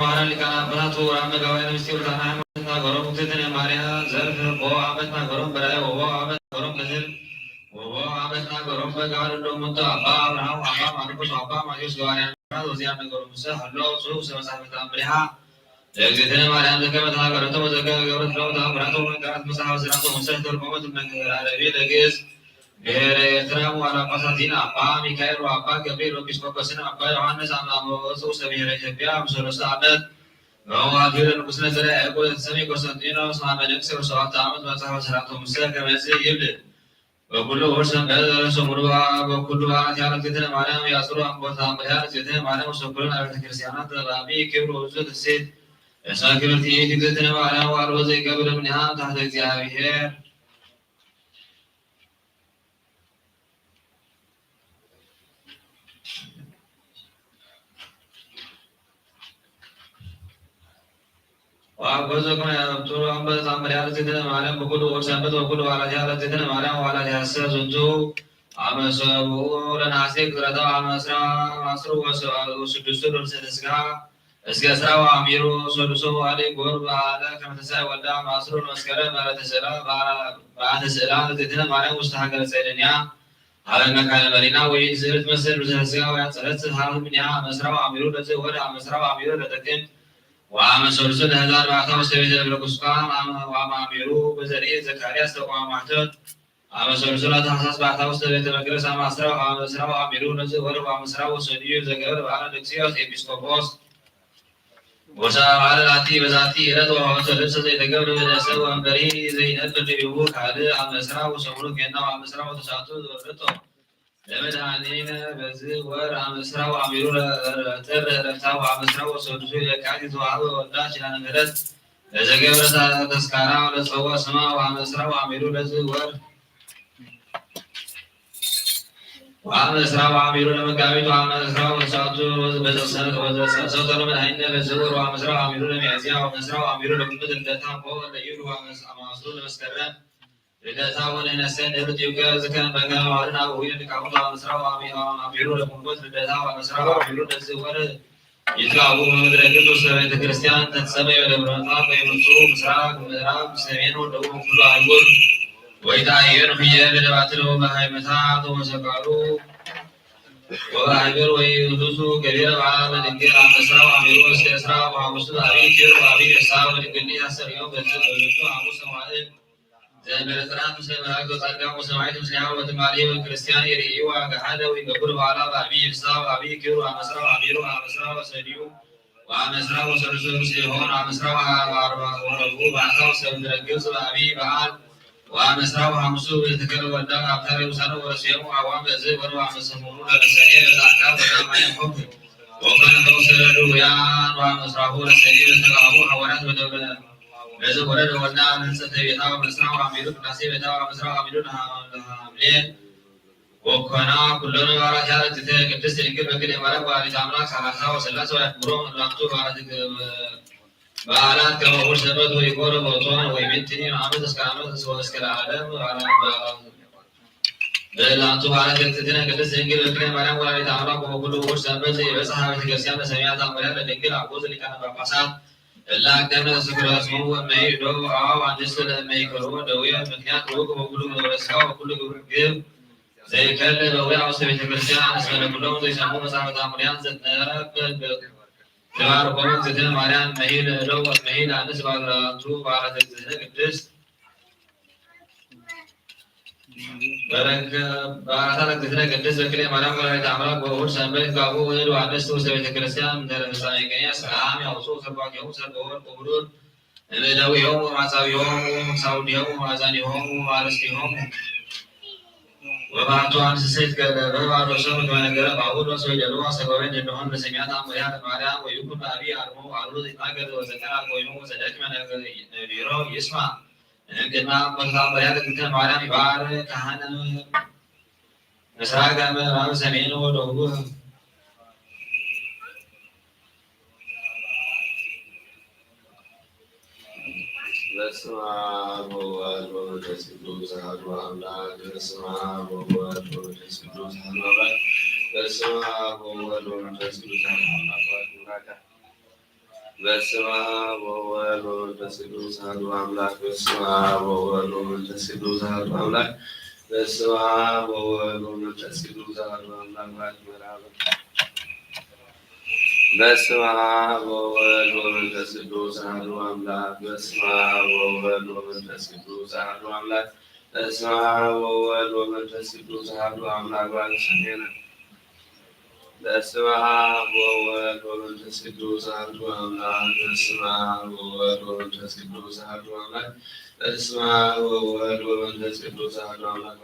ማራ ሊቃነ ጳጳሳት ክቡራን መጋባእያነ ምስጢር ብርሃነ ሃይማኖት ናገሮም ውእትእትነ ማርያም ዘርፍ ቦ ዓመት ናገሮም በራእይ ወቦ ዓመት ናገሮም በህልም ወቦ ዓመት ናገሮም በገሃድ እሎም ውእቱ አባ አብርሃም ወአባ ማርቆስ ወአባ ማቴዎስ ገባርያነ ተአምራት ወዚአ ነገሮም ምሰ ሀሎ ጽሑፍ ውስተ መጻሕፍተ ተአምሪሃ ለእግዝእትነ ማርያም ዘከመ ተናገረቶ ወዘከመ ገብረት ሎም ተአምራቶ ወመንክራት መጽሐፈ ሥራቶ ምሰ ተርጎመት መንክር አረቢ ለግእዝ ብሔረ ኤርትራ ወጳጳሳቲነ አባ ሚካኤል ወአባ ገብርኤል ወኤጲስቆጶስነ አባ ዮሐንስ አመ አመወፁ ውስተ ብሔረ ኢትዮጵያ በሰለስቱ ዓመት በመዋዕል ንጉሥነ ዘርዓ ያዕቆብ ዘተሰምየ ቆስጠንጢኖስ አመ ነግሰ በሰባቱ ዓመት መጽሐፈ ሥራቶ ምሰ ከመ ይብል። በኩሉ እሑድ ሰንበት ርእሶ ሙሉ በኩሉ በዓላት ያለ እግዝእትነ ማርያም ያጽሩ አምቦታ አምሪያ እግዝእትነ ማርያም ውስተ ኩለን አብያተ ክርስቲያናት በአቢ ክብር ውዙ ትሴት እስመ ክብርቲ እግዝእትነ ማርያም ዋልቦ ዘይገብር እምኒሃ ታሕተ እግዚአብሔር። ወአብ ገጾ ከመ ያነብቱ አምበ ተአምሪሃ ለእግዝእትነ ማርያም በኩሉ እሑድ ሰንበት ወኩሉ በዓላቲሃ ለእግዝእትነ ማርያም ወበዓላቲሃሰ ዝንቱ አመ ሰብኡ ለነሐሴ ቅረታ አመ ዕስራ አስሩ ወስድስቱ ለርእሰ ተስግሃ እስከ ዕስራ ወአሚሩ ሰሉሶ ዋሊ ጎር በዓለ ከመ ተንሥአ ወልዳ አመ አስሩ ለመስከረም በዓለ ተስዕላ በዓለ ተስዕላ ለእግዝእትነ ማርያም ውስተ ሀገረ ጸይደንያ ሀበ መካነ መሪና ወይ ስዕል ትመስል ርእሰ ተስጋ ወይ አጸረት ሀብ ምንያ አመ ዕስራ ወአሚሩ ለዘ ወር አመ ዕስራ ወአሚሩ ለጥቅምት ወአመ ሰሉሱ ለህዳር በአታ ውስተ ቤተ እግረ ቁስቋም አመ ወአመ አሚሩ በዘርኢ ዘካርያስ ተቋም ማሕተት አመ ሰሉሱ ለታህሳስ በአታ ውስተ ቤተ መቅደስ አመ ዕስራ ወአመ ዕስራ ወአሚሩ ለዘ ወር ወአመ ዕስራ ወሰኑዩ ዘገብር በዓለ ንቅስዮስ ኤጲስቆጶስ ወሰአባለ ላቲ በዛቲ ዕለት ወሆተ ልብሰ ዘይተገብረ በደሰ ወንበሪ ዘይነብር ልቢቡ ካልእ አመ ዕስራ ወሰሙኑ ገና ወአመ ዕስራ ወተስዓቱ ዘወረቶ ለመድኃኒነ በዚ ወር አመ ዕስራ ወአሚሩ ለጥር ዕለታ ወአመ ዕስራ ወሰዱሱ የካቲት ወአበ ወልዳ ኪዳነ ምሕረት ለዘገብረ ተስካራ ለጸወ ስማ ወአመ ዕስራ ወአሚሩ ለዚ ወር ወአመ ዕስራ ወአሚሩ ለመጋቢት ወአመ ዕስራ ወተስዓቱ በዘሰ- ወዘሰ- ሰውተሩ መድኃኒነ በዚ ወር ወአመ ዕስራ ወአሚሩ ለሚያዝያ ወአመ ዕስራ ወአሚሩ ለግንቦት ልደታ ወወልደ ኢሉ ወአመ ዕስ- አመ አስሩ ለመስከረም ልደታ ወንሕነሰ ንብል ዲውቀ ዝከም በከመ መዋዕልን አበዊነ ሊቃውንት ወአመ ዕስራ ወአሚ- አሚሩ ለግንቦት ልደታ ወአመ ዕስራ ወአሚሩ ለዚ ወር ይትባቡ በምድረ ግብጽ ውስተ ቤተ ክርስቲያን ተትሰመይ በደብረ መጥፋት ወይምንቱ ምስራቅ ምዕራብ ሰሜን ወደቡብ ኩሉ አህጉር ወይትአየን ህየ በደባትነ ወበሃይመታት ወመሰቃሉ ወበሃይበር ወይሁሱ ገቢረ በዓለ ድንግል አመ ዕስራ ወአሚሩ እስከ ዕስራ ወሐሙሱ አብይ ኪሩ አብይ ፍስሐ ወድንግል ያሰርዮም በዝቱ ሐሙስ መዋዕል ዘእንበለ ጽርዓት ምስለ መላእክት ወጻድቃን ወሰማዕት ምስሌሃ ወትማሊ ወክርስቲያን ይርእይዋ ገሃደ ወይገብሩ በዓላ በአብይ ፍስሐ ወአብይ ክብር ወአመ ዕስራ ወአሚሩ አመ ዕስራ ወሰዲዩ ወአመ ዕስራ ወሰሉሱ ምስሌሆን አመ ዕስራ ወአርባ ወረብኡ በአታ ውስተ ምድረ ግብጽ በአብይ በዓል ወአመ ዕስራ ወሐሙሱ ብትከል ወልዳ አብታሪ ውሳነ ወረስዮሙ አዋም በዚ ወር ወአመ ሰሙኑ ለረሰኔ በዛካ ወዳማየ ሆብ ወኮነ ፈውሰ ለድውያን ወአመ ዕስራሁ ለሰኔ በተባቡ ሐዋርያት በደብረ በዚ ወረደ ወልዳ ንጽሕተ ቤታ ወምስራ ወአሚሩ ቅዳሴ ቤታ ወምስራ ወአሚሩ ለሐምሌ ወኮና ኩሎነ ባራኪያ እግዝእተ ቅድስት ድንግል በክልኤ ማርያም ወላዲተ አምላክ ሰላሳ ወሰላሳ ወያክብሮም እላንቱ በዓላት በዓላት ከመ እሑድ ሰንበት ወይቆረ ቦቶን ወይቤትኒ ዓመት እስከ ዓመት ወእስከ ለዓለም በዓላት በዓላት በእላንቱ በዓላት እግዝእትነ ቅድስት ድንግል በክልኤ ማርያም ወላዲተ አምላክ ወበኩሉ እሑድ ሰንበት ዘይበጽሐ ቤተ ክርስቲያን ለሰማዕታት አምሪሃ ለድንግል አቦ ሊቃነ ጳጳሳት እለ አቅደምነ ተስክረ ስሙ ወመይዶ አው አንስት ለመይክሩ ደዌ ምክንያት ውቅ ወኩሉ ግብረ ስጋ ወኩሉ ግብር ግብ ዘይከል በውያ ውስተ ቤተ ክርስቲያን እስመ ለኩሎም ዘይሰሙ መጻሕፍተ አምሪያን ዘትነበረ ትባርኮሙ እግዝእትነ ማርያም መሂል እለው ወመሂል አንስ ባግራቱ በዓላት እግዝእትነ ቅድስት በረከ በዓታ ለእግዝእትነ ቅድስት በክልኤ ማርያም ወላዲተ አምላክ ወእሑድ ሰንበት ይትጋብኡ ውእቱ ወአንስት ውስተ ቤተ ክርስቲያን እምድህረ ፍጻሜ ቅኔ ሰላም ያውፅኡ ሰርጓጊሆሙ ሰርገ ወርቅ ውሉድ እምእደዊሆሙ ወማጻዊሆሙ ሳውዲሆሙ ወማዛኒሆሙ ወአርስቲሆሙ ወባቱ አንስት ገለበ ባሮሶም ከመ ነገረ ጳውሎስ ወይደልዋ ሰገወን እንደሆን በሰሚያት አሞያ ለማርያም ወይኩን በአብይ አርሞ አሉ ይናገር ወዘከራ ቆይሞ ወዘደክመ ነቢሮ ይስማ እምቅድመ አብ መርታ መርያ ለእግዝእትነ ማርያም ይባርክ ካህነ ምስራቅ ምዕራብ ሰሜን ወደቡብ። በስመ አብ ወወልድ ወመንፈስ ቅዱስ አሐዱ አምላክ። በስመ አብ ወወልድ ወመንፈስ ቅዱስ አሐዱ አምላክ። በስመ አብ ወወልድ ወመንፈስ ቅዱስ አሐዱ አምላክ። በስመ አብ ወወልድ ወመንፈስ ቅዱስ አሐዱ አምላክ። በስመ አብ ወወልድ ወመንፈስ ቅዱስ አሐዱ አምላክ። በስመ አብ ወወልድ ወመንፈስ ቅዱስ አሐዱ አምላክ። በስመ አብ ወወልድ ወመንፈስ ቅዱስ አሐዱ አምላክ። በስመ አብ ወወልድ ወመንፈስ ቅዱስ አሐዱ አምላክ። በስመ አብ ወወልድ ወመንፈስ ቅዱስ አሐዱ አምላክ። በዓለ ሰኔነ። በስመ አብ ወወልድ ወመንፈስ ቅዱስ አሐዱ አምላክ። በስመ አብ ወወልድ ወመንፈስ ቅዱስ አሐዱ አምላክ። በስመ አብ ወወልድ ወመንፈስ ቅዱስ አሐዱ አምላክ።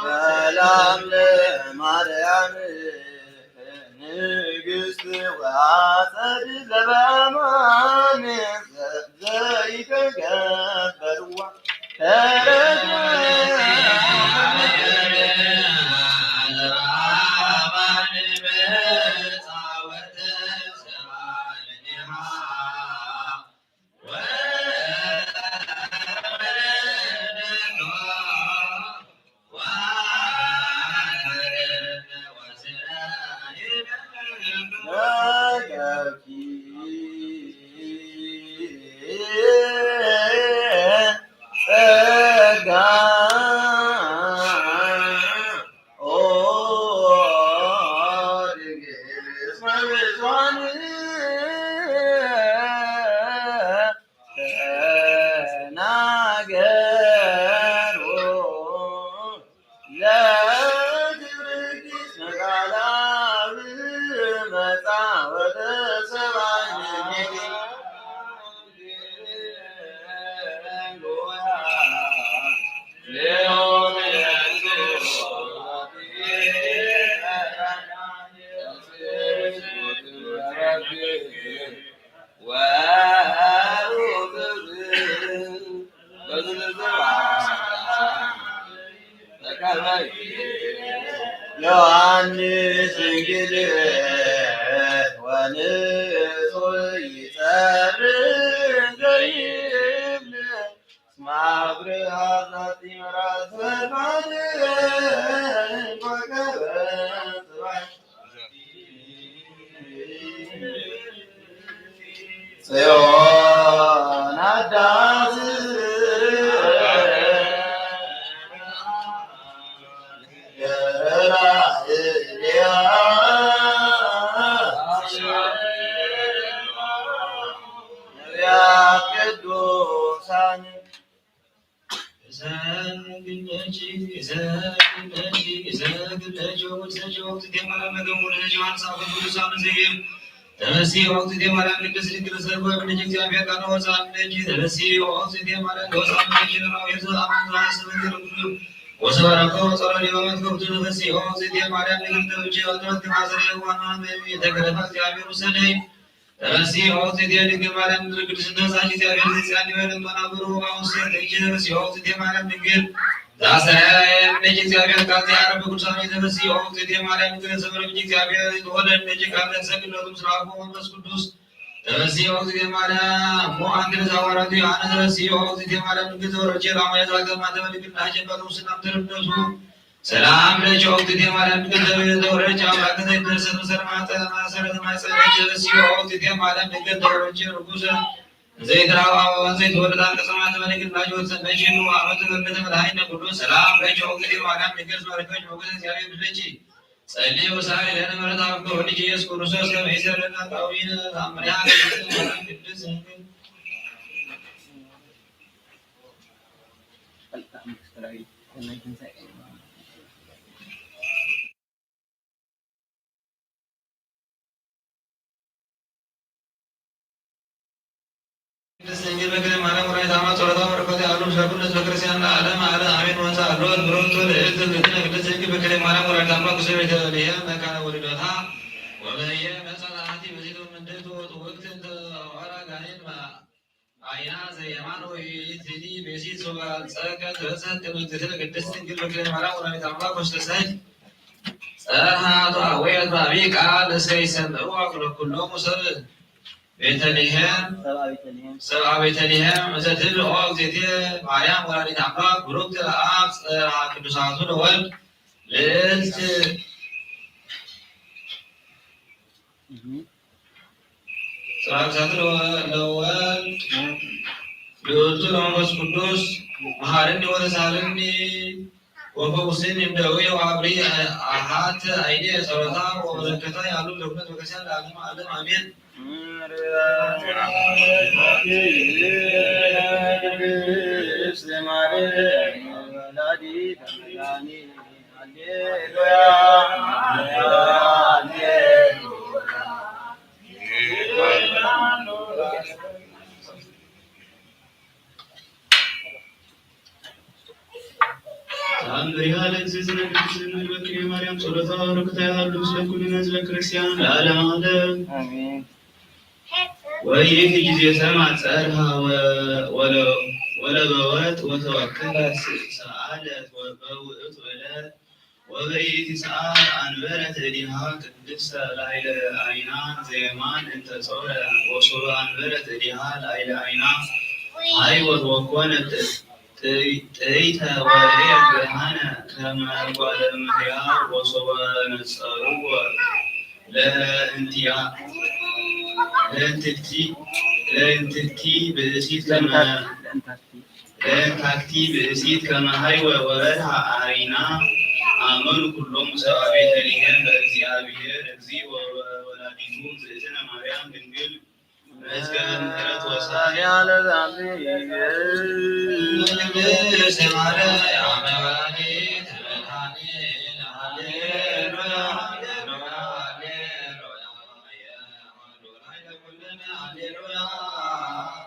ሰላም ለማርያም ንግስት ወአጸድ ዘበአማን ዘይተገበርዋ ተረድኦ። ተናገሩ ለግብርኪ እስመ ቃለ አብ መጻ ወተሰብአ እምኔኪ። ዮሐንስ እንግዲህ ወንጹህ ይጸርይ ዘይብል እስመ አብርሃ ዛቲ መራት ፈድፋድ ኮከበ ጽባሕ። ጽዮን አዳስ ገረራ እልያ ነቢያት ተመስሒ ወቅት የማርያም ቅድስት ድንግል ሰርጎ እምኔኪ እግዚአብሔር ቃል ወፃ እምኔኪ። ተመስሒ ወቅት የማርያም ወፃ እምኔኪ። ለራዊት አመንዝራ ስምክር ሁሉ ወሰባራኮ ጸሎት የመመት ከብቱ። ተመስሒ ወቅት የማርያም ድንግል ተብቼ ወጥረት ከማሰረ ዋና የተከለፈ እግዚአብሔር ውሰደይ። ተመስሒ ወቅት ድንግል ማርያም ድንግል ቅድስት ነሳሽ እግዚአብሔር ዘጽያን ይበል እንጦና ብሩ አውስት እጅ። ተመስሒ ወቅት ማርያም ድንግል ዛሰረም እጅ እግዚአብሔር ቃል ያረብ ቅዱሳን። ተመስሒ ወቅት ማርያም ድንግል ሰበረ እጅ እግዚአብሔር የተወለደ እጅ ቃል ሰግድ ለቱ ምስራቁ መንፈስ ቅዱስ። ተመስሒ ወቅት ማርያም ሞ አንድ ለዛወራቱ ዮሐንስ። ተመስሒ ወቅት ማርያም ድንግል ዘወረቼ ላማ የዛገማ ተመልክት ናጀበሩ ስናም ተረደሱ። ሰላም ለኪ ኦ እግዝእትየ ማርያም ድንግል ዘወረድኪ አምላክን ዘይትደርሰት ምሰል ማፀ ማሰረት ማፀ ለኪ በስዮ ኦ እግዝእትየ ማርያም ድንግል ዘወረድኪ ርኩሰ ዘይትራዋ ወንዘይትወልዳ ቅጽማት መድንግል ናጅወት ሰነኪ ኑ አመት በምት መድኃኒነ ኩሉ ሰላም ለኪ ኦ እግዝእትየ ማርያም ድንግል ዘወረድኪ ሞገስ እግዚአብሔር ብለኪ ጸልይ ወሳሪ ለነ ምሕረት አብ ወልድ ኢየሱስ ክርስቶስ ከመ ይሰረና ጣዊነ ታምሪያ ቅድስት ድንግል ቅድስት ድንግል በክለ ማርያም ወላዲተ አምላክ ጸሎታ ወረከተ አሉ ሰኩነት በክርስቲያን ለዓለም ዓለም አሜን። ወንሳ አሉ ብሮቶ ለእልት ልትነ ቅድስት ድንግል በክለ ማርያም ወላዲተ አምላክ ውስተ ቤተ ልሔም መካነ ወልደታ ወበየ መጻ ለአቲ በዚቱ ምንድቱ ወቅት እንተ አዋራ ጋኔን አይና ዘየማን ወይትኒ ቤሲት ሶባል ጸቀት ረሰት ቅድስት ድንግል በክለ ማርያም ወላዲተ አምላክ ውስተ ሰይፍ ጸርሃ ተአወየት ባቢ ቃል እስከ ይሰምዕዋ ኩለኩሎሙ ሰብ ቤተልሔም ሰብአ ቤተልሔም። ሰብአ ቤተልሔም እንተ ትብል ኦ እግዝእትየ ማርያም ወላዲተ አምላክ ብሩክት ለአብ ጸርሃ ቅዱሳቱ ለወልድ ልዕልት ጸባኦት ለወልድ ልዑልቱ ለመንፈስ ቅዱስ መሐረኒ ወተሳሃለኒ ወፈውስኒ እምደዌ ወአብሪ አሃተ አይኔ ጸሎታ ወበረከታ ያሉ ለኩነት በክርስቲያን ለዓለመ ዓለም አሜን። ተአምሪሃ ለእግዝእትነ ቅድስት ድንግል በክልኤ ማርያም ጸሎታ ወበረከታ ይሃሉ ምስለ ኩልነ ህዝበ ክርስቲያን ለዓለመ ዓለም። አሜን። ወይእቲ ጊዜ ሰምዐት ጸርሃ ወ-፣ ወለ-፣ ወለበወት ወተወከፈት ሰአለት በውእቱ ዕለት ወበይእቲ ሰዓት አንበረት እዲሃ ቅድስተ ላዕለ አይና ዘየማን እንተ ጾረ፣ ወሶበ አንበረት እዲሃ ላዕለ አይና ሀይወት ወኮነት ጥይ-፣ ጥይተ ወርኤት ብርሃነ ከመ ጓለ እመሕያው ወሶበ ነጸርዎ ለእንቲያ-፣ ለእንትቲ-፣ ለእንትቲ ብእሲት ከመ ለእንታክቲ ብእሲት ከመ ሀይወ ወበርሃ አሪና አመኑ ኩሎሙ ሰብአ ቤተልሔም በእግዚአብሔር እግዚእ ወወላዲቱ እግዝእትነ ማርያም ድንግል መዝገበ ምሕረት ወሳያ ለዛብሔር። ቅድስት ማርያም ወላዲተ መድኃኒት ሃሌሉያ ሃሌሉያ ሃሌሉያ ሃሌሉያ።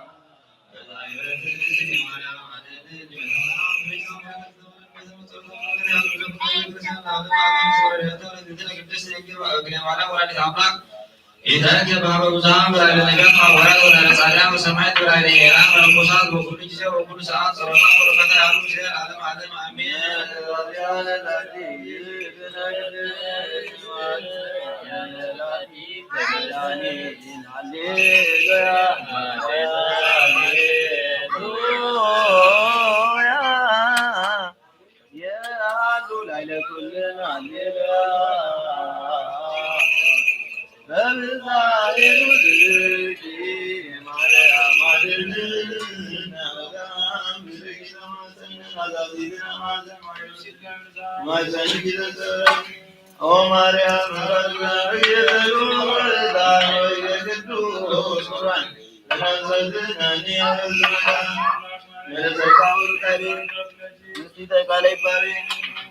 ምስሊተ ቃለ ይባቤ፣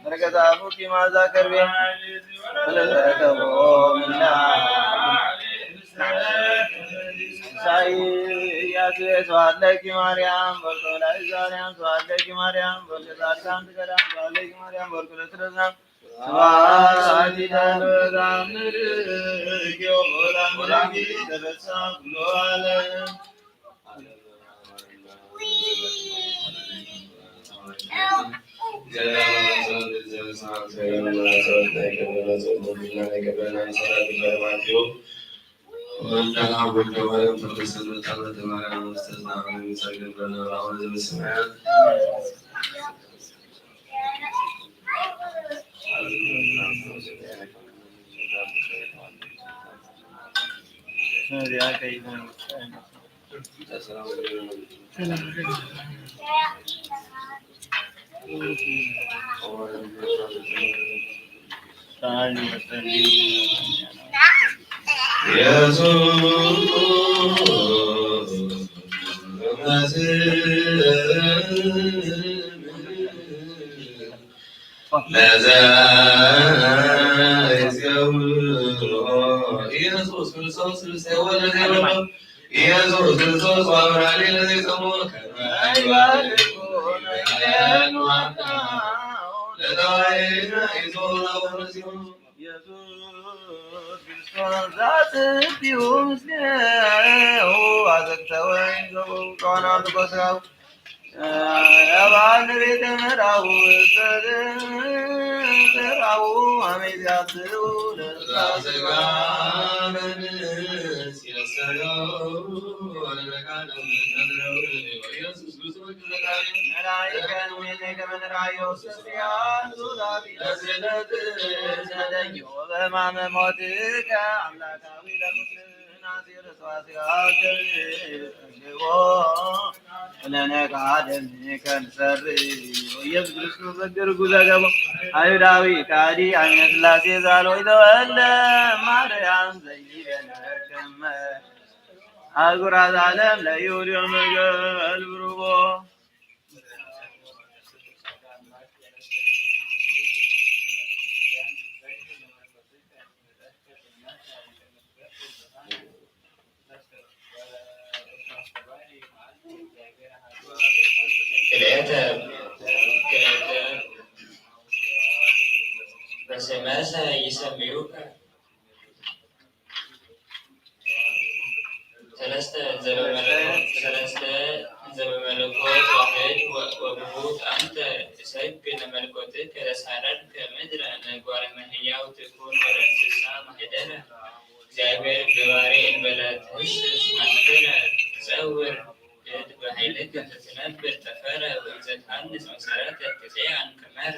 በረከተ አፉኪ መዓዛ ከርቤ፣ ወለተረከቦ ምና ሳይ ኢያሱ። ስብሐት ለኪ ማርያም፣ በርኮ ላይዛርያም፣ ስብሐት ለኪ ማርያም፣ በርኮ ጻድቃን ትገዳም፣ ስብሐት ለኪ ማርያም፣ በርኮ ለትረዛም፣ ስብሐት ለኪ ተፈሳ ኩሎ ዓለም። ኢየሱስ ክርስቶስ ርእሰ ወለዘ ኢየሱስ ክርስቶስ ወአብርሃ ለዘይሰሙ ከመ ኢየሱስ ክርስቶስ ዛጽድኡ ምስሌሁ አዘግተወ ይዘቡ ጨዋናቱ ኮስራው ያባል ቤተ ምራው ተዘራው አሜዚያትው ለስጋ መንስ የሰረው ወለመካነ ኢየሱስ ክርስቶስ ኢየሱስ ክርስቶስ ዘገርጉ ዘገቦ አይሁዳዊ ካዲ አሜ ስላሴ ዛሎ ይተወልደ ማርያም ዘይበለከመ አህጉራት ዓለም ለይሁድ መገል ብሩቦ። ክልኤተ ክልኤተ በሰመሰ ይሰምዩከ። ሰለስተ እንዘ በመለኮት፣ ሰለስተ እንዘ በመለኮት ዋሕድ ወ-፣ ወብሁት አንተ እሰግድ ለመለኮትከ ለሳረርከ ምድረ እምእጓለ እመሕያው ትኩን ወለእንስሳ ማህደረ። እግዚአብሔር ገባሬ እንበለ ትህስስ አንክረ ትጸውር እድ በኃይልከ ትትነብር ጠፈረ ወእንዘ ትሃንጽ መሰረተ ትጼአን ቀመረ።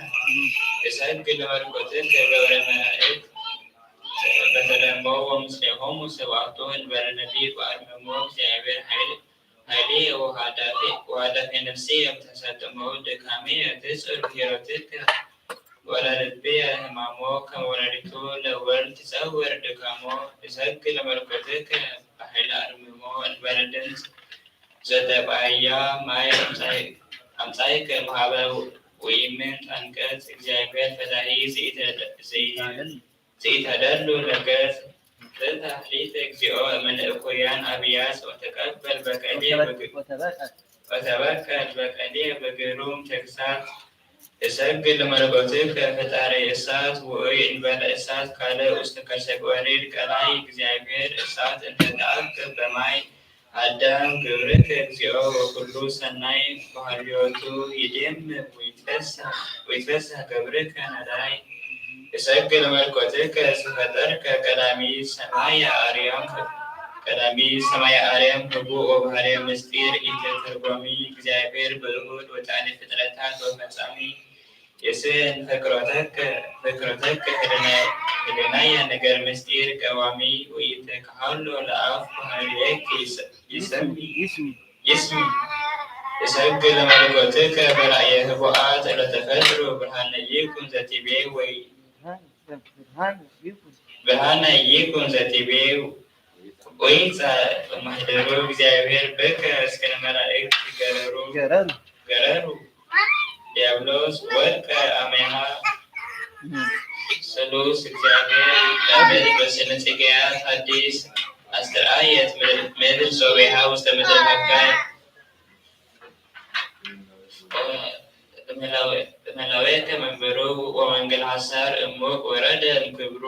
እሰግድ ለመለኮትከ ገብረ መላእክት በተደመው ወምስሌሆሙ ሰብአቱ እንበለ ነቢብ ወአርምሞ እግዚአብሔር ኃይል ኃይሌ ወሃዳፌ ወሃዳፌ ነፍሴ የምተሰጥመው ድካሜ ትጽር ብሂሮትከ ወለልቤ ህማሞ ከመ ወላዲቱ ለወልድ ትጸውር ድካሞ። እሰግድ ለመለኮትከ በኃይለ አርምሞ እንበለ ድምፅ ዘጠባያ ማይ አምጻይ-፣ አምጻይከ እምሃበ ወኢምንት አንቀጽ። እግዚአብሔር ፈታሒ ዘኢተ-፣ ዘኢ-፣ ዘኢተደሉ ነገር ዘተሃሊተ እግዚኦ እምነ እኩያን አብያት ወተቀበል በቀሌ በግ-፣ ወተበቀል በቀሌ በግሩም ተግሳጽ። እሰግድ ለመለኮትከ ፈጣሪ እሳት ውዑይ እንበለ እሳት ካልእ ውስተ ከርሰ ገወሪድ ቀላይ። እግዚአብሔር እሳት እንተ ተአቅብ በማይ አዳም ግብርከ እግዚኦ ወኩሉ ሰናይ ባህልዮቱ ይዴምም ወይትፈሳህ፣ ወይትፈሳህ ገብርከ ነዳይ። እሰግድ ለመለኮትከ ዘፈጠርከ ቀዳሚ ሰማይ አርያም፣ ቀዳሚ ሰማይ አርያም ህቡእ ወባህርየ ምስጢር ኢተተርጓሚ እግዚአብሔር ብእሁድ ወጣኔ ፍጥረታት ወፈጻሚ። የስን ፍቅሮተከ፣ ፍቅሮተከ ህልናየ ነገር ምስጢር ቀዋሚ ወኢተካሃሎ ለአፍ ባህርየኪ ይሰ-፣ ይሰሚ፣ ይስሚ። ይስሚ። እሰግድ ለመለኮትከ በራእየ ህቡአት ለተፈጥሩ ብርሃነ ይኩን ዘቲቤ ወይ ብርሃነ ይኩን ዘቲቤ ወይጻእ ማህደሩ እግዚአብሔር በከ እስከ መላእክት ገረሩ፣ ገረሩ። ገረሩ። ዲያብሎስ ወድቀ አሜሃ። ስሉስ እግዚአብሔር ለምድር በስነ ጽጌያት ሐዲስ አስተርአየት ምድር ጾቤሃ ውስተ ምድር ሐካይ። እምህላዌከ መንበሩ ወመንገል ሐሳር እሙቅ ወረደ እምክብሩ።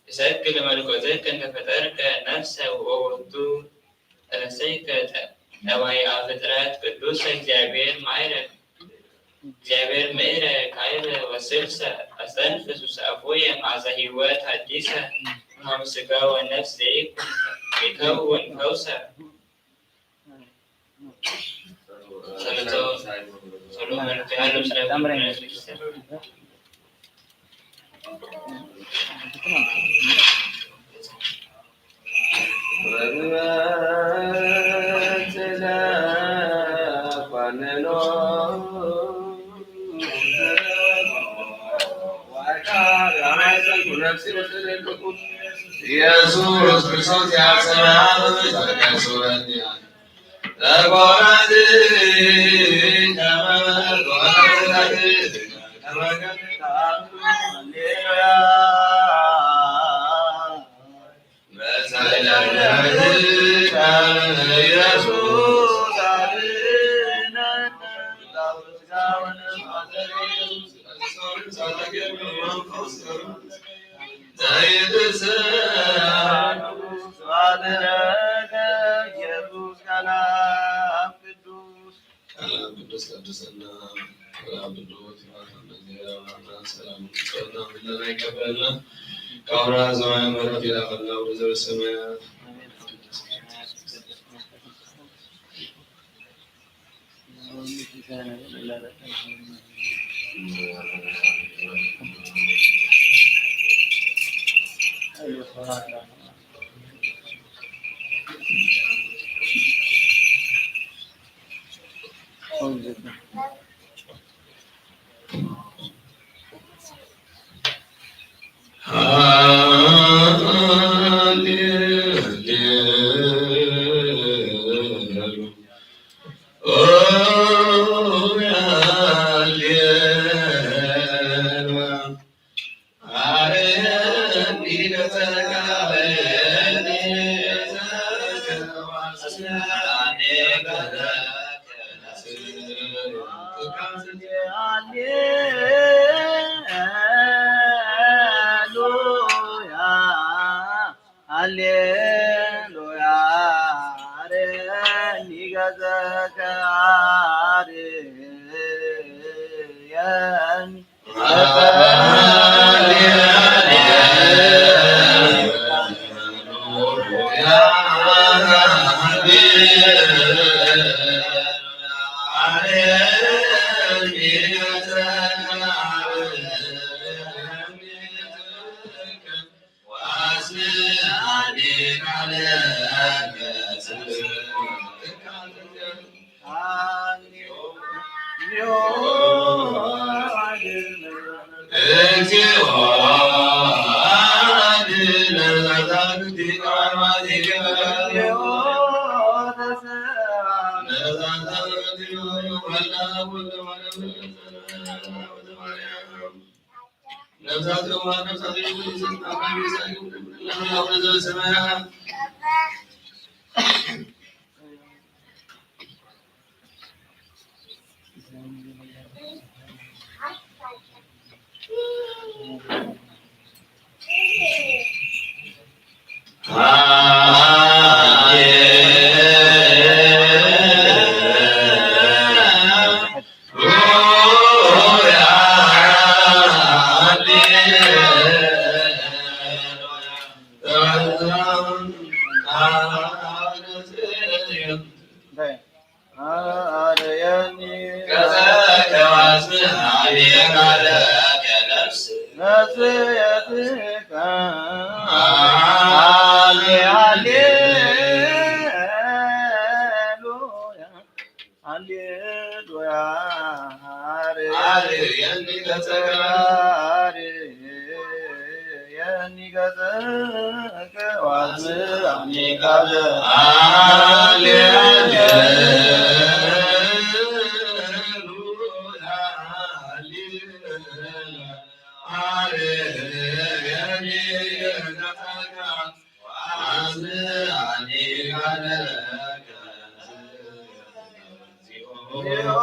እሰግድ ለመለኮትከ እንተ ፈጠርከ ነፍሰ ወወቱ ረሰይከ ጠባይአ ፍጥረት ቅዱስ እግዚአብሔር ማይረግ። እግዚአብሔር ምዕረ ካይበ ወስልሰ አስተንፍስ ውስተ አፉየ መዓዛ ሕይወት ሐዲሰ እምሃበ ሥጋ ወነፍስ ዘይከውን ፈውሰ። ጸሎተ ጸሎተ በረከቱ ያለው ስለ ኢየሱስ ክርስቶስ ያሰማል። ሰላም ቅዱስ ቅዱስ ቅዱስና ሰላም ቅዱስ ይባርክ። እንደዚህ ሰላም ቅዱስና ምለን አይቀበልና ከአውራ ዘማን ምሕረት ይላከልና ወደ ዘበሰማያት። ሃሌሉያ፣ ሃሌሉያ፣ አርየኒ ገጸከ አርየኒ። አርየኒ ነፍስየትከ። ሃሌ፣ ሃሌሉያ፣ ሃሌሉያ። አርየኒ ገጸከ። አርየኒ ገጸከ ወአስምዓኒ ቃለ። ሃሌ፣ ሃሌሉያ። እግዚኦ፣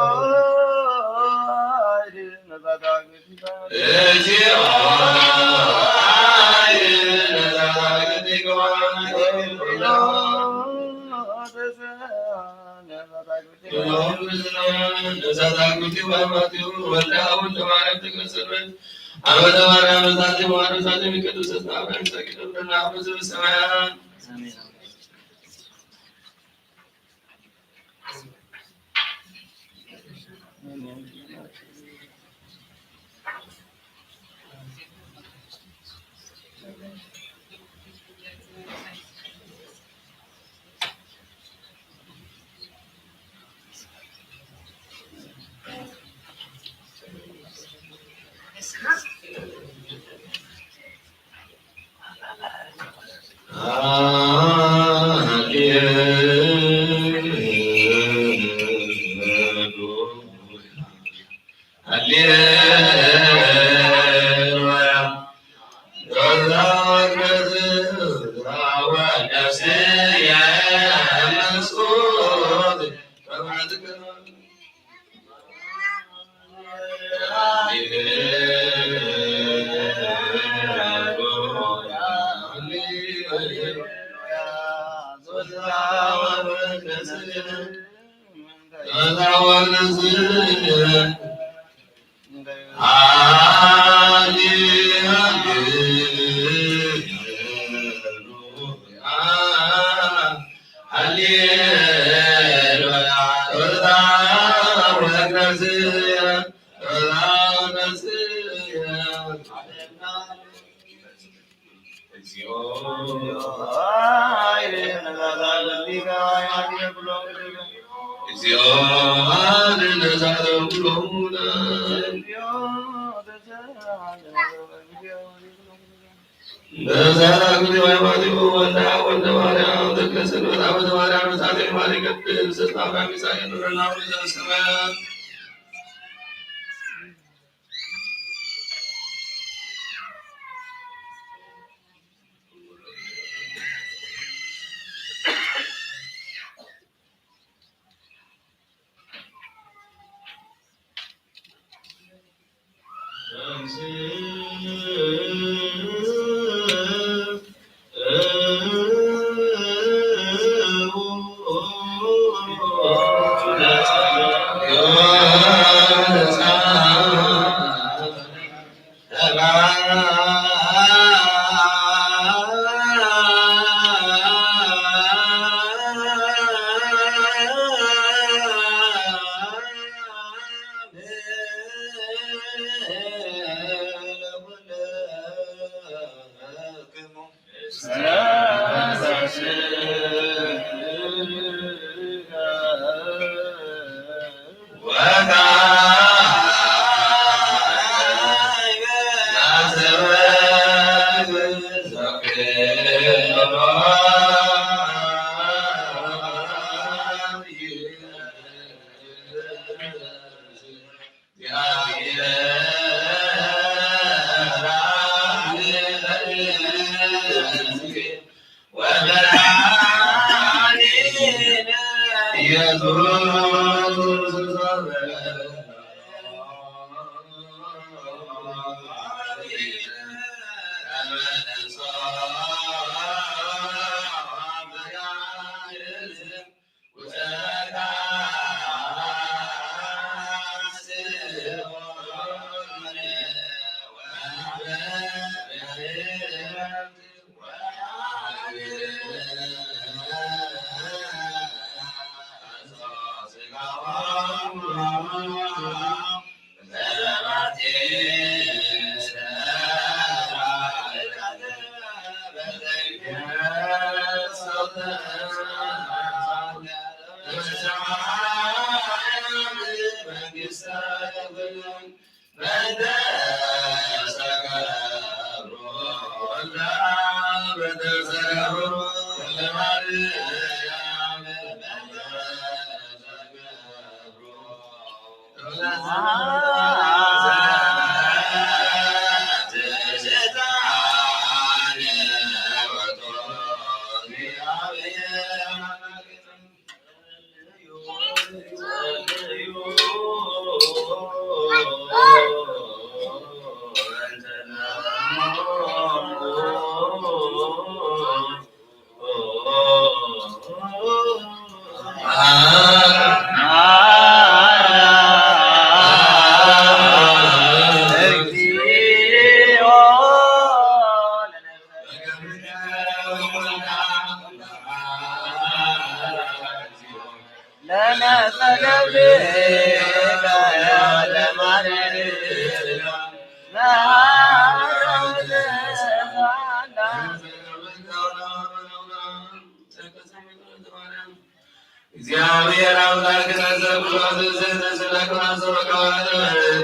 እግዚኣብሔር ኣምላክ ነዘብሎ ዝዝህ ስለክና ሰበካዋን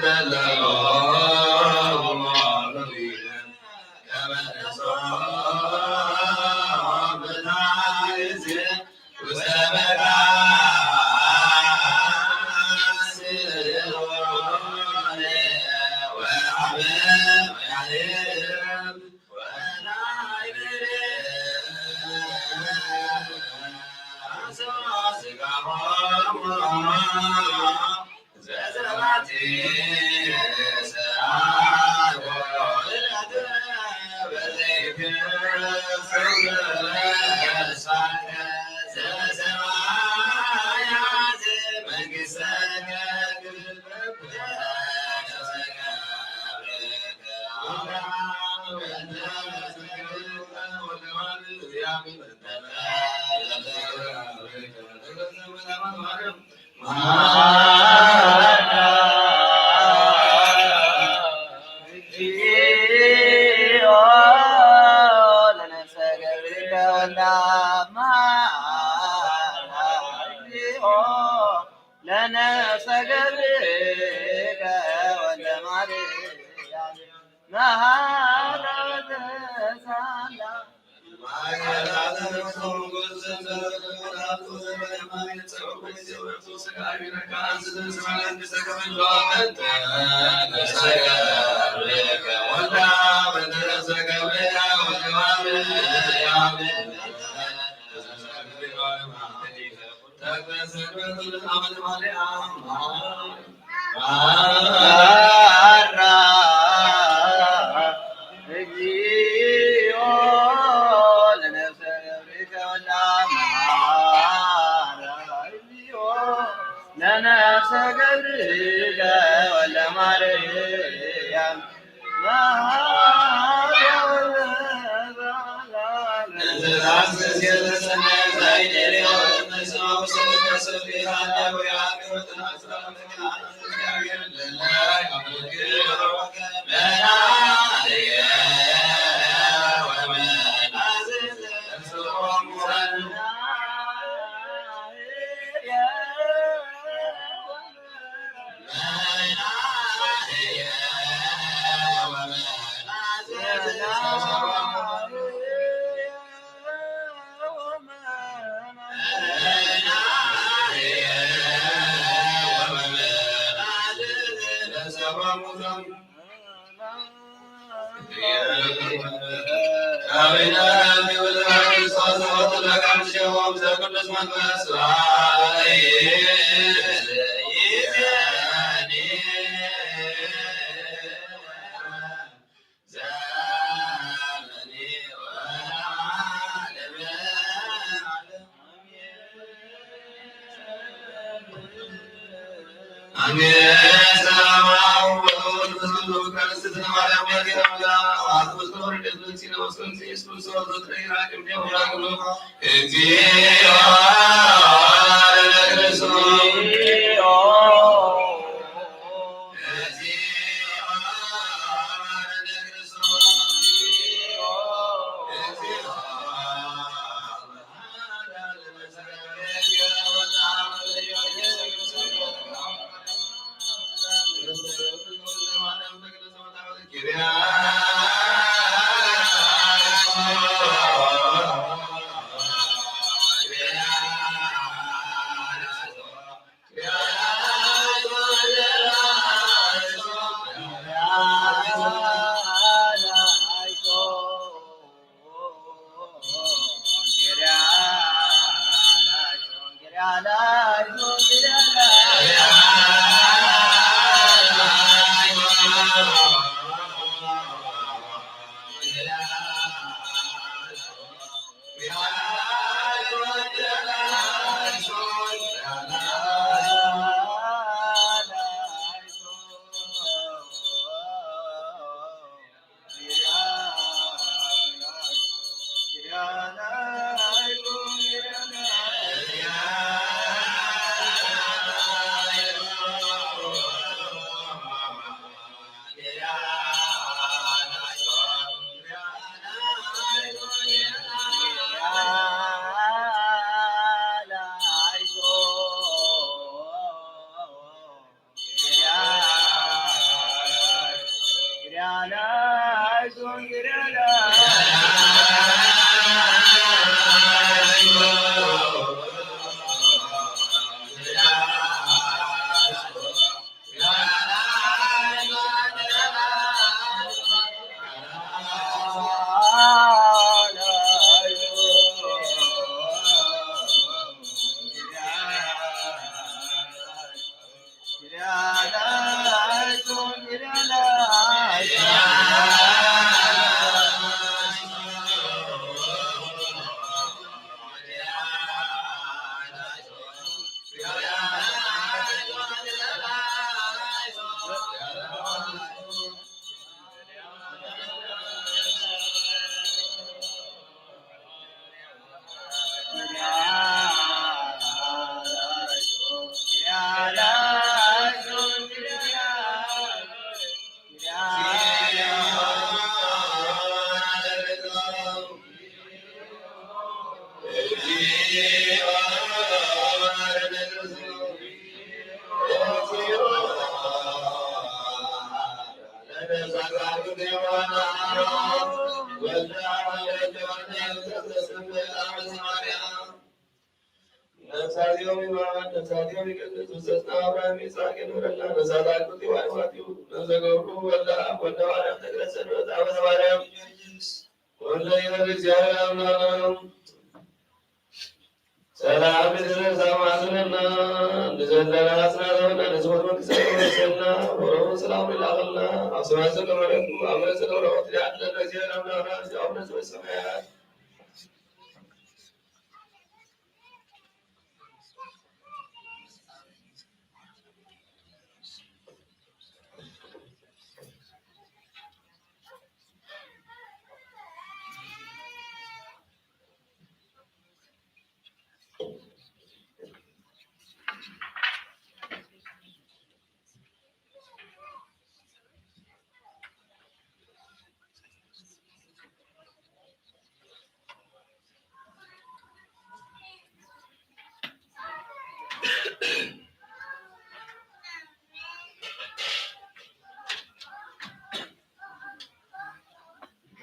ተለዎ ነፍሳዚኦም ይማርክ፣ ነፍሳዚኦም ይቀድስ። ብጽድቅና አብርሃም ይስሐቅ የንብረልና። ነዛ ዛግብቲ ዋይዋት እዩ። ነዘገብሩ ወልደ አብ ወልደ ማርያም ተግረ ሰንበት አመተ ማርያም ወልደ ይረድ እግዚአብሔር አምላክ። ሰላም ምድር ዛማስለና ንዘለና አጽናናውና ንዝሞት መንግስተ ይመልሰልና። ወረቡ ሰላም ይላክልና። ኣብ ሰማይ ዘሎ መለኩ ኣብ መሬት ዘሎ ረቆት ሊያድለና እግዚአብሔር አምላክና እዚ አቡነ ዘበሰማያት።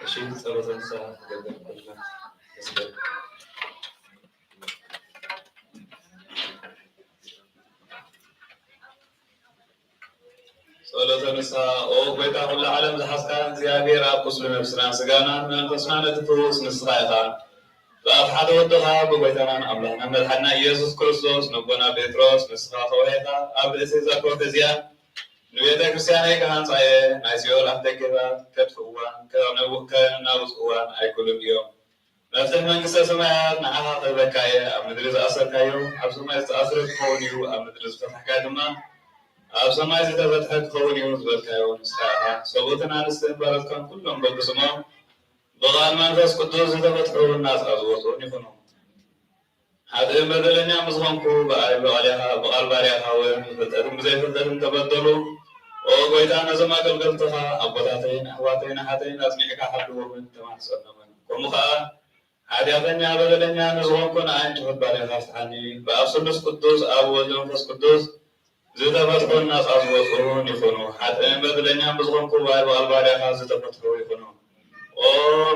እሺ፣ ጸሎተ ንስሐ ክገብር ከለና መስገድ። ጸሎተ ንስሐ። ኦ ጎይታ፣ ኩሉ ዓለም ዝሓዝካ እግዚኣብሔር፣ ኣብ ቁስሊ ነፍስና፣ ስጋናን መንፈስና ነቲ ፍውስ ንስኻ ኢኻ። ብኣፍ ሓደ ወድኻ፣ ብጎይታናን ኣምላኽናን መድሓንና ኢየሱስ ክርስቶስ፣ ነቦና ጴጥሮስ፣ ንስኻ ከውሒኻ ኣብ ርእሲ እዛ ከውሒ እዚኣ፣ ንቤተ ክርስቲያነይ ክሃንጻ እየ። ናይ ሲኦል ኣፍደገታት ከጥፍእዋን ከነው-፣ ከናውጽእዋን ኣይክእሉን እዮም። መፍትሕ መንግስተ ሰማያት ንዓኻ ክህበካ እየ። ኣብ ምድሪ ዝኣሰርካዮ ኣብ ሰማይ ዝተኣስረ ክኸውን እዩ፣ ኣብ ምድሪ ዝፈታሕካዮ ድማ ኣብ ሰማይ ዝተፈትሐ ክኸውን እዩ ዝበልካዮ ንስኻ ኢኻ። ሰብኡትን ኣንስትን ባሮትካን ኩሎም በብስሞም ብቓል መንፈስ ቅዱስ ዝተፈትሑ ናጻ ዝወጹን ይኹኑ። ሓጥእን በደለኛን ብዝኾንኩ ብኣይ ብቓልኻ፣ ብቓል ባርያኻ እውን ብፍልጠትን ብዘይፍልጠትን ተበደሉ። ኦ ጎይታ፣ ነዞም ኣገልገልትኻ ኣቦታተይን ኣሕዋተይን ኣሓተይን ኣጽኒዕካ ሓልዎምን ተማሕጸኖምን። ከምኡ ኸኣ ሓጢኣተኛ በደለኛ ንዝኾንኩ ንኣይን ትሑት ባርያኻ ፍትሓኒ። ብኣብ ስሉስ ቅዱስ፣ ኣብ ወልድ መንፈስ ቅዱስ ዝተፈትሑን ናጻ ዝወጹን ይኹኑ። ሓጥእን በደለኛን ብዝኾንኩ ብኣይ ብቓል ባርያኻ ዝተፈትሑ ይኹኑ። ኦ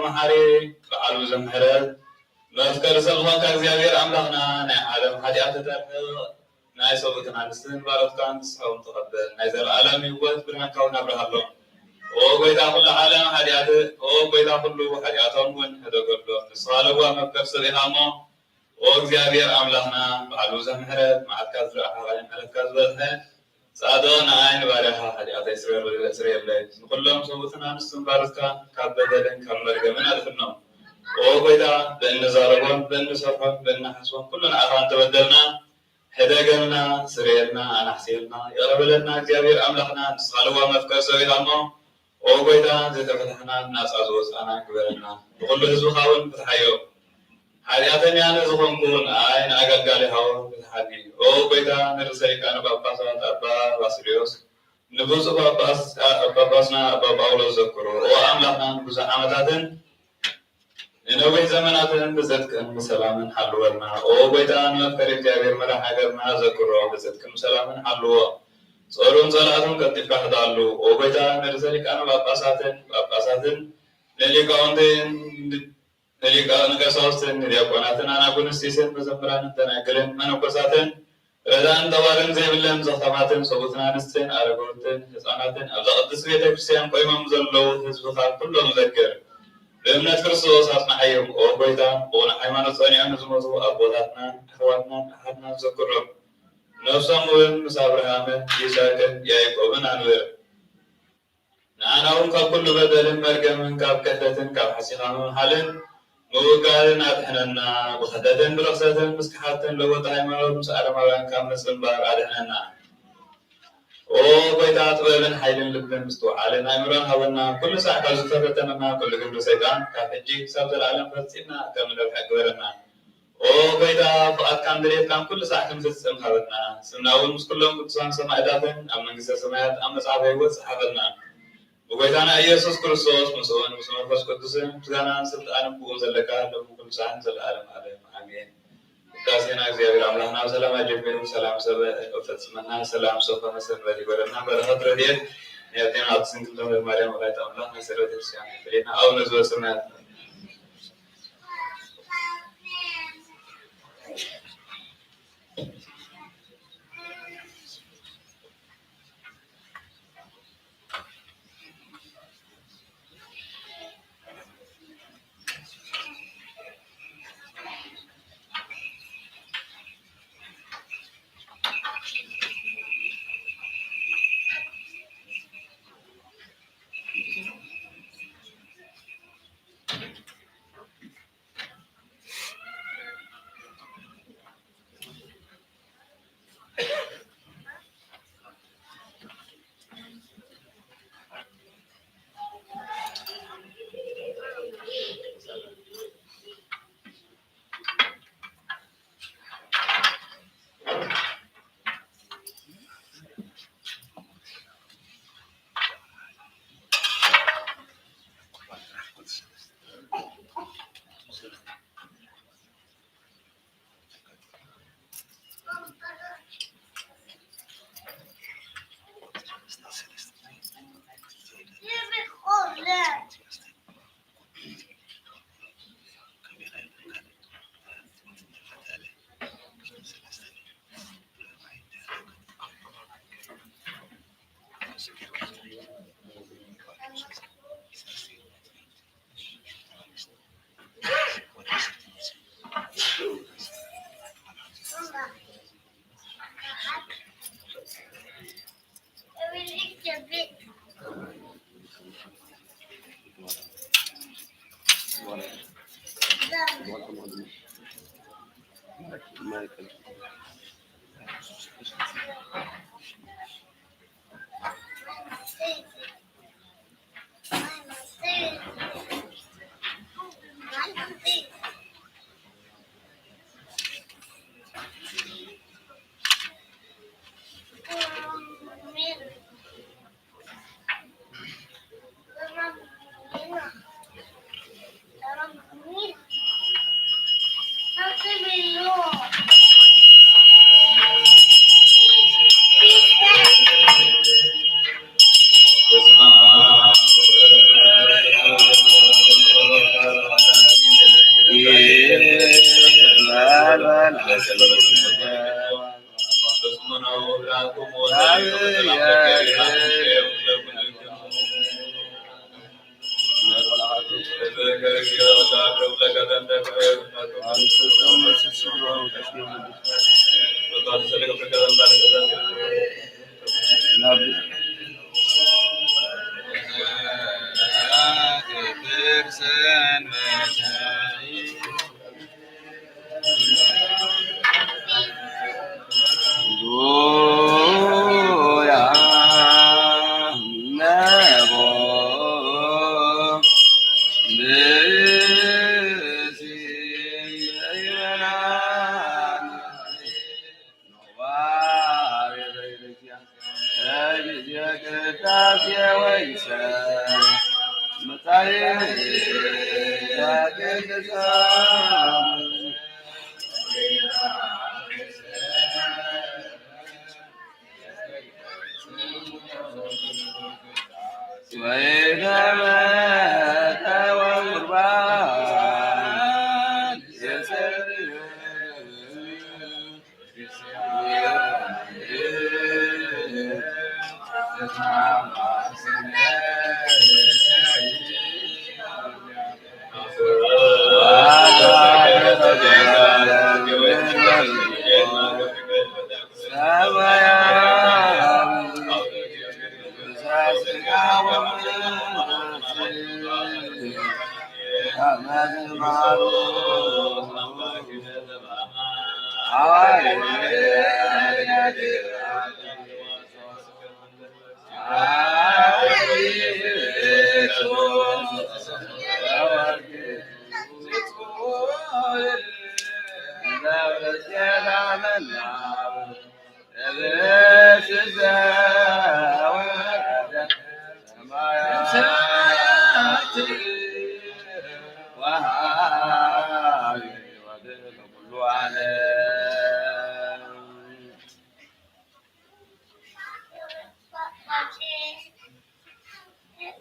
መሓሪ በዓል ብዙሕ ምሕረት፣ መፍቀሪ ሰብ ዝኾንካ እግዚኣብሔር ኣምላኽና፣ ናይ ዓለም ሓጢኣት ተርሕቕ፣ ናይ ሰብኡትን ኣንስትን ባሮትካን ንስሓኦም ተቐበል። ናይ ዘለኣለም ህይወት ብርሃንካ እውን ኣብርሃሎም። ኦ ጎይታ ኩሉ ዓለም ሓጢኣት፣ ኦ ጎይታ ኩሉ ሓጢኣቶም እውን ሕደገሎም። ንስኻ ለዋህ መፍቀሪ ሰብ ኢኻ እሞ፣ ኦ እግዚኣብሔር ኣምላኽና፣ በዓል ብዙሕ ምሕረት፣ መዓትካ ዝረኣኻ፣ ምሕረትካ ዝበዝሐ፣ ጻድቕ ንኣይ ንባርያኻ ሓጢኣተይ ስረየለይ፣ ስረየለይ። ንኹሎም ሰብኡትን ኣንስትን ባሮትካ ካብ በደልን ካብ መርገምን ኣድሕኖም። ኦ ጎይታ፣ ብእንዛረቦን ብእንሰርሖን ብእንሓስቦን ኩሉ ንኣኻ እንተበደልና፣ ሕደገልና፣ ስረየልና፣ ኣናሕስየልና፣ ይቕረ በለልና። እግዚኣብሔር ኣምላኽና፣ ንስኻ ለዋህ መፍቀሪ ሰብ ኢኻ እሞ፣ ኦ ጎይታ፣ ዝተፈታሕናን ናጻ ዝወጻእናን ግበረና። ንኹሉ ህዝብኻ እውን ፍትሓዮ። ሓጢኣተኛ ኣነ ዝኾንኩ ንኣይ ንኣገልጋሊኻ እውን ፍትሓኒ። ኦ ጎይታ፣ ንርእሰ ሊቃነ ጳጳሳት ኣባ ባስልዮስ፣ ንብፁዕ ጳጳስ፣ ጳጳስና ኣባ ጳውሎስ ዘክሮ። ኦ ኣምላኽና፣ ንብዙሕ ዓመታትን ንነዊሕ ዘመናትን ብጽድቅን ብሰላምን ሓልወልና። ኦ ጎይታ፣ ንመፍቀሪ እግዚኣብሔር መራሕ ሃገርና ዘክሮ፣ ብጽድቅን ብሰላምን ሓልዎ። ጾሩን ጸላእቱን ቀልጢፍካ ክተኣሉ። ኦ ጎይታ፣ ንርእሰ ሊቃነ ጳጳሳትን ጳጳሳትን ንሊቃውንትን ንሊቃ-፣ ንቀሳውስትን ንዲያቆናትን ኣናጉንስጢስን መዘምራንን ደናግልን መነኮሳትን ረዳእን ጠባልን ዘይብለን ዘኽታማትን ሰብኡትን ኣንስትን ኣረጋውትን ህፃናትን ኣብዛ ቅድስት ቤተ ክርስቲያን ቆይሞም ዘለዉ ህዝብኻ ኩሎም ዘክር። ብእምነት ክርስቶስ ኣጽንሓዮም። ኦ ጎይታ፣ ብቕኑዕ ሃይማኖት ጸኒዖም ንዝሞቱ ኣቦታትናን ኣሕዋትናን ኣሓትናን ዘክሮም። ነፍሶም እውን ምስ ኣብርሃምን ይስሐቅን ያዕቆብን ኣንብር። ንዓና እውን ካብ ኩሉ በደልን መርገምን፣ ካብ ክሕደትን ካብ ሓሲኻ ምምሓልን ምውጋድን ኣድሕነና። ብኽሕደትን ብርኽሰትን ምስ ከሓድትን ለወጢ ሃይማኖት ምስ ኣረማውያን ካብ ምጽንባር ኣድሕነና። ኦ ጎይታ፣ ጥበብን ሓይልን ልብን ምስትውዓልን ኣእምሮን ሃበና። ኩሉ ሳዕ ካብ ዝፈተተንና ኩሉ ግብሪ ሰይጣን ካብ ሕጂ ክሳብ ዘለኣለም ፈጺምና ከም ንረብሐ ግበረና። ኦ ጎይታ፣ ፍቓድካን ድሌትካን ኩሉ ሳዕ ክንፍጽም ሃበና። ስምና እውን ምስ ኩሎም ቅዱሳን ሰማዕታትን ኣብ መንግስተ ሰማያት ኣብ መጽሓፈ ህይወት ጽሓፈልና። ብጎይታና ኢየሱስ ክርስቶስ ምስኡን ምስ መንፈስ ቅዱስን ምስጋናን ስልጣንን ብኡ ዘለካ፣ ሎሚ ኩሉ ሳዕን ዘለኣለም ዓለም። ኣሜን። ቅዳሴና እግዚኣብሔር ኣምላኽና ብሰላም ኣጀሚሩ ብሰላም ሰበ-፣ ፈጽመና፣ ሰላም ሰፈነ ሰንበት ይበለና። በረኸት ረድኤት ናይ ኣዴና ቅድስት ድንግል ማርያም ወላዲተ ኣምላኽ ናይ ሰንበት ክርስቲያን ይፍለየና። ኣቡነ ዘበሰማያት።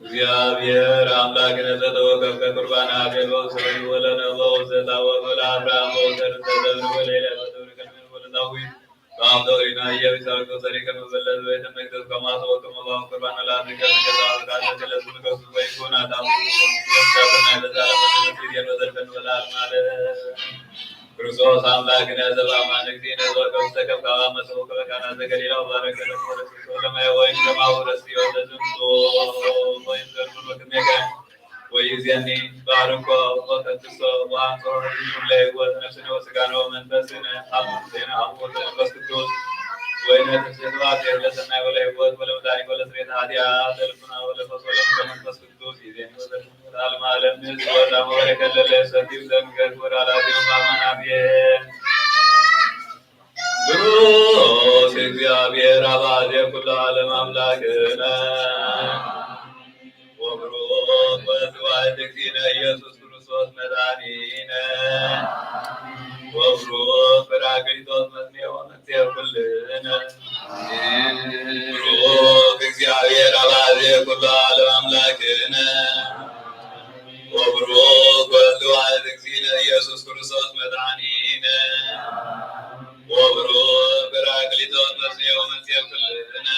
እግዚኣብሔር ኣምላክነ ዘተወከፍከ ቁርባን ኣቤል ወሰበኒ ወለነ ወዘታወ ወለአብርሃም ወዘር ዘተብን ወለኤልያስ ወዘብን ከልብን ወለዳዊት በአብ ተወሪና ኢየሩሳሌም ወሰሪከ መበለት ቤተ መቅደስ ከማቶ ወከመባው ቁርባን ወላዚ ከሚከ ዛወዳለ ከለሱ ንገሱ ወይኩን አታሙ ወይኩን ናይ በዛለ ወዘር ወዘር ወለአልማለ ክርስቶስ አምላክነ ዘበአማን እግዚእነ ዘወቀ ውስተ ከብካባ መሰቦ ከበቃና ዘገሊላ ወባረከ ለመወረስ ወለማየ ወይን ከማሁ ረስዮ ለዝምጡ ወይን ዘርሙን ወክሜከ ወይዜኒ ባርኮ ወቀድሶ ወአንጽሖ ይሁን ለሕይወት ነፍስነ ወስጋነ ወመንፈስነ አብ ዜና አብ ወልድ መንፈስ ቅዱስ ወይነ ትፍስሕት ወአብሔር ለሰናይ ወለሕይወት ወለመድኃኒት ወለስርየተ ኃጢአት ለልቡና ወለፈስ ወለመንፈስ ቅዱስ ይዜኒ ወዘልዓለመ ዓለም ንጽወታ መወረከለ ለሰቲው ዘምገት ወራላዲዮ ማማን አብሔር ብሩክ እግዚአብሔር አባዜ ኩሉ ዓለም አምላክነ ወብሩክ ወዝዋይ እግዚእነ ኢየሱስ ክርስቶስ መድኃኒነ ወብሩክ ጰራቅሊጦስ መጽንኤ ወመንጽሔ ኩልነ። ብሩክ እግዚአብሔር አባዜ ኩሉ ዓለም አምላክነ ወብሩክ ወልድ ዋሕድ እግዚእነ ኢየሱስ ክርስቶስ መድኃኒነ ወብሩክ ጰራቅሊጦስ መጽንኤ ወመንጽሔ ኩልነ።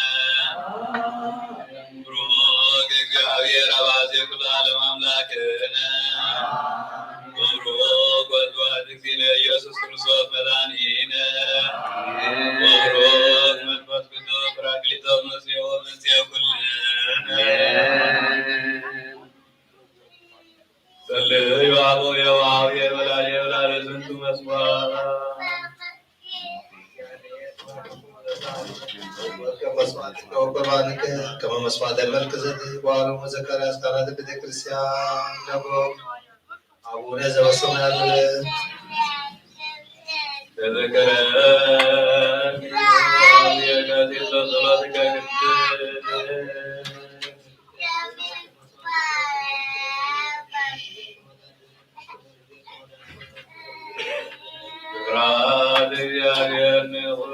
ብሩክ እግዚአብሔር አባዜ ኩሉ ዓለም አምላክነ ወብሩክ ወልድ ዋሕድ እግዚእነ ኢየሱስ ክርስቶስ መድኃኒነ ወብሩክ መንፈስ ቅዱስ ጰራቅሊጦስ መጽንኤ ወመንጽሔ ኩልነ። ጸልዩ አቡየ ወአቡየ ወላዲየ ወላዲየ ዝንቱ መስዋዕት። ከመ መስዋዕትከ ወቁርባንከ ከመ መስዋዕተ መልክ ዘድህብ በዓሎሙ ዘካርያስ ካህናተ ቤተ ክርስቲያን ነግሮም። አቡነ ዘበሰማያት ተዘከረኒ በጸሎትከ ቅድስት። ስብሐት ለእግዚአብሔር ንጉሥ።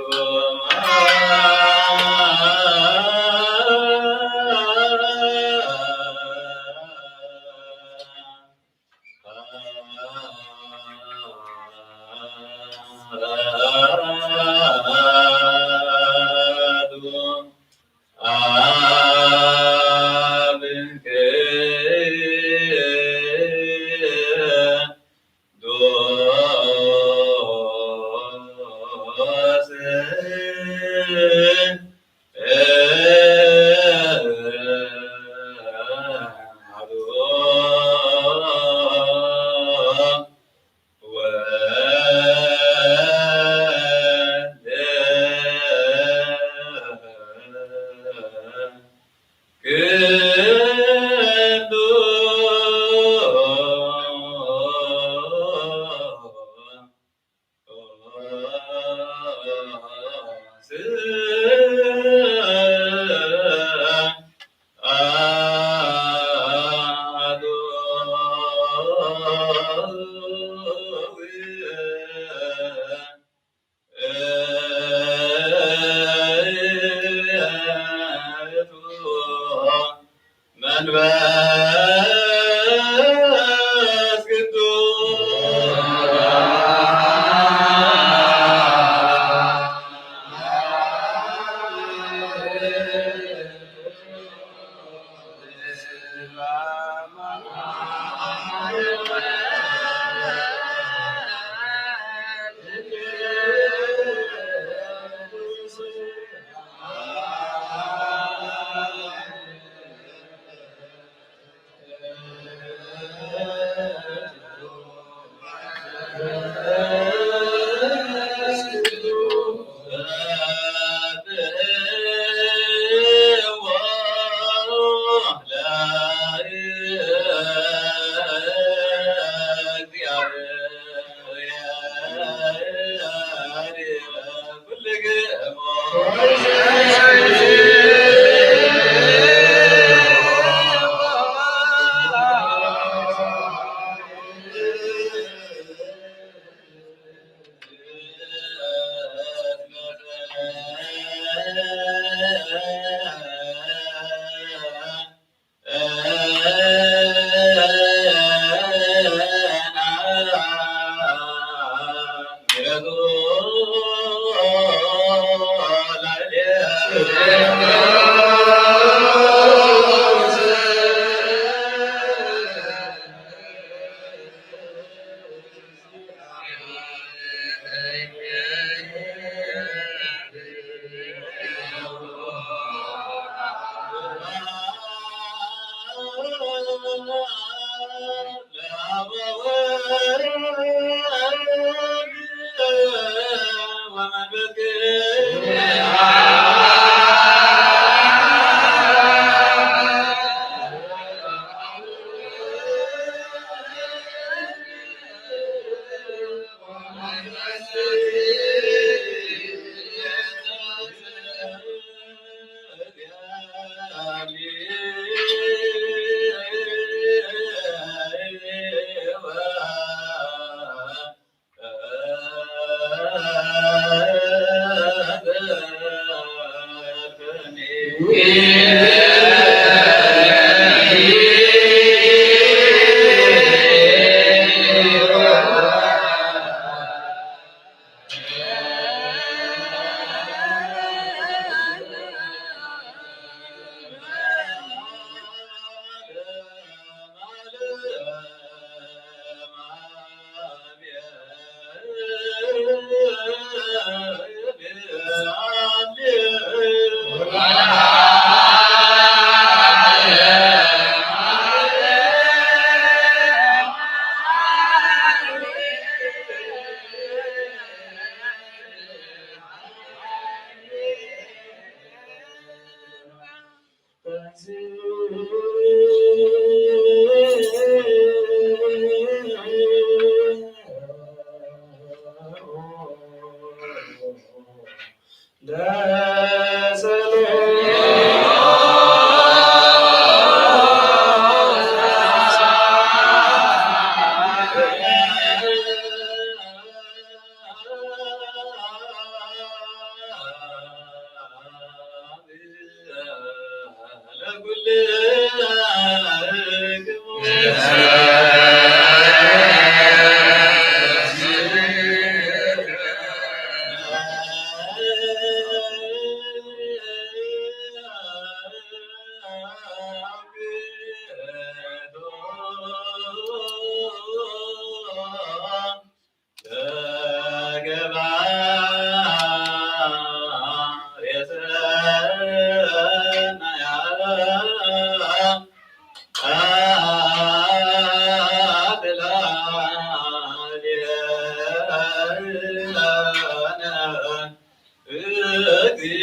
መንፈስ ቅዱስ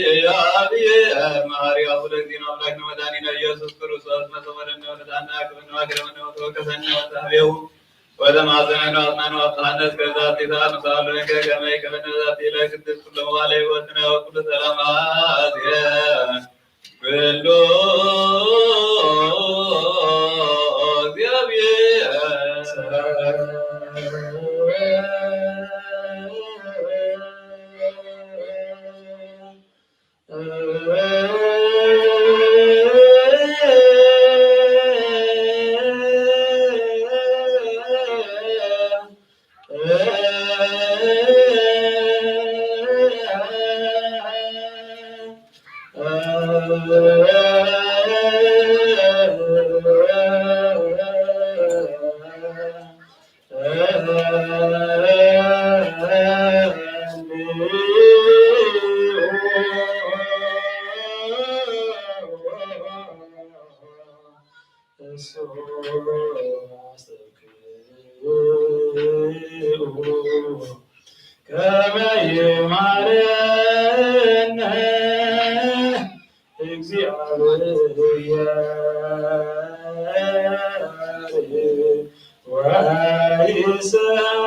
እግዚአብሔር መሐሪ አቡነ እግዚእነ አምላክነ መድኃኒነ ኢየሱስ ክርስቶስ መሰወረነ ወለዳና ክብነ ወግረመነ ወተወከሰነ ወተሃቤሁ ወተማጸነነ ወአጽናነ ወአብጽሐነ እስከ ዛቲ ሰዓት ንሳሉ እንከ ከመ ይከበነ ዛቲ ለቅድስት ኩሎ መዋለ ሕይወትነ ወኩሉ ሰላም አዜ ኩሉ እግዚአብሔር ከመ ይማረነ እግዚአብሔር ወይስሐቅ።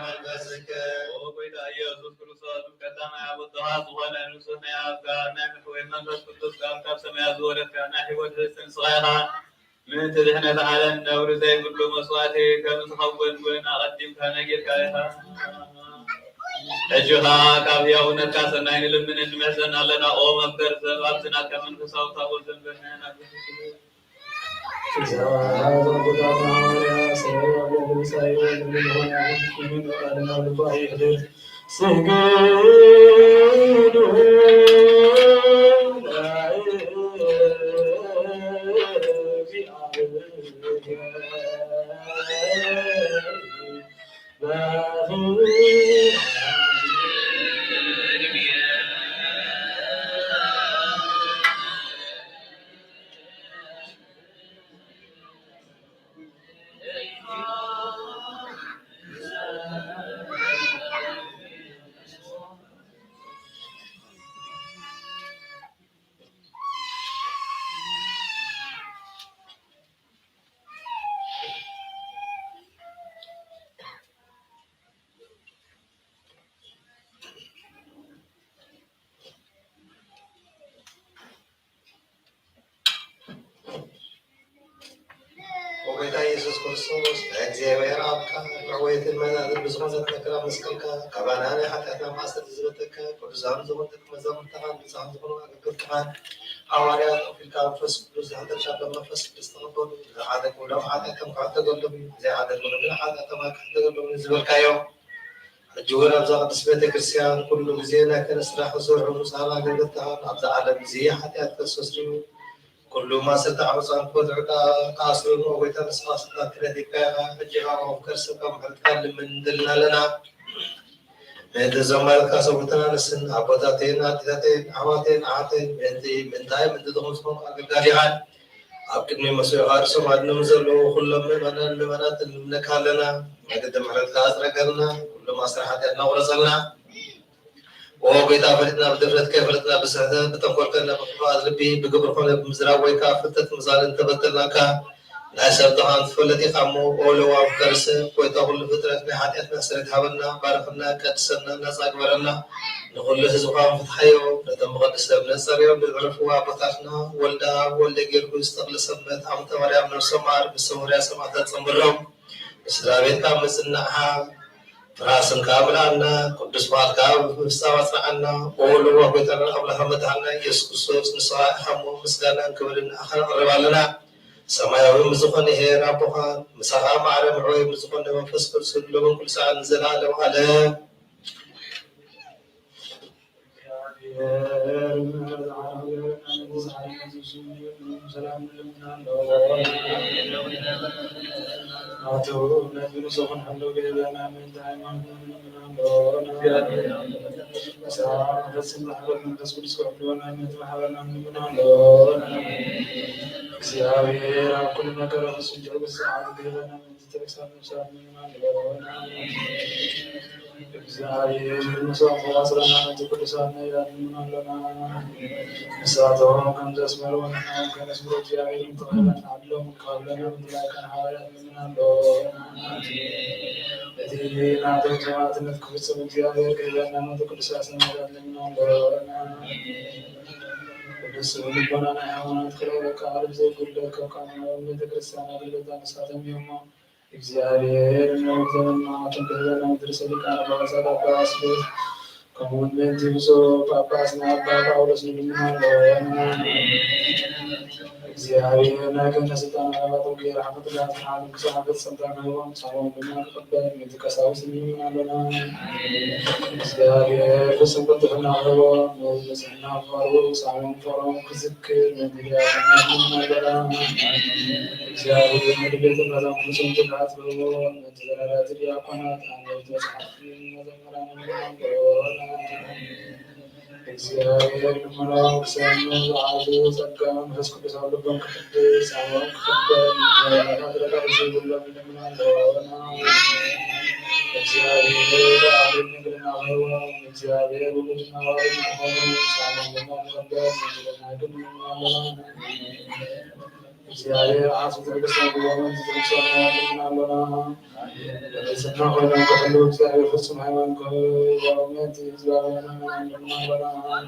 መንፈስከ። ኦ ጎይታ ኢየሱስ ክርስቶስ፣ ቀዳማይ ኣቦትኻ ዝኾነ ንጹሕ ናይ ኣብ ቃል ናይ መሕወይ መንፈስ ቅዱስ ቃል ካብ ሰማያት ዝወረድካ ናይ ሕይወት ርስቲ ንስኻ ኢኻ። ምእንቲ ድሕነት ዓለም ነውሪ ዘይብሉ መስዋእቲ ከም ዝኸውን እውን ኣቐዲምካ ነጊርካ ኢኻ። ሕጂ ኸኣ ካብ ህያውነትካ ሰናይ ንልምን ንምሕጸን ኣለና። ኦ መፍቀሪ ሰብ፣ ኣብዚ ናትካ መንፈሳዊ ታቦት ዘንበርና ኢና። ስግዱ ለእግዚአብሔር። ኦ ጎይታ ኢየሱስ ክርስቶስ፣ ናይ እግዚኣብሔር ኣብ ቃል መዕወይትን መዛዝን ብዝኾነ ዘተክራ መስቀልካ፣ ካባና ናይ ሓጢኣትና ማእሰርቲ ዝበተካ፣ ቅዱሳን ዝኾኑ ደቂ መዛሙርትኻን ንጹሃን ዝኾኑ ኣገልገልትኻን ሃዋርያት ኣውፊልካ መንፈስ ቅዱስ ዝሃደርካሎም መንፈስ ቅዱስ ተቐበሉ። ዝሓደግዎም ሓጢኣቶም ክሕተገሎም እዩ፣ ዘይሓደግዎም ግን ሓጢኣቶም ኣይክሕተገሎም እዩ ዝበልካዮ። ሕጂ እውን ኣብዛ ቅድስት ቤተ ክርስቲያን ኩሉ ግዜ ናይ ከነ ስራሕ ክሰርሑ ንጹሃን ኣገልገልትኻን ኣብዛ ዓለም እዚ ሓጢኣት ከስተስርዩ ኩሉ ማእሰርቲ ዓመፃን ክፈትሑ ከኣ ክኣስሩ እሞ ጎይታ ንስኻ ስልጣን ክህነካ ኢኻ። ሕጂ ኸኣ መፍቀሪ ሰብካ ምሕረትካ ንልምን ንደልን ኣለና። ምእንቲ እዞም ማለትካ ሰብኡትን ኣንስትን ኣቦታተይን ኣዴታተይን ኣሕዋተይን ኣሓተይን ምእንቲ ምንታይ ምእንቲ ዝኾኑ ዝኾኑ ኣገልጋሊኻን ኣብ ቅድሚ መሲዋእካ ርእሶም ኣድኖም ዘለዉ ኩሎም ምእመናን ምእመናት ንልምነካ ኣለና። መገዲ ምሕረትካ ኣጽረገልና፣ ኩሎም ኣስረ ሓጢኣትና ቁረጸልና። ኦ ጎይታ፣ ፈሊጥና ብድፍረት፣ ከይፈለጥና ብስሕተት፣ ብተንኮል ኮነ ብክፉኣት ልቢ፣ ብግብሪ ኮነ ብምዝራብ፣ ወይ ከኣ ፍልጠት ምዛል እንተበደልናካ፣ ናይ ሰብ ድኻ እንትፈለጥ ኢኻ እሞ፣ ኦ ለዋም ፈርስ፣ ጎይታ ኩሉ ፍጥረት፣ ናይ ሓጢኣትና ስርየት ሃበና፣ ባርኸና፣ ቀድሰና፣ ናጻ ግበረና፣ ንኹሉ ህዝብኻ ፍትሓዮ፣ ነቶም ብቐድሰ እምነት ጸሪዮም ንዕረፍዎ ኣቦታትና፣ ወልደ ኣብ፣ ወልደ ጊዮርጊስ፣ ተኽለ ሰንበት፣ ኣመተ ማርያም፣ ነፍሶም ማር፣ ምስ ሰሙርያ ሰማዕታት ጸንብሮም፣ ንስድራ ቤትካ ምጽንናዕኻ፣ ፍርሃት ስምካ ምልኣና፣ ቅዱስ ፍቓድካ ብምፍጻም ኣጽንዓና። ኦ ለዋህ ጎይታናን ኣምላኽን መድሓንና ኢየሱስ ክርስቶስ፣ ንስኻ ኢኻ እሞ ምስጋናን ክብርን ንኣኻ ነቕርብ ኣለና። ሰማያዊ ምስ ዝኾነ ሄር ኣቦኻን ምሳኻ ማዕረ ምዕወይ ምስ ዝኾነ መንፈስ ቅዱስን ሎምን ኩሉ ሰዓትን ንዘለኣለም ዓለም። እግዚኣብሔር ኣብ ኩሉ ነገር ፍጹም ትዕግስቲ ዝዓቢ ክህበና ምእንቲ ተበግሳት ነፍሳት ንልምን ኣለና። እግዚኣብሔር ምስኦም ተዋስለና ነቲ ቅዱሳት ነቢያት ንልምን ኣለና። ንሳቶም ከም ዘስመርዎ ንሕና እውን ከነስምሮ እግዚኣብሔር ምትኽእላን ዓድሎም ክሃበና ምትላካን ሓዋርያት ንልምን ኣለና። እቲ ናቶም ሰማዕትነት ክፍጽም እግዚኣብሔር ክህበና ነቲ ቅዱሳት ሰማዕታት ንልምን ኣለና። ቅዱስ ልቦና ናይ ሃይማኖት ክረረካ ዓርብ ዘይጉድለት ካብ ካህናት ቤተ ክርስቲያን ኣገልገልታ ንሳቶም እዮም። እግዚኣብሔር ነዊሕ ዘመን መዓልትን ክህበና ምድሪ ሰሊጣን ኣባ ቀጻሊ ኣባ ስሉስ ከምኡውን ምእንቲ ብፁዕ ጳጳስና ኣባ ጳውሎስ ንልምኖ ኣለና። እግዚኣብሔር ናይ ክህነት ስልጣን ኣባባቶም ከይረሓፉ ትጋት ሓሉን ክሳብ ፍጽምታ ክህቦም ሳሞም ድማ ክቕበል ምእንቲ ቀሳውስት ንልምን ኣሎና። እግዚኣብሔር ፍጹም ቅልጥፍና ክህቦም፣ ንጽሕና ክቐርቡ ሳሞም ፍቕሮም ክዝክር ምእንቲ ዲያቆናት ንልምን ኣሎና። እግዚኣብሔር ንድሌትን ራዛም ፍጹም ትግሃት ክህቦም፣ ምእንቲ ዘራዳቲ ዲያቆናት ኣንበብቲ መጽሓፍቲ መዘምራን ንልምን ኣሎና። እግዚኣብሔር ልመናኦም ክሰምዕ ዝዓቢ ጸጋ መንፈስ ቅዱስ ኣብ ልቦም ክሕድስ፣ ኣእምሮኦም ክኽደን፣ መረዳእታ ዘይብሎም ይልምኑ ኣለዉ። እግዚኣብሔር ኣብ ድንግልና ክህቦም፣ እግዚኣብሔር ውሉድና ዋሉድ ክኾኑ፣ ሳሎም ልቦም ክኽደን፣ ንልመና ግን ንልምናለን። እግዚኣብሔር ዓስቢ ትዕግስቲ ክህቦምን ዝትንክሶም ይልምና ኣሎና። ቅድስና ኮይኖም ክሕልው እግዚኣብሔር ፍጹም ሃይማኖት ክህቦም ምእንቲ ህዝባውያን ምእመናን ንልምና ኣሎና።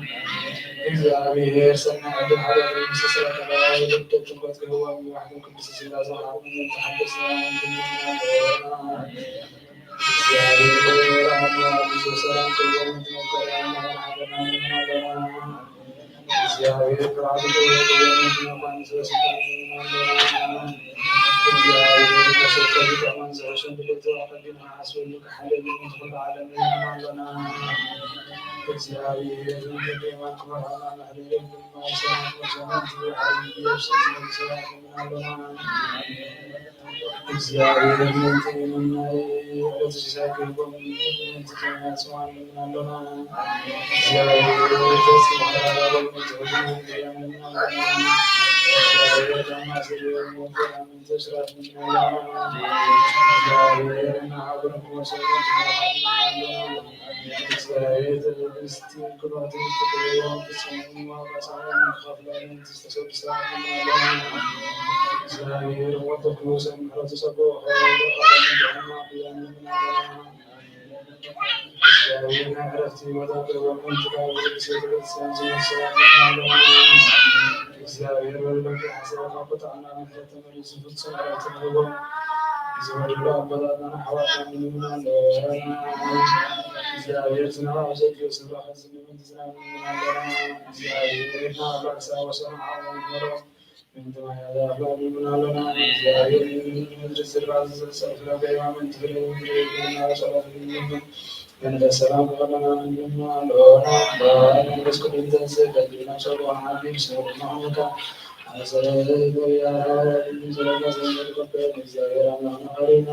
እግዚኣብሔር ሰናይ ዕድል ሓጢኣት ንምስትስራይ ተጋባዊ ልደት ጥምቀት ክህቦም ይባሕቶም ቅድስት ሥላሴ ከኣ ምእንቲ ሓደስቲ ምእመናን ንልምና ኣሎና። እግዚኣብሔር ኣምላክ ብሰላም ክህቦም ምእንቲ መፍቀሪ ኣምላክ ሓበና ንልምና ኣሎና። እግዚኣብሔር ብርሃኑ ክህቦም ምእንቲ መኳንንት ስልጣን ንልምና ኣሎና። እግዚኣብሔር መሰከሪ ጥዑምን ዝሕሹን ድሌቱ ኣቐዲምና ሓስበሉ ክሓልየሉ ምእንቲ ኩሉ ዓለም ንልምና ኣሎና። እግዚኣብሔር ምእንቲ የማን ክመርሖና ምሕረት የብሉን። ማይ ሰላም ክመልሶና ምእንቲ ዝወሓሉ ኢየሱስ ንልምና ኣሎና። እግዚኣብሔር ምእንቲ ናይ ዕለቱ ሲሳይ ክህቦም ምእንቲ ጥሙያት ጽሙኣን ንልምን ኣሎና። እግዚኣብሔር ፈጺሙ ክራራዎም ምእንቲ ሕቡናት ምእመናን ንልምን ኣሎና። እግዚኣብሔር ዳማ ስርዮም ወንጌላ ምእንቲ እስራት ንልምን ኣሎና። እግዚኣብሔር ንሃገሮም ክመልሰሎም ምእንቲ መራሕቲ ንልምን ኣሎና። እግዚኣብሔር ትዕግስቲ ክንዋትን ትክክለዎም ፍጹም ዋጋ ሳዕሮም ክኸፍሎም ምእንቲ ዝተሰዱ ሰባት ንልምን ኣሎና። እግዚኣብሔር ወልዱ ክህውሰን ምሕረቱ ጸግኡ ክኸውሉ ቃሎም ንድሕና ብያን ንልምን ኣሎና። እግዚኣብሔር ናይ ዕረፍቲ ቦታ ክህቦም ምእንቲ ካብ ቅድስት ቤተክርስትያን ዝመጹ ሰባት ንልምን ኣሎና። እግዚኣብሔር ወልዱ ሓሳብ ካብ ቁጥዕና ምሕረት ተመሊሱ ፍጹም ዕረፍቲ ክህቦም ዝወደሉ ኣቦታትናን ኣሕዋትናን ንልምን ኣሎና። እግዚኣብሔር ዝናብ ኣብ ዘድልዮ ስፍራ ከዝንብ ምእንቲ ዝናብ ንልምን ኣሎና። እግዚኣብሔር ንኣምላክ ሳወሰኑ ዓለም ይመሮም ምእንቲ ማይ ኣዛፍሎ ንልምን ኣሎና። እግዚኣብሔር ምድሪ ዝርባ ዝዘርእ ፍረ ገይባ ምእንቲ ፍረ ምድሪ ይኩንና ጸሎት ንልምን። መንፈስ ሰላም ክቐበለና ንልምን ኣሎና። ባሕሪ መንፈስ ቅዱስ ዘንስእ በድልና ጸልኦ ሓቢር ስሙ ድማ ክመካ ኣሰረ ነቢያ ሓዋርያ ብሉይ ጸሎትና ሰምዕ ተቀበል። እግዚኣብሔር ኣምላክና ቀሪብና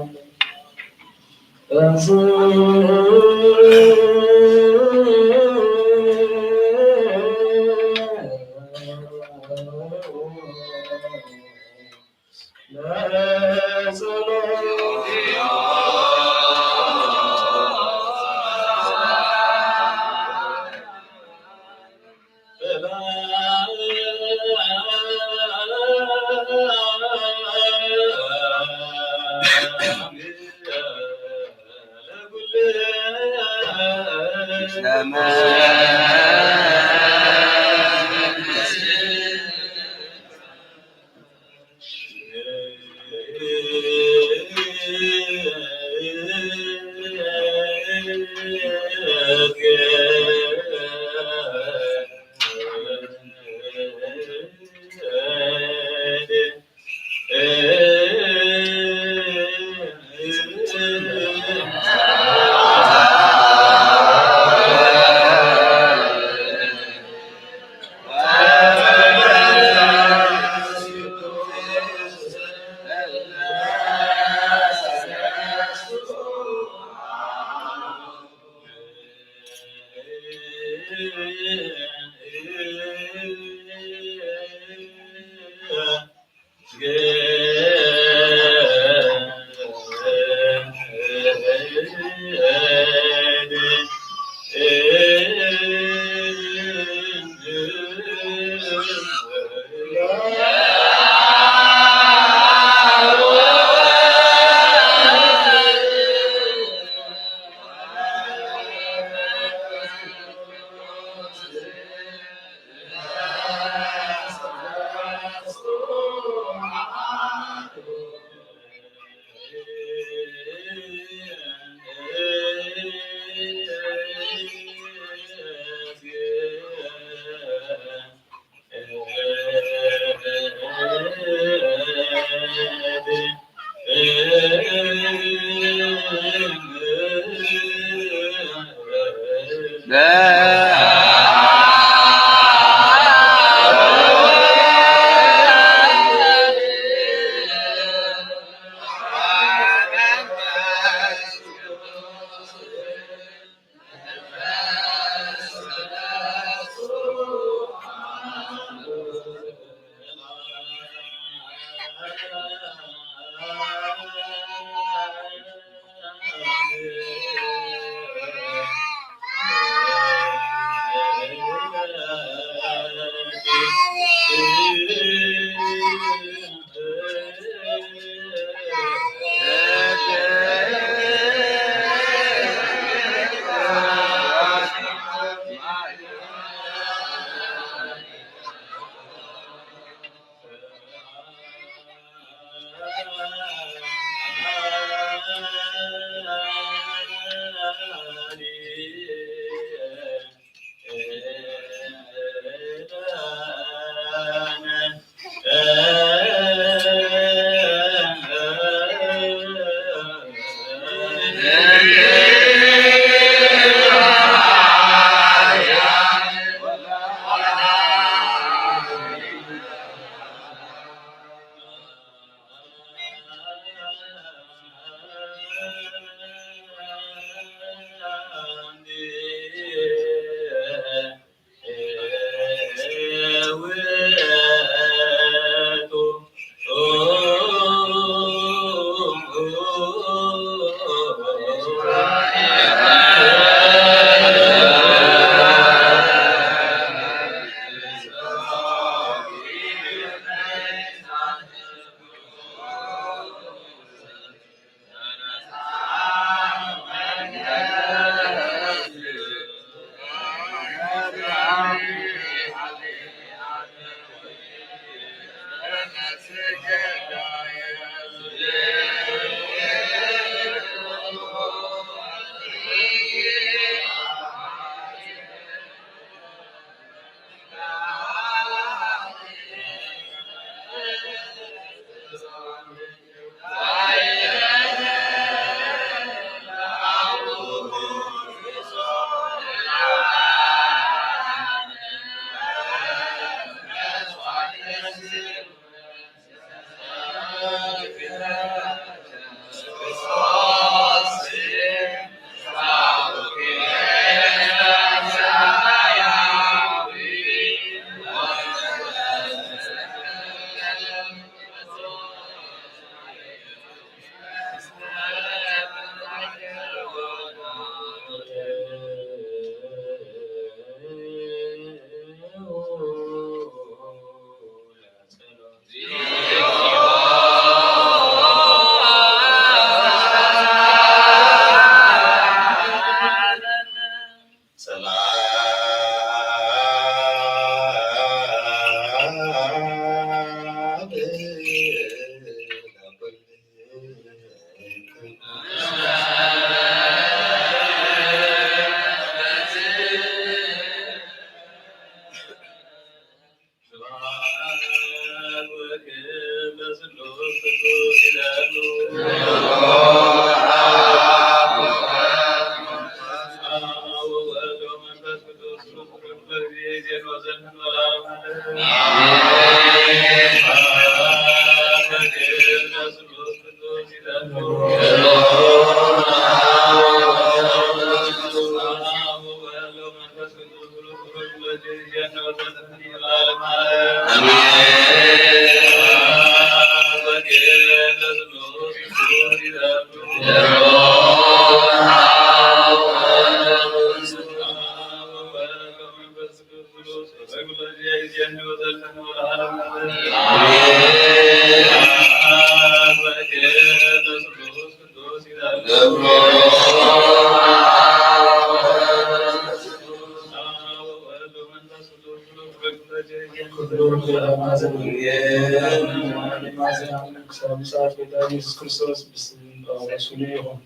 ክሳብ ምጽኣት ጎይታ ኢየሱስ ክርስቶስ ብስም ጳውሎስ ፍሉይ ይኹን።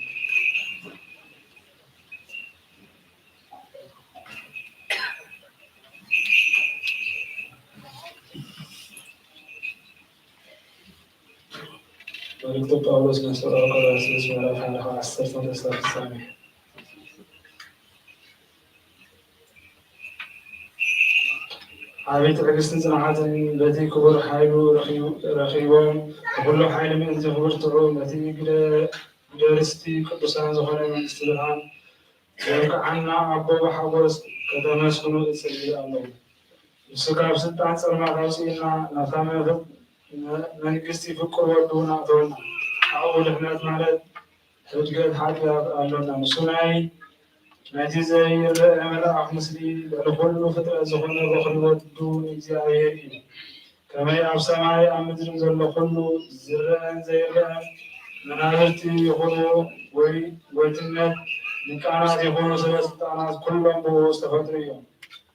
መልእክተ ጳውሎስ ንሰብኣዊ ቆላስይስ ምዕራፍ ሓደ ካብ ዓሰርተ ክሳብ ፍጻሜ። ዓቢ ትዕግስትን ጽንዓትን በቲ ክቡር ሓይሉ ረኺቡ-፣ ረኺቦም ብኹሉ ሓይሊ ምእንቲ ክብርትዑ ነቲ ግደ-፣ ግደ ርስቲ ቅዱሳን ዝኾነ መንግስቲ ብርሃን ዘብቅዓና ኣቦ ብሓጎስ ከተመስግኑ እጽሊ ኣለኹ። ንሱ ካብ ስልጣን ጸልማት ኣውጽእና ናብታ መ-፣ መ-፣ መንግስቲ ፍቁር ወዱ እውን ኣእተወና። ኣብኡ ድሕነት ማለት ሕድገት ሓጢኣት ኣሎና። ንሱ ናይ፣ ናይቲ ዘይረአ መልኣኽ ምስሊ ልዕሊ ኩሉ ፍጥረት ዝኾነ በኹሪ ወዱ ንእግዚኣብሔር እዩ። ከመይ ኣብ ሰማይ ኣብ ምድርን ዘሎ ኩሉ ዝረአን ዘይረአን መናብርቲ ይኹኑ ወይ ጎይትነት፣ ሊቃናት ይኹኑ ሰበ ስልጣናት ኩሎም ብኡ ዝተፈጥሩ እዮም።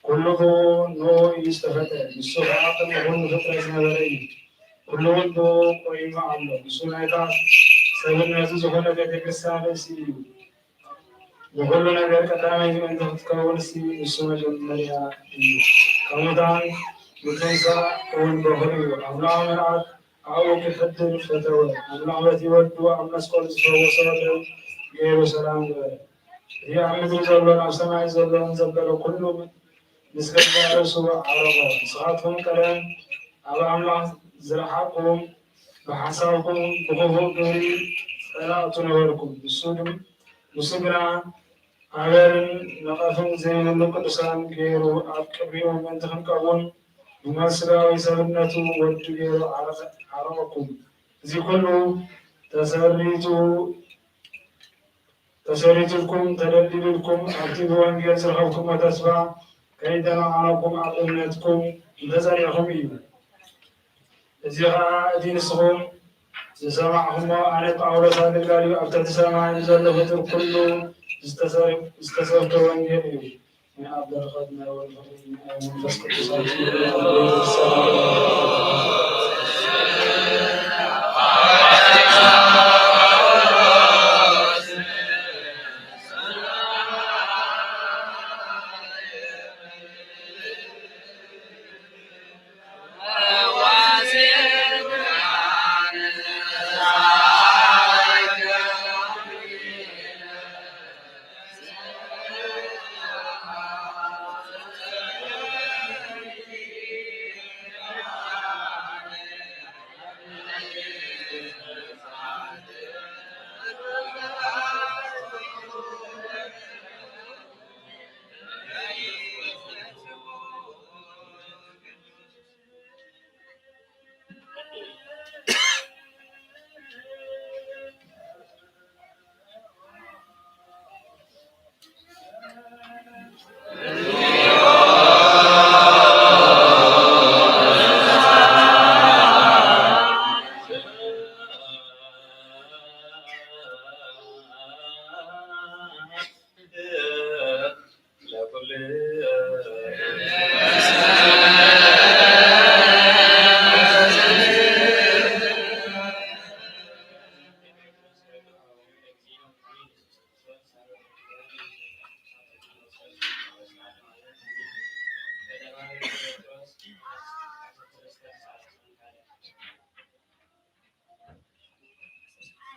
ኩሉ ብኡ ንኡ እዩ ዝተፈጥረ፣ ንሱ ኸዓ ቅድሚ ኩሉ ፍጥረት ዝነበረ እዩ። ኩሉ እውን ብኡ ቆይሙ ኣሎ። ንሱ ናይታ ሰብነቱ ዝኾነ ቤተ ክርስቲያን ርእሲ እዩ። ንኹሉ ነገር ቀዳመይቲ ምእንቲ ክትከውን ሲ ንሱ መጀመርያ እዩ። ከሙታን ምትንሳእ እውን በኹሪ እዩ። ኣምላኽ መልኣክ ኣብኡ ክሕድር ፈተወ። ኣምላኽ በቲ ወዱ ኣብ መስቀሉ ዝፈወሶ ደም ገይሩ ሰላም ገበረ። እቲ ኣብ ምድሪ ዘሎን ኣብ ሰማይ ዘሎን ዘበለ ኩሉ ምስ ገዛእ ርእሱ ዓረቆ። ንስኻትኩም ቀደም ኣብ ኣምላኽ ዝረሓቕኩም፣ ብሓሳብኩም ብኽፉእ ግብሪ ጸላእቱ ነበርኩም። ንሱ ድም-፣ ንሱ ግና ኣበርን ነቐፍን ዘይብሉ ቅዱሳን ገይሩ ኣብ ቅድሚኡ ምእንቲ ክንቀውም ብመስጋዊ ሰብነቱ ወዱ ገይሩ ዓረቐ-፣ ዓረቐኩም። እዚ ኩሉ ተሰሪቱ ተሰሪቱልኩም፣ ተደልዲሉልኩም፣ ኣብቲ ብወንጌል ዝረኸብኩሞ ተስፋ ከይተነቓነቕኩም ኣብ እምነትኩም እንተጸኒዕኩም እዩ። እዚ ኸኣ እቲ ንስኹም ዝሰማዕኹሞ ኣነ ጳውሎስ ኣገልጋሊኡ ኣብ ትሕቲ ሰማይ ንዘሎ ፍጡር ኩሉ ዝተሰር-፣ ዝተሰብከ ወንጌል እዩ። ናይ ኣብ በረኸት ናይ ወልድ ናይ መንፈስ ቅዱስ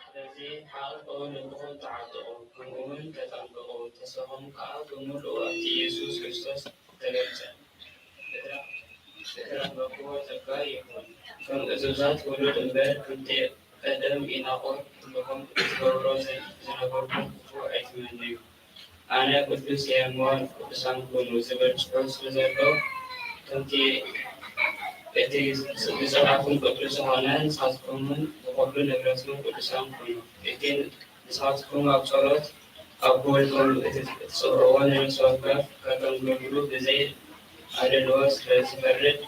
ስለዚ ሓቕቕ ልብኹም ተዓጠቑ፣ ከምኡውን ተጠንቀቑ፣ ተስፋኹም ከኣ ብምሉኡ ኣብቲ ኢየሱስ ክርስቶስ ተገልጸ። እተረኽበክዎ ጸጋ ይኹን። ከም እዙዛት ውሉድ እምበር፣ ከምቲ ቀደም ኢናቑር ኩልኹም ክትገብሮ ዝነበርኩም ክፉእ ኣይትመነዩ። ኣነ ቅዱስ እየ እሞ ቅዱሳን ኩኑ ዝብል ጽሑፍ ስለ ዘሎ፣ ከምቲ እቲ ብጽባሕኩም ቅዱስ ዝኾነ፣ ንስኻትኩምን ብኹሉ ንብረትኩም ቅዱሳን ኩኑ። እቲ ንስኻትኩም ኣብ ጸሎት ኣብ ክብርኩም እትጽውዕዎ ንነፍሲ ወከፍ ከተንብብሉ ብዘይ ኣድልዎ ስለ ዝፈርድ፣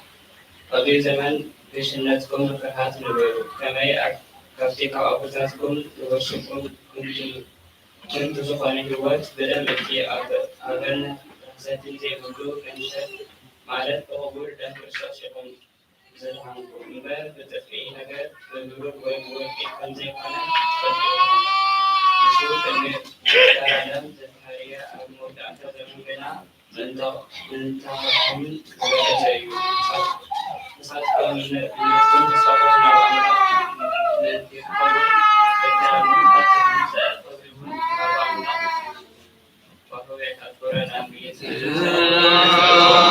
ኣብዚ ዘመን ግሽነትኩም ፍርሃት ንበሩ። ከመይ ኣብ-፣ ካብቲ ካብ ኣቦታትኩም ዝወረስኩም ከንቱ ዝኾነ ህይወት ብደም እቲ ኣበ-፣ ኣበን ርኽሰትን ዘይብሉ ገንዘብ፣ ማለት ብኽቡር ደም ክርስቶስ ኢኹም ዘድሓንኩም እምበር፣ ብጥፍኢ ነገር፣ ብብሩር ወይ ብወርቂ ከም ዘይኮነ ትፈልጡ ኢኹም። ንሱ ቅድሚ ፈጣሪ ዓለም ዘተሃርየ፣ ኣብ መወዳእታ ዘመን ግና ምእንታ-፣ ምእንታኹም ዝወረሰ እዩ። ንሳት-፣ ንሳትኩም እምነትኩም ተስፋኹም ናብ ኣምላኽ ምእንቲ ክኸውን፣ በቲ ኣብ መንፈስ ቅዱስ ዘዕቆ ይኹን፣ ናብ ኣምላኽ ባሕርያት ኣክብረን ኣብ ኢየሱስ ክርስቶስ።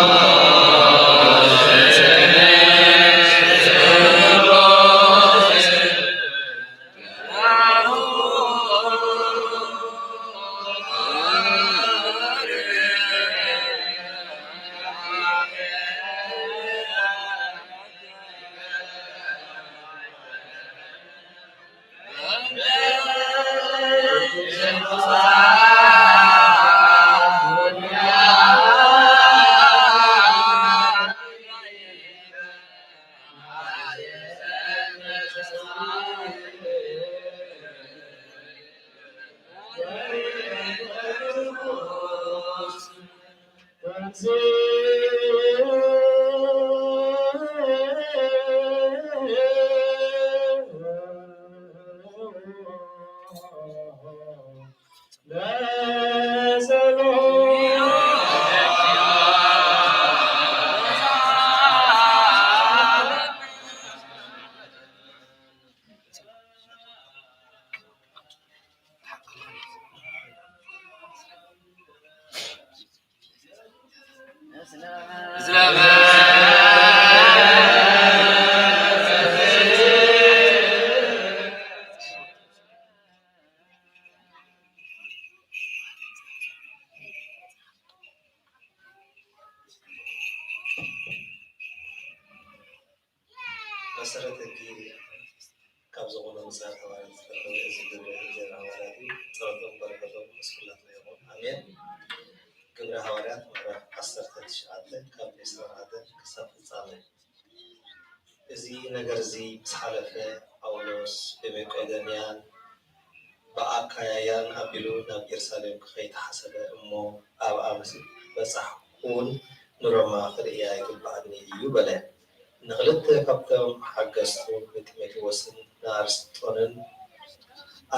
መሰረት ሕጊ ካብ ዝኾኑ ምሳሌ ሃዋርያት ዝተረኸበ እዚ ግብረ ሕጊ ሃዋርያት እዩ። ጸሎቶም በረከቶም ምስ ኩላትና ይኹን። ኣሜን። ግብረ ሃዋርያት ምዕራፍ ዓሰርተ ትሽዓተ ካብ ዕስራን ኣርባዕተን ክሳብ ፍጻመ። እዚ ነገር እዚ ምስ ሓለፈ፣ ጳውሎስ ብመቄዶንያን ብኣካያያን ኣቢሉ ናብ ኢየሩሳሌም ክኸይድ ሓሰበ። እሞ ኣብኣ ምስ በጻሕኩ እውን ንሮማ ክርእያ ይግብኣኒ እዩ በለ። ንኽልተ ካብቶም ሓገዝቱ ንጢሞቴዎስን ንኣርስጦንን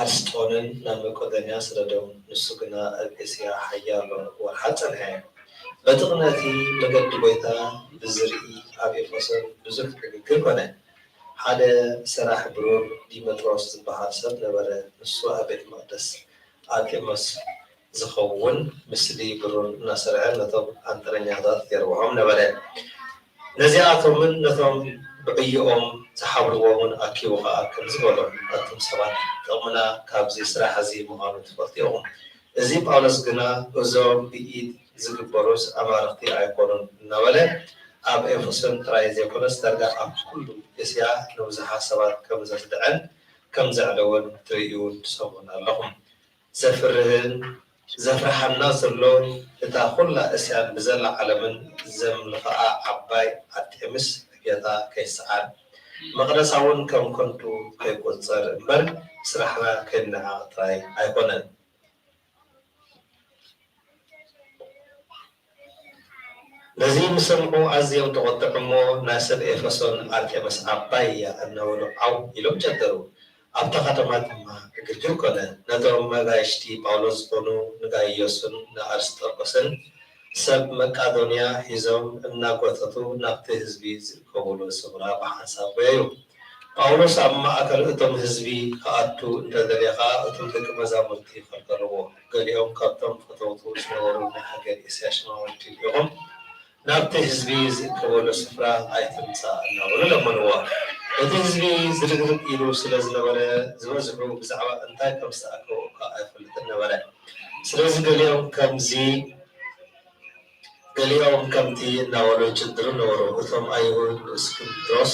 ኣርስጦንን ናብ መቄዶንያ ሰደዶም። ንሱ ግና ኣብ እስያ ሓያሎ ወርሓት ጸንሐ። በቲ ቅነ እቲ መገዲ ጐይታ ብዝርኢ ኣብ ኤፌሶን ብዙሕ ዕግርግር ኾነ። ሓደ ሰራሕ ብሩር ዲሜጥሮስ ዝበሃል ሰብ ነበረ። ንሱ ኣብ ቤተ መቕደስ ኣርጤምስ ዝኸውን ምስሊ ብሩር እናሰርዐ ነቶም ኣንጥረኛታት የርብሖም ነበረ። ነዚኣቶምን ነቶም ብዕዮኦም ዝሓብርዎምን ኣኪቡ ኸኣ ከምዚ በሎም፣ ኣቱም ሰባት፣ ጥቕምና ካብዚ ስራሕ እዚ ምዃኑ ትፈልጡ ኢኹም። እዚ ጳውሎስ ግና፣ እዞም ብኢድ ዝግበሩስ ኣማልኽቲ ኣይኮኑን እናበለ፣ ኣብ ኤፌሶን ጥራይ ዘይኮነስ፣ ዳርጋ ኣብ ኩሉ እስያ ንብዙሓት ሰባት ከም ዘስድዐን ከም ዘዕለወን ትርእዩን ትሰምዑን ኣለኹም። ዘፍርህን ዘፍርሓና ዘሎ፣ እታ ኹላ እስያን ብዘላ ዓለምን ዘምልኽኣ ዓባይ ኣርጤምስ ጌታ ከይስዓር፣ መቕደሳ እውን ከም ከንቱ ከይቁጸር እምበር፣ ስራሕና ከይነዓቕ ጥራይ ኣይኮነን። ነዚ ምስ ሰምዑ ኣዝዮም ተቖጥዑ እሞ፣ ናይ ሰብ ኤፌሶን ኣርጤምስ ዓባይ እያ እናበሉ ዓው ኢሎም ጨደሩ። ኣብታ ከተማ ድማ ዕግርግር ኮነ። ነቶም መጋይሽቲ ጳውሎስ ዝኾኑ ንጋይዮስን ንኣርስጠርቆስን ሰብ መቄዶንያ ሒዞም እናጎተቱ ናብቲ ህዝቢ ዝእከቡሉ ስፍራ ብሓንሳብ ጐየዩ። ጳውሎስ ኣብ ማእከል እቶም ህዝቢ ክኣቱ እንተ ደልየ ኸኣ፣ እቶም ደቂ መዛሙርቲ ከልከልዎ። ገሊኦም ካብቶም ፈተውቱ ዝነበሩ ናይ ሃገር እስያ ሽማውንቲ ልኢኾም፣ ናብቲ ህዝቢ ዝእከበሉ ስፍራ ኣይትምጻእ እናበሉ ለመንዎ። እቲ ህዝቢ ዝርግርግ ኢሉ ስለ ዝነበረ፣ ዝበዝሑ ብዛዕባ እንታይ ከም ዝተኣከቡ እኳ ኣይፈልጥን ነበረ። ስለዚ ገሊኦም ከምዚ፣ ገሊኦም ከምቲ እናበሉ ይጭድሩ ነበሩ። እቶም ኣይሁድ ንእስክንድሮስ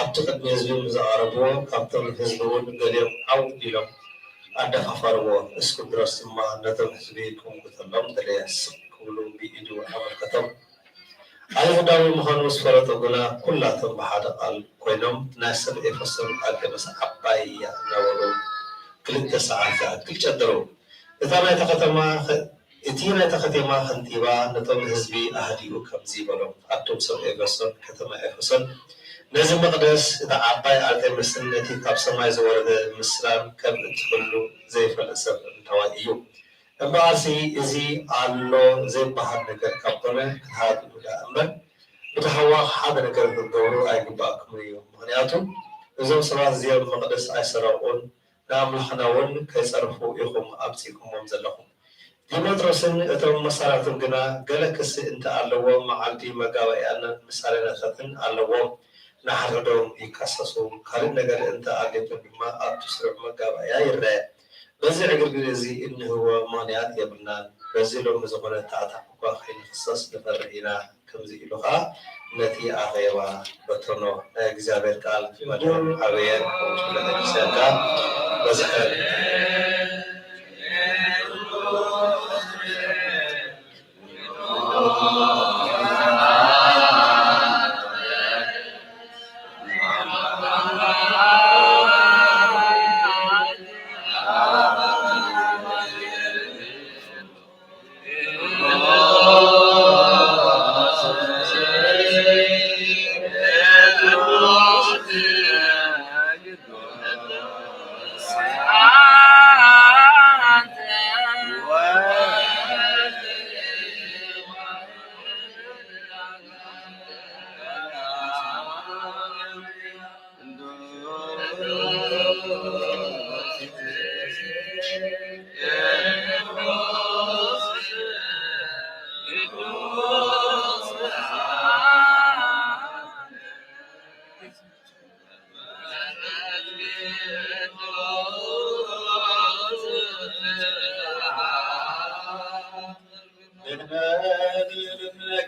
ኣብቲ ቅድሚ ህዝቢ ምስ ኣቕረብዎ፣ ካብቶም ህዝቢ እውን ገሊኦም ዓው ኢሎም ኣደፋፈርዎ። እስክንድሮስ ድማ ነቶም ህዝቢ ክምጉተሎም ደለየ። ስቕ ክብሉ ብኢዱ ኣመልከቶም። ኣይሁዳዊ ምዃኑ ምስ ፈለጡ ግና፣ ኩላቶም ብሓደ ቃል ኮይኖም፣ ናይ ሰብ ኤፌሶን ኣርጤምስ ዓባይ እያ እናበሉ ክልተ ሰዓት ዝኣክል ጨደሩ። እታ ናይታ ከተማ ኸ-፣ እቲ ናይታ ከተማ ከንቲባ ነቶም ህዝቢ ኣህዲኡ ከምዚ በሎም፣ ኣቱም ሰብ ኤፌሶን፣ ከተማ ኤፌሶን፣ ነዚ መቕደስ፣ እታ ዓባይ ኣርጤምስን ነቲ ካብ ሰማይ ዝወረደ ምስላን ከም እትሕሉ ዘይፈልጥ ሰብ እንታዋይ እዩ? እምበኣርሲ እዚ ኣሎ ዘይበሃል ነገር ካብ ኮነ፣ ክትሃድኡ ደኣ እምበር፣ ብታህዋኽ ሓደ ነገር ክትገብሩ ኣይግብኣኩምን እዩ። ምኽንያቱ እዞም ሰባት እዚኦም መቕደስ ኣይሰረቑን፣ ንኣምላኽና እውን ከይጸርፉ ኢኹም ኣምጺእኩሞም ዘለኹም። ዲሜጥሮስን እቶም መሳርሕቱን ግና፣ ገለ ክሲ እንተ ኣለዎም፣ መዓልቲ መጋባእያንን ምሳሌታትን ኣለዎም። ንሓድሕዶም ይካሰሱ፣ ካልእ ነገር እንተ ኣልዩኩም ድማ ኣብቲ ስሩዕ መጋባእያ ይረአ። በዚ ዕግርግር እዚ እንህቦ ምኽንያት የብልናን። በዚ ሎሚ ዝኾነ ታዕታዕ እኳ ከይንኽሰስ ንፈርህ ኢና። ከምዚ ኢሉ ኸኣ ነቲ ኣኼባ በተኖ። ናይ እግዚኣብሔር ቃል መድሕን ዓበየን፣ ቤተክርስትያን ከኣ በዝሐን።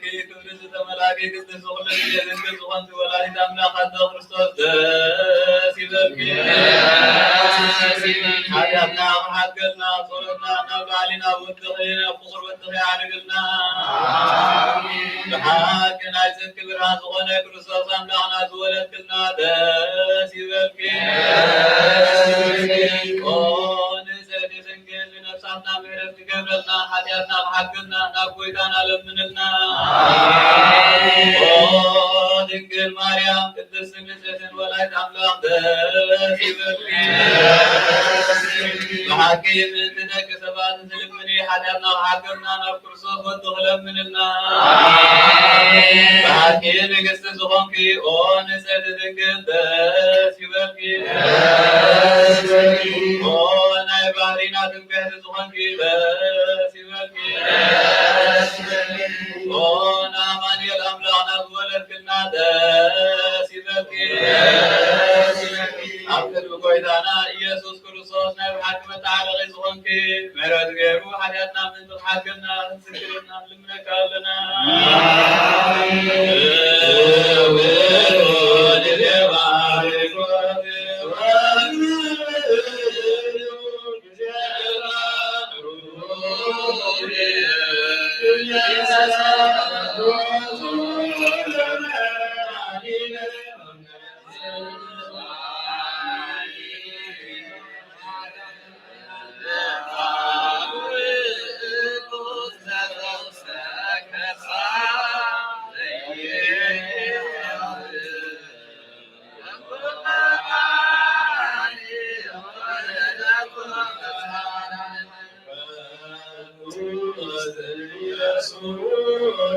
ክብሪ ዝተመላእኪ ቅድስቲ ኩሉ ግዜ ድንግል ዝኾንኪ ወላዲት ኣምላኽ ኣደ ክርስቶስ ደስ ይበልኪ። ሓጢኣትና ክሓድገልና ጸሎትና ናብ ላዕሊ ናብ ወድኺ ናብ ፍቑር ወድኺ ኣዕርግልና። ብሓቂ ናይ ጽድቂ ብርሃን ዝኾነ ክርስቶስ ኣምላኽና ዝወለድክልና ደስ ይበልኪ። ኦ ንጽሕቲ ድንግል ንነፍሳትና ምሕረት ክገብረልና ሓጢኣትና ክሓግዝና ናብ ጎይታና ለምንልና። ኦ ድንግል ማርያም ቅድስት ንጽሕትን ወላዲት ኣምላኽ ደስ ይበልኪ። ብሓቂ ምእንቲ ደቂ ሰባት ዝልምኒ ሓጢኣትና ክሓግዝና ናብ ክርስቶስ ወዲ ክለምንልና። ብሓቂ ንግስቲ ዝኾንኪ ኦ ንጽሕቲ ድንግል ደስ ይበልኪ። ኦ ናይ ባህሪና ትምክሕቲ ዝኾንኪ ደስ ይበልኪ። ኦ ንኣማኑኤል ኣምላኽና ዝወለድክልና ደስ ይበልኪ። ኣብ ቅድሚ ጎይታና ኢየሱስ ክርስቶስ ናይ ብሓቂ መተዓረቒ ዝኾንኪ ምሕረት ገይሩ ሓጢኣትና ምእንቲ ክሓግዝና ክንስግደልና ንልምነካ ኣለና።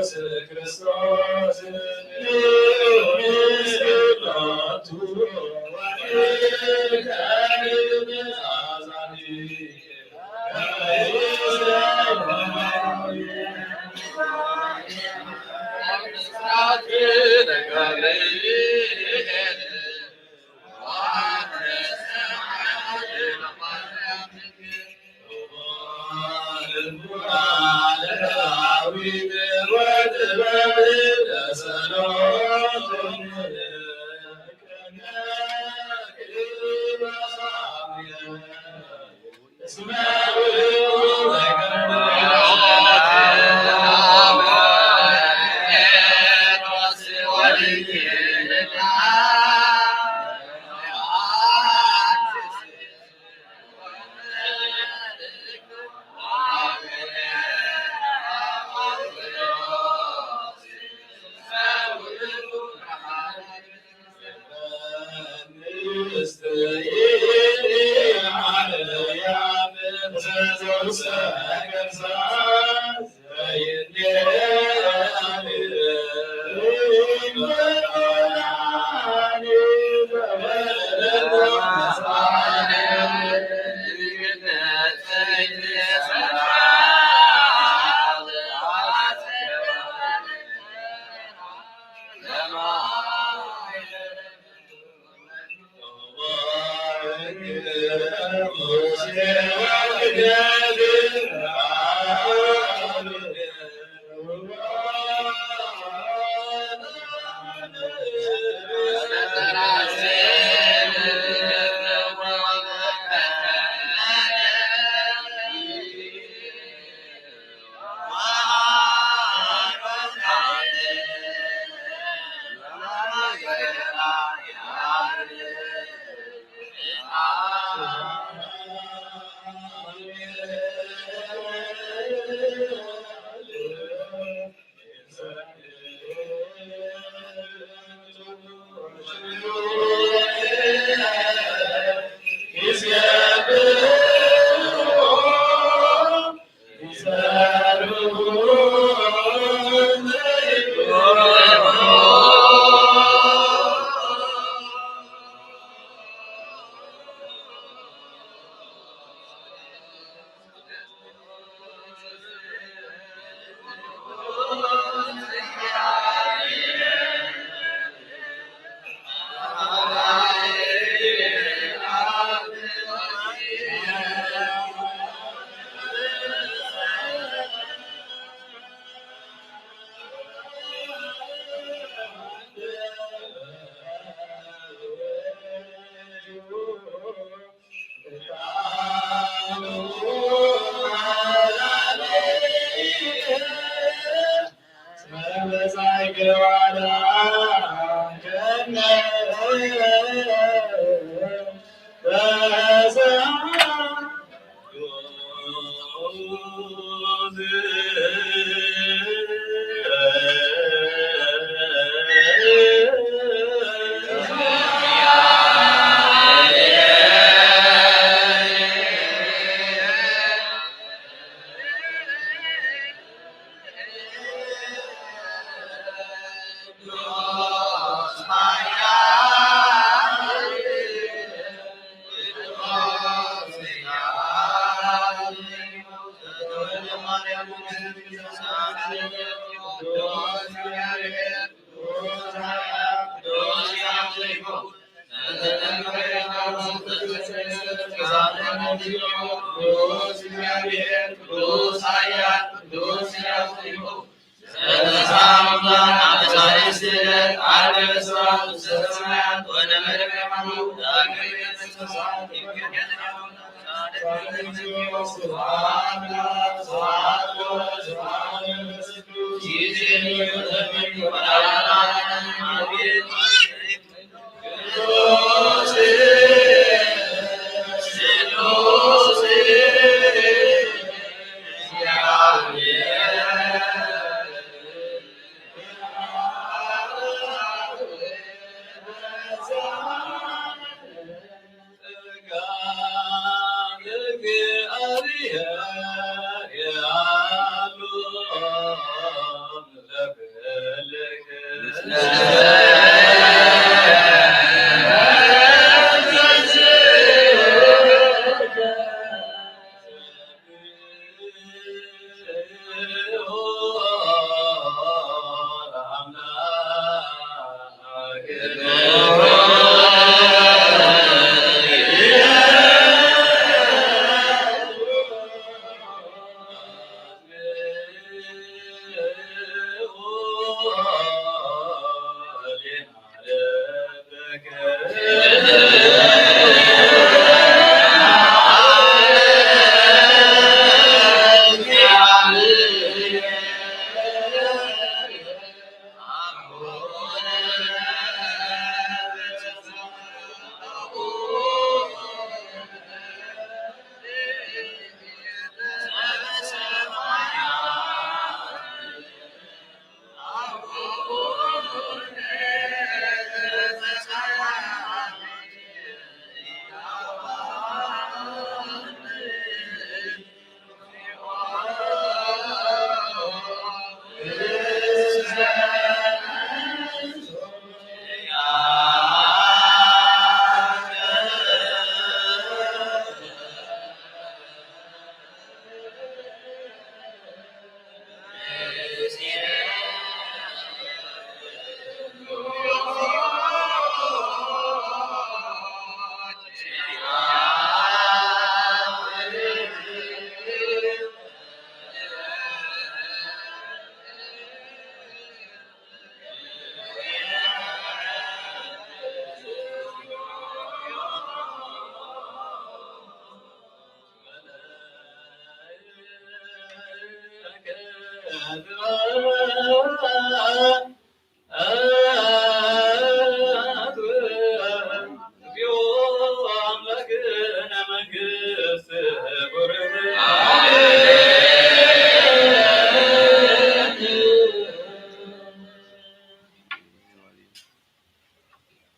ኢየሱስ ክርስቶስ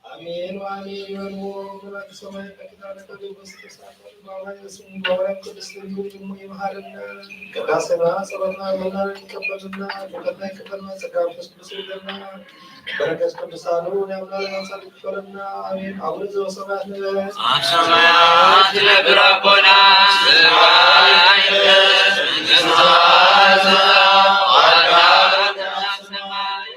አሜን ወአሜን ይበልዎ። መላእክተ ሰማይ ቃል ኪዳነ ከልብ በስተ ሰዓት ባባይ በስሙ ባባይ ቅድስት ድንግል እሙ ይምሃርና። ቅዳሴና ጸሎትና ልመና ይቀበልና። በረከትና ይቀበልና። ጸጋ መንፈስ ቅዱስ ይደና። በረከት ቅዱሳኑ ያምናል ያሳልፍ ይበልና። አሜን። አቡነ ዘበሰማያት ንበል። አብ ሰማያት ይነብር አቦና ስብሐት ይትቀደስ መንግሥትከ ወትምጻእ ፈቃድከ በከመ በሰማይ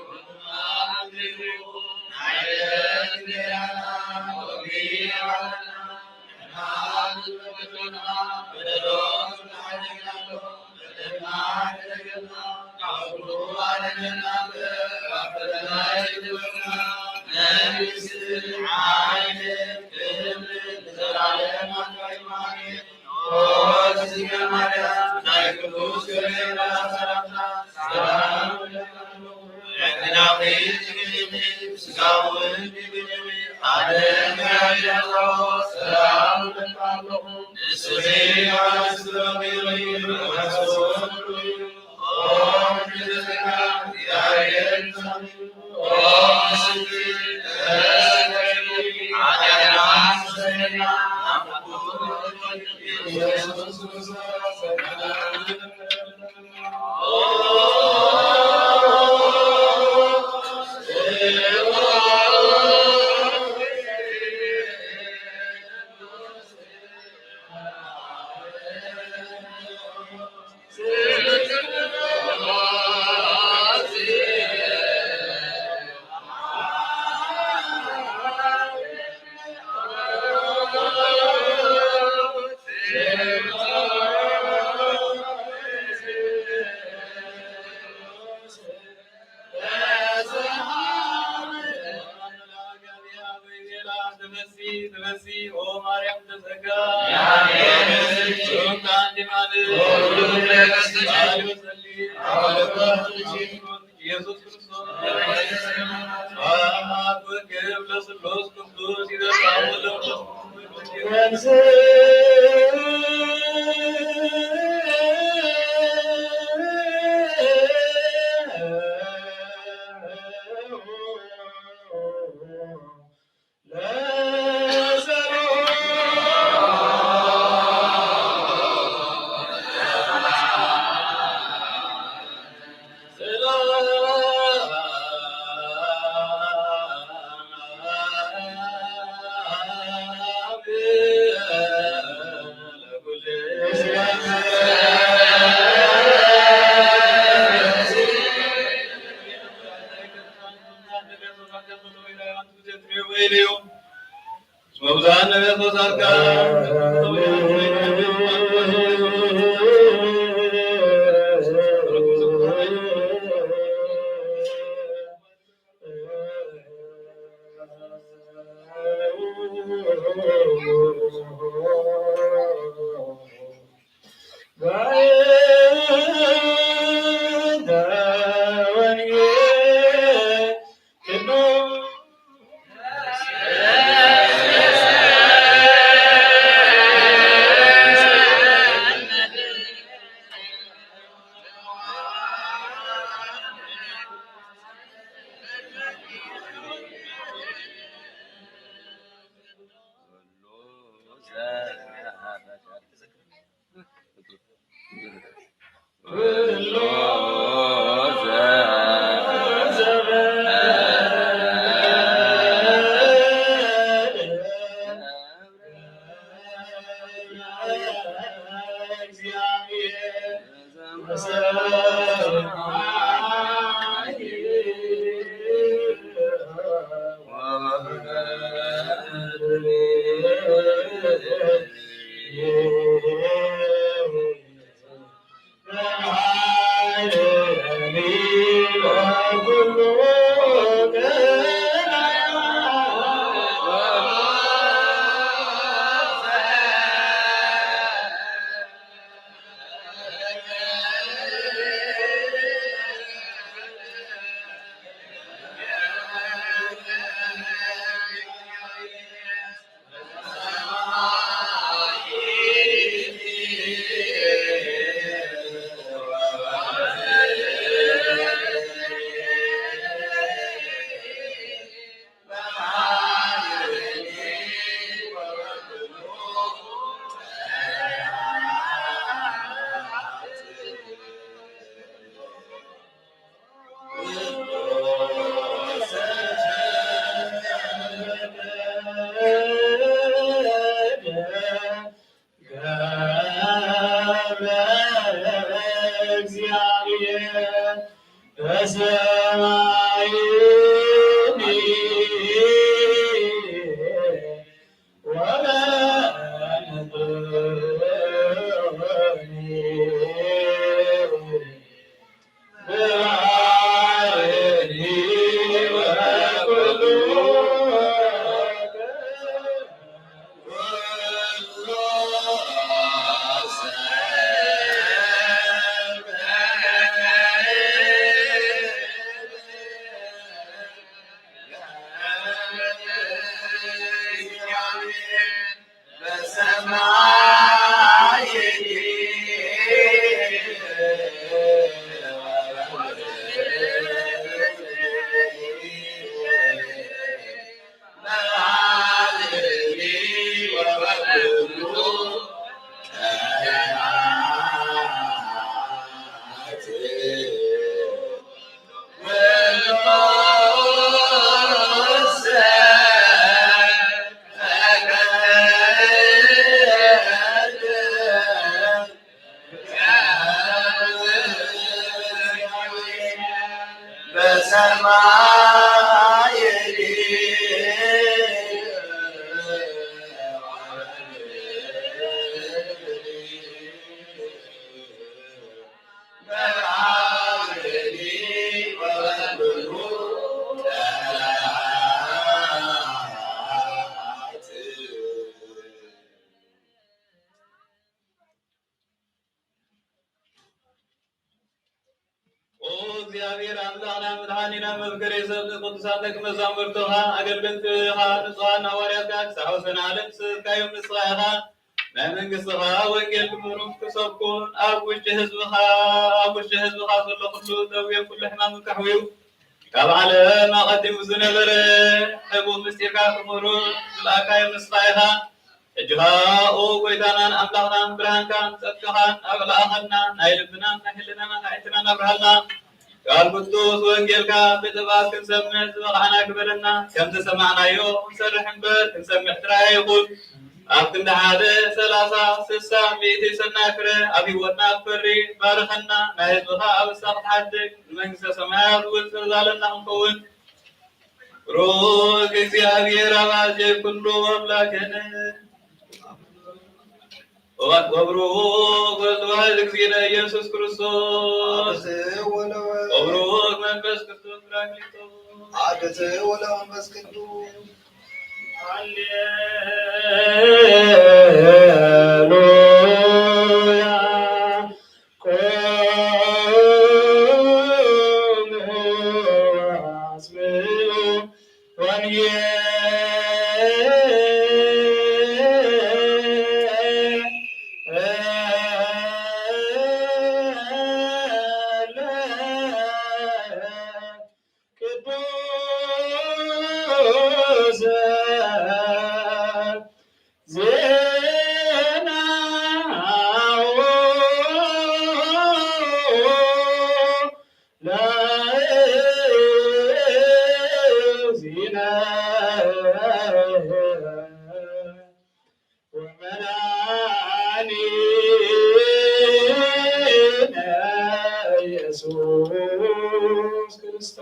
ኢየሱስ ክርስቶስ ኣብ ወግብ ለስሉስ ቅዱስ ይደርሳሙ ለመንፈስ ቅዱስ ገብረ እግዚአብሔር በሰማይ በሰማይ በሰማይ ኦ እግዚኣብሔር ኣምላኽና መድኃኒና መፍቀሬ ሰብ ቅዱሳን ደቂ መዛሙርትኻ ኣገልገልትኻ ንጹሓን ሃዋርያትካ ክሳዕ ወሰን ዓለም ዝሰበካዮም ንስኻ ኢኻ። ናይ መንግሥትኻ ወንጌል ክምህሩን ክሰብኩን ኣብ ውሽጢ ህዝብኻ ኣብ ውሽጢ ህዝብኻ ዘሎ ኩሉ ደዌ ኩሉ ሕማም ከሕውዩ ካብ ዓለም ኣቐዲሙ ዝነበረ ሕቡእ ምስጢርካ ክምህሩ ዝለኣካዮም ንስኻ ኢኻ። ሕጂ ኸኣ ኦ ጐይታናን ኣምላኽናን ብርሃንካን ጸድቅኻን ኣቕላእኸልና፣ ናይ ልብናን ናይ ህልናናን ኣዒንትናን ኣብርሃልና። ቃል ቅዱስ ወንጌልካ ብጥብዓት ክንሰምዕ ዝበቓዕና ግበረና። ከም ዝሰማዕናዮ ክንሰርሕ እምበር ክንሰምዕ ጥራይ ኣይኹን። ኣብ ክንዲ ሓደ ሰላሳ ስሳ ሚእቲ ሰናይ ፍረ ኣብ ህይወትና ክፈሪ ባርኸና። ናይ ህዝብኻ ኣበሳ ክትሓድግ ንመንግስተ ሰማያት እውን ዘዛለና ክንከውን ብሩክ እግዚኣብሔር አባዜ ኩሉ አምላክነ ወብሩክ ወልድ ዋሕድ እግዚእነ ኢየሱስ ክርስቶስ ወብሩክ መንፈስ ቅዱስ ፕራክሊጦስ። አብ ስም ወወልድ ወመንፈስ ቅዱስ። ሃሌሉያ። ቅዱስ ዜናሁ ለእግዚእነ ወመድኃኒነ ኢየሱስ ክርስቶስ።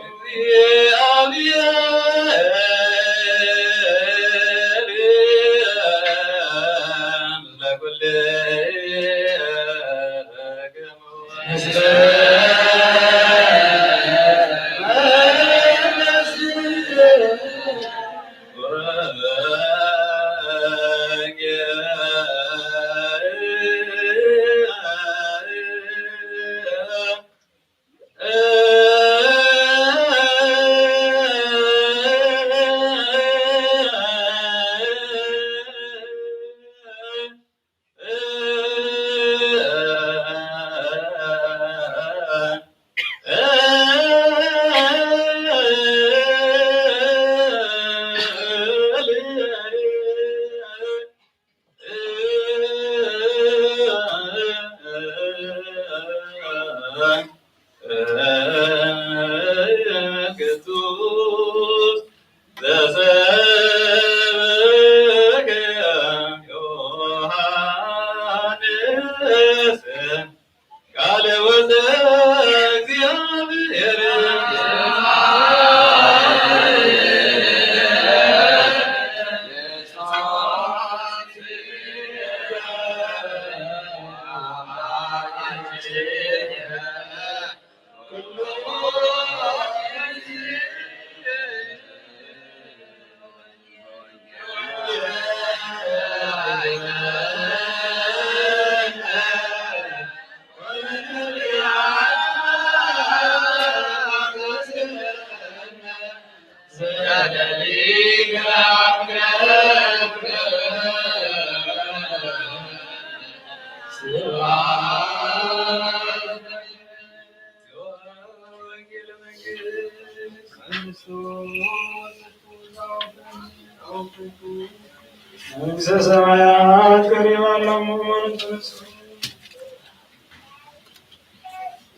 መንግስተ ሰማያት ቀሪባለሙ።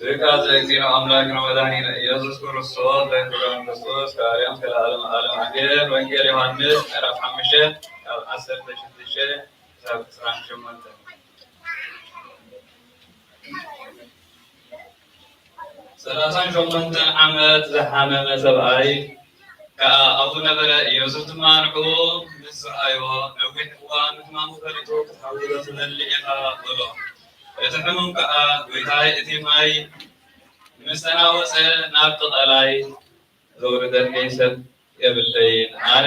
ዝቃ ዘእግዚእነ ኣምላክ ረመዳን ኢየሱስ ክርስቶስ ለክብረ መንግስቱ እስከ ዓለም እስከ ለዓለም ዓለም ኣሜን። ወንጌል ዮሐንስ ምዕራፍ ሓሙሽተ ካብ ዓሰርተ ሽዱሽተ ክሳብ ዕስራን ሸሞንተን። ሰላሳን ሸሞንተን ዓመት ዝሓመመ ሰብኣይ ከኣ ኣብኡ ነበረ። ኢየሱስ ድማ ንዕኡ ምስ ረኣዮ፣ ነዊሕ እዋን ንሕማሙ ፈሊጡ፣ "ክትሓዊ ዶ ትደሊ ኢኻ?" በሎ። እቲ ሕሙም ከኣ፣ "ጐይታይ፣ እቲ ማይ ምስ ተናወጸ፣ ናብቲ ቀላይ ዘውርደኒ ሰብ የብለይን። ኣነ፣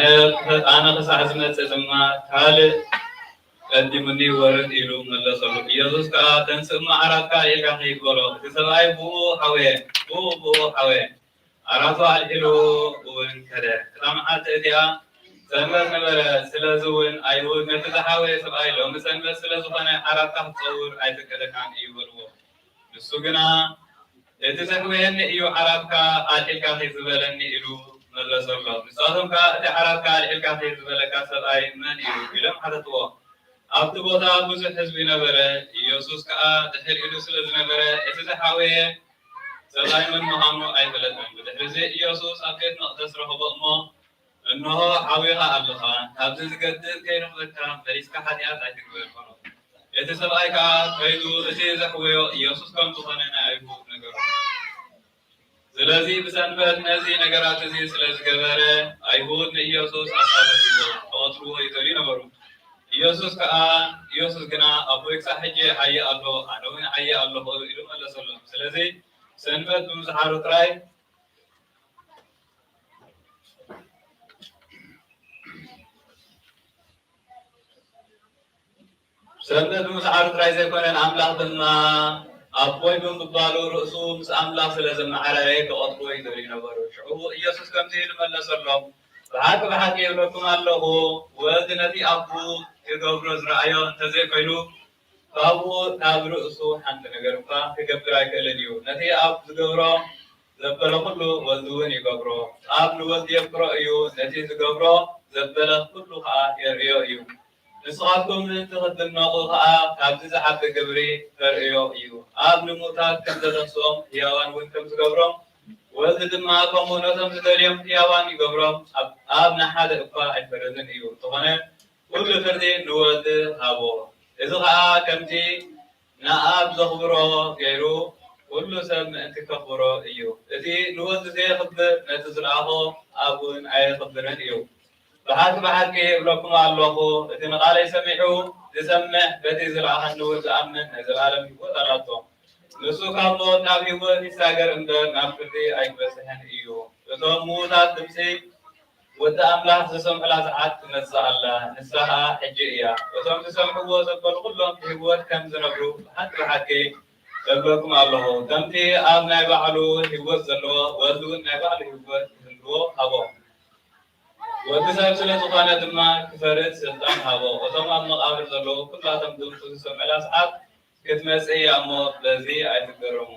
ኣነ ክሳዕ ዝመጽእ ድማ ካልእ ቀዲሙኒ ይወርድ" ኢሉ መለሰሉ። ኢየሱስ ከኣ፣ "ተንስእ እሞ ዓራትካ ኣልዒልካ ኺድ" በሎ። እቲ ሰብኣይ ብኡ ሓወየ፣ ብኡ ብኡ ሓወየ። ዓራቱ ኣልዒሉ እውን ከደ። እታ መዓልቲ እቲኣ ሰንበት ነበረ። ስለዚ እውን ኣይሁድ ነቲ ዝሓወየ ሰብኣይ፣ "ሎሚ ሰንበት ስለ ዝኾነ ዓራትካ ክትጸውር ኣይፍቀደካን እዩ" በልዎ። ንሱ ግና፣ "እቲ ዘሕወየኒ እዩ ዓራትካ ኣልዒልካ ኺድ ዝበለኒ" ኢሉ መለሰሎም። ንሳቶም ከኣ፣ "እቲ ዓራትካ ኣልዒልካ ኺድ ዝበለካ ሰብኣይ መን እዩ?" ኢሎም ሓተትዎ። ኣብቲ ቦታ ብዙሕ ህዝቢ ነበረ። ኢየሱስ ከኣ ድሕር ኢሉ ስለ ዝነበረ፣ እቲ ዝሓወየ ሰብኣይ መን ምዃኑ ኣይፈለጠን። ብድሕርዚ ኢየሱስ ኣብ ቤት መቕደስ ረኸቦ እሞ፣ "እንሆ ሓዊኻ ኣለኻ፣ ካብዚ ዝገድል ከይረኽበካ መሊስካ ሓጢኣት ኣይትግበር" በሎ። እቲ ሰብኣይ ከኣ ከይዱ እቲ ዘሕወዮ ኢየሱስ ከም ዝኾነ ንኣይሁድ ነገሮም። ስለዚ ብሰንበት ነዚ ነገራት እዚ ስለ ዝገበረ፣ ኣይሁድ ንኢየሱስ ኣሳደድዎ፣ ክቐትልዎ ይደልዩ ነበሩ። ኢየሱስ ከኣ፣ ኢየሱስ ግና፣ "ኣቦይ ክሳዕ ሕጂ ይዓዪ ኣሎ፣ ኣነ እውን ይዓዪ ኣለኹ" ኢሉ መለሰሎም። ስለዚ ሰንበት ብምዝሓሉ ጥራይ ሰንበት ብምስዓሩ ጥራይ ዘይኮነ፣ ንኣምላኽ ድማ ኣቦይ ብምባሉ፣ ርእሱ ምስ ኣምላኽ ስለ ዘመዓራረየ፣ ክቐትልዎ ይደልዩ ነበሩ። ሽዑ ኢየሱስ ከምዚ ኢሉ መለሰሎም፣ ብሓቂ ብሓቂ እብለኩም ኣለኹ፣ ወልድ ነቲ ኣቡ ክገብሮ ዝረኣዮ እንተዘይኮይኑ፣ ካብኡ፣ ካብ ርእሱ ሓንቲ ነገር እኳ ክገብር ኣይክእልን እዩ። ነቲ ኣብ ዝገብሮ ዘበለ ኩሉ ወልድ እውን ይገብሮ። ኣብ ንወልድ የፍቅሮ እዩ፣ ነቲ ዝገብሮ ዘበለ ኩሉ ኸኣ የርእዮ እዩ። ንስኻትኩም ምእንቲ ክትድነቑ ኸኣ ካብዚ ዝዓቢ ግብሪ ተርእዮ እዩ። ኣብ ንሙታት ከም ዘተንስኦም ህያዋን እውን ከም ዝገብሮም፣ ወልድ ድማ ከምኡ ነቶም ዝደልዮም ህያዋን ይገብሮም። ኣብ፣ ኣብ ንሓደ እኳ ኣይፈርድን እዩ። እንተኾነ ኩሉ ፍርዲ ንወልድ ሃቦ። እዚ ኸኣ ከምቲ ንኣብ ዘኽብሮ ገይሩ፣ ኩሉ ሰብ ምእንቲ ከኽብሮ እዩ። እቲ ንወልድ ዘየኽብር፣ ነቲ ዝለኣኾ ኣብ እውን ኣየኽብርን እዩ። ብሓቂ ብሓቂ እብለኩም ኣለኹ፣ እቲ ንቓለይ ሰሚዑ ዝሰምዕ፣ በቲ ዝለኣኸኒ እውን ዝኣምን፣ ናይ ዘለኣለም ህይወት ኣላቶ። ንሱ ካብ ሞት ናብ ህይወት ይሳገር እምበር፣ ናብ ፍርዲ ኣይክበጽሕን እዩ። እቶም ምዉታት ድምጺ ወዲ ኣምላኽ ዝሰምዑላ ሰዓት ትመጽእ ኣላ፣ ንሳ ኸኣ ሕጂ እያ። እቶም ዝሰምዕዎ ዘበሉ ኹሎም ብህይወት ከም ዝነብሩ ብሓቂ ብሓቂ እብለኩም ኣለኹ። ከምቲ ኣብ ናይ ባዕሉ ህይወት ዘለዎ፣ ወልድ እውን ናይ ባዕሉ ህይወት ክህልዎ ሃቦ። ወዲ ሰብ ስለ ዝኾነ ድማ ክፈርድ ስልጣን ሃቦ። እቶም ኣብ መቓብር ዘለዉ ኩላቶም ድምፁ ዝሰምዑላ ሰዓት ክትመጽእ እያ እሞ በዚ ኣይትገረሙ።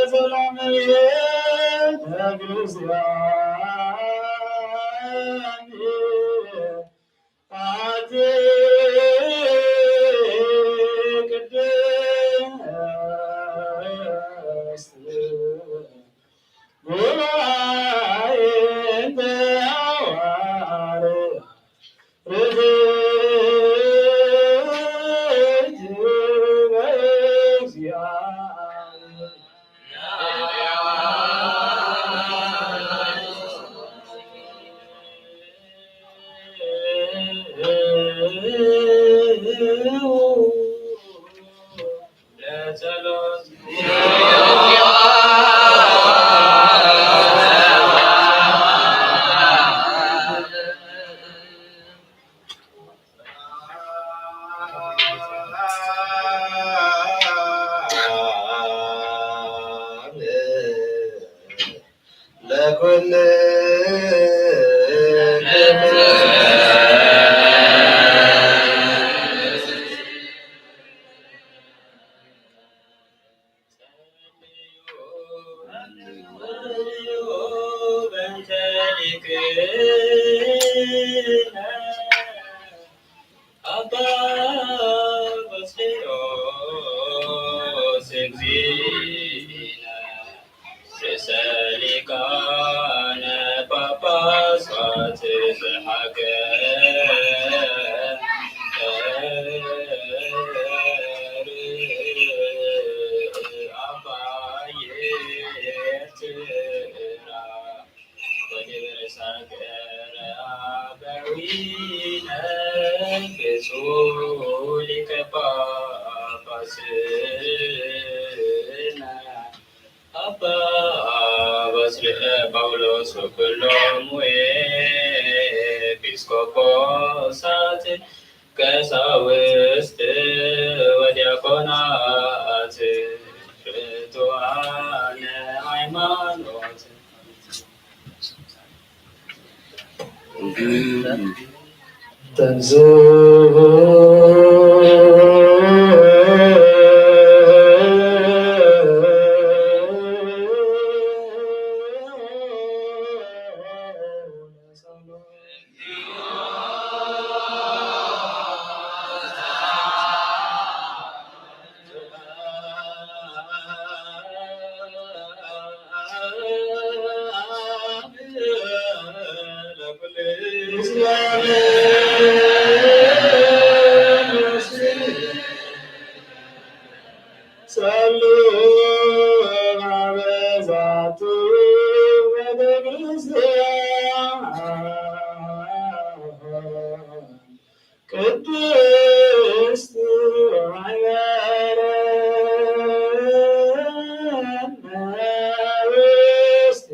ሰላም ቤተ ክርስቲያን አቲ ቅድስት ጉባኤ ሐዋርያት ርትዕት በእግዚአብሔር። ለኩልክሙ ጸልዩ በእንተ ሊቅነ አባ ባስልዮስ እግዚእነ ርእሰ ሊቃነ ጳጳሳት ዘሀገረ አባይ ኤርትራ ወደብረ ሳገረ አበዊነ ብፁዕ ሊቀ ጳጳስነ አባ ባስልዮስ ወኩሎሙ ኤጲስቆጶሳት ቀሳውስት ወዲያቆናት ርቱዓነ ሃይማኖት። ተንሥኡ ጸሉ ሀበ ዛቲ ቤተክርስቲያን ቅድስት ሀገረ ውስጥ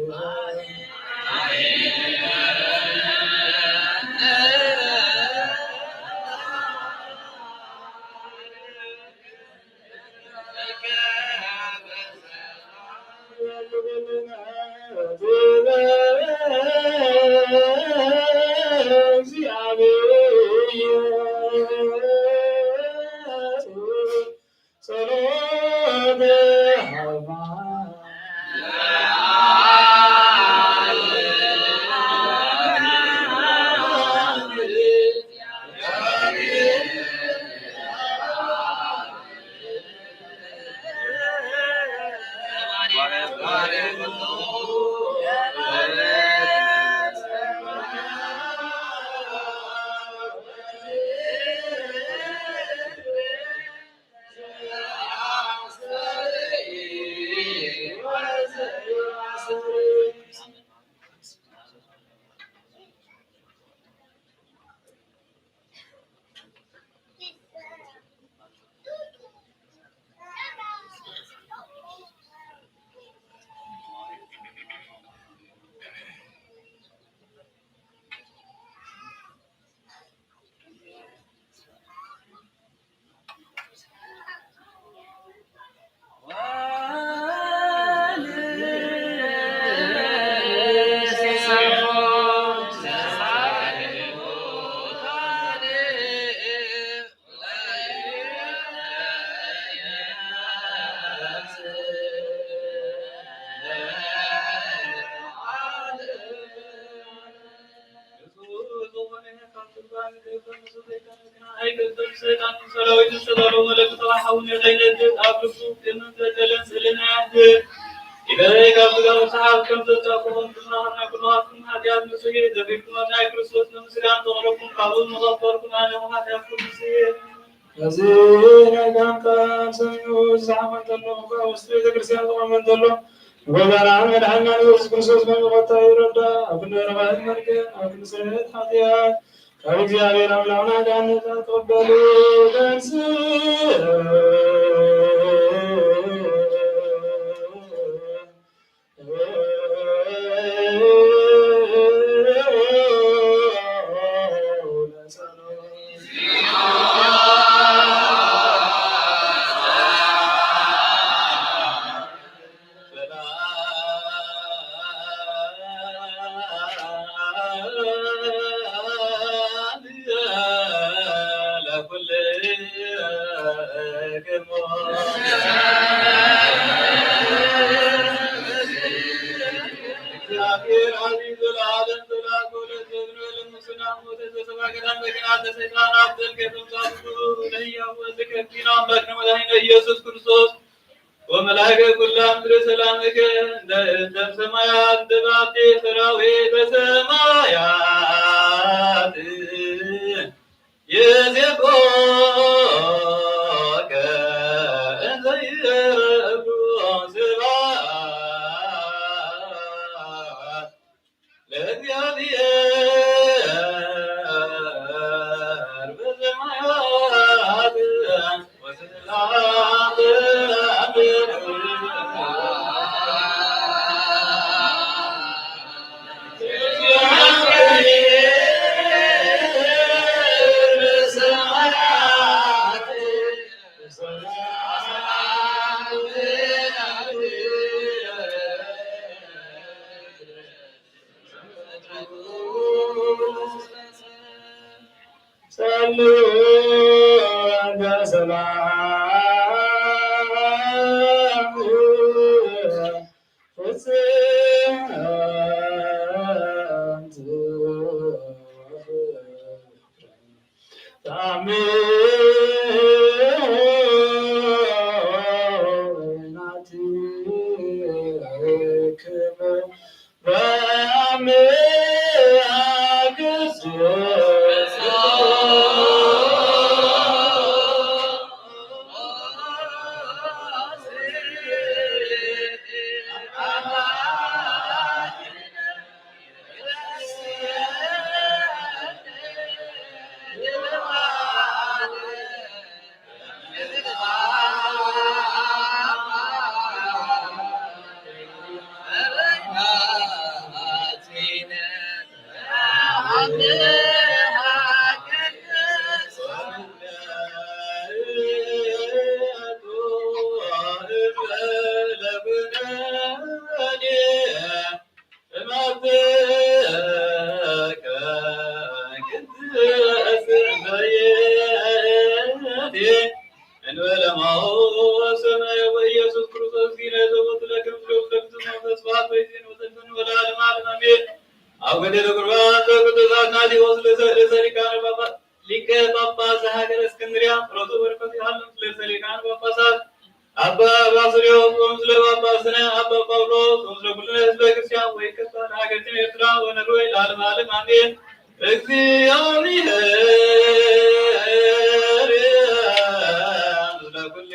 ኣይገድም ሰይጣን ሰራዊት ዝተዳለወ መለኮታዊ ሓውን ከይነድድ ኣብ ልቡ ቅንን ዘደለን ስእልና ያድር። ይበለይ ካብ ስጋ ወሰሓብ ከም ዘጻብቖም ዝመሃርና ኩልኻትኩም ሓጢኣት ንስሒ ዘፊርኩም ናይ ክርስቶስ ንምስጋን ዘቕረብኩም ካብኡ መቐበልኩም ኣነ ሓጢኣት ኩሉ ስየ። እዚ ናይ ቃል ሰሚዑ ዝሰሓመ ዘሎ እኳ ውስጥ ቤተ ክርስቲያን ዝቖመ ዘሎ ጎዳና መድሓና ኢየሱስ ክርስቶስ መሚቆታ ይረዳ ኣብ ክንዲ ረባህት መርገ ኣብ ክንዲ ስርየት ሓጢኣት ካብ እግዚኣብሔር ኣምላኽና ዳነታ ክቕበሉ ተንስ ኢየሱስ ክርስቶስ ወመላእክተ ኩላ ምድር ሰላምከ እንተ ሰማያት እንተ ባቲ ሰራዊተ ሰማያት ይዜቦከ እንዘ ይረዱ ስብሐት ለእግዚኣብሔር በሰማያት ወሰላም ጸልዩ በሰላም ፍጽምት እንበለ ማኦ ሰማይ ወኢየሱስ ክርስቶስ ጊነ ዘቦትለክም ዘውተክትሞ ተስፋት ወይዜን ወዘልፈን ወለዓለም ዓለም ኣሜን። ኣብ ገደለ ቁርባን ዘቅዱሳት ናዚዎስ ለሰ- ለሰ ሊቃነ ጳጳ- ሊቀ ጳጳስ ዘሃገረ እስክንድርያ ጸሎቱ በረከቱ ይሃሉ። ለሰ ሊቃነ ጳጳሳት ኣባ ባስልዮስ ወምስለ ጳጳስነ ኣባ ጳውሎስ ወምስለ ኩልነ ህዝበ ክርስቲያን ወይከፋ ለሃገርትን ኤርትራ ወነርወይ ለዓለመ ዓለም ኣሜን። እግዚአብሔር ምስለ ኩልነ።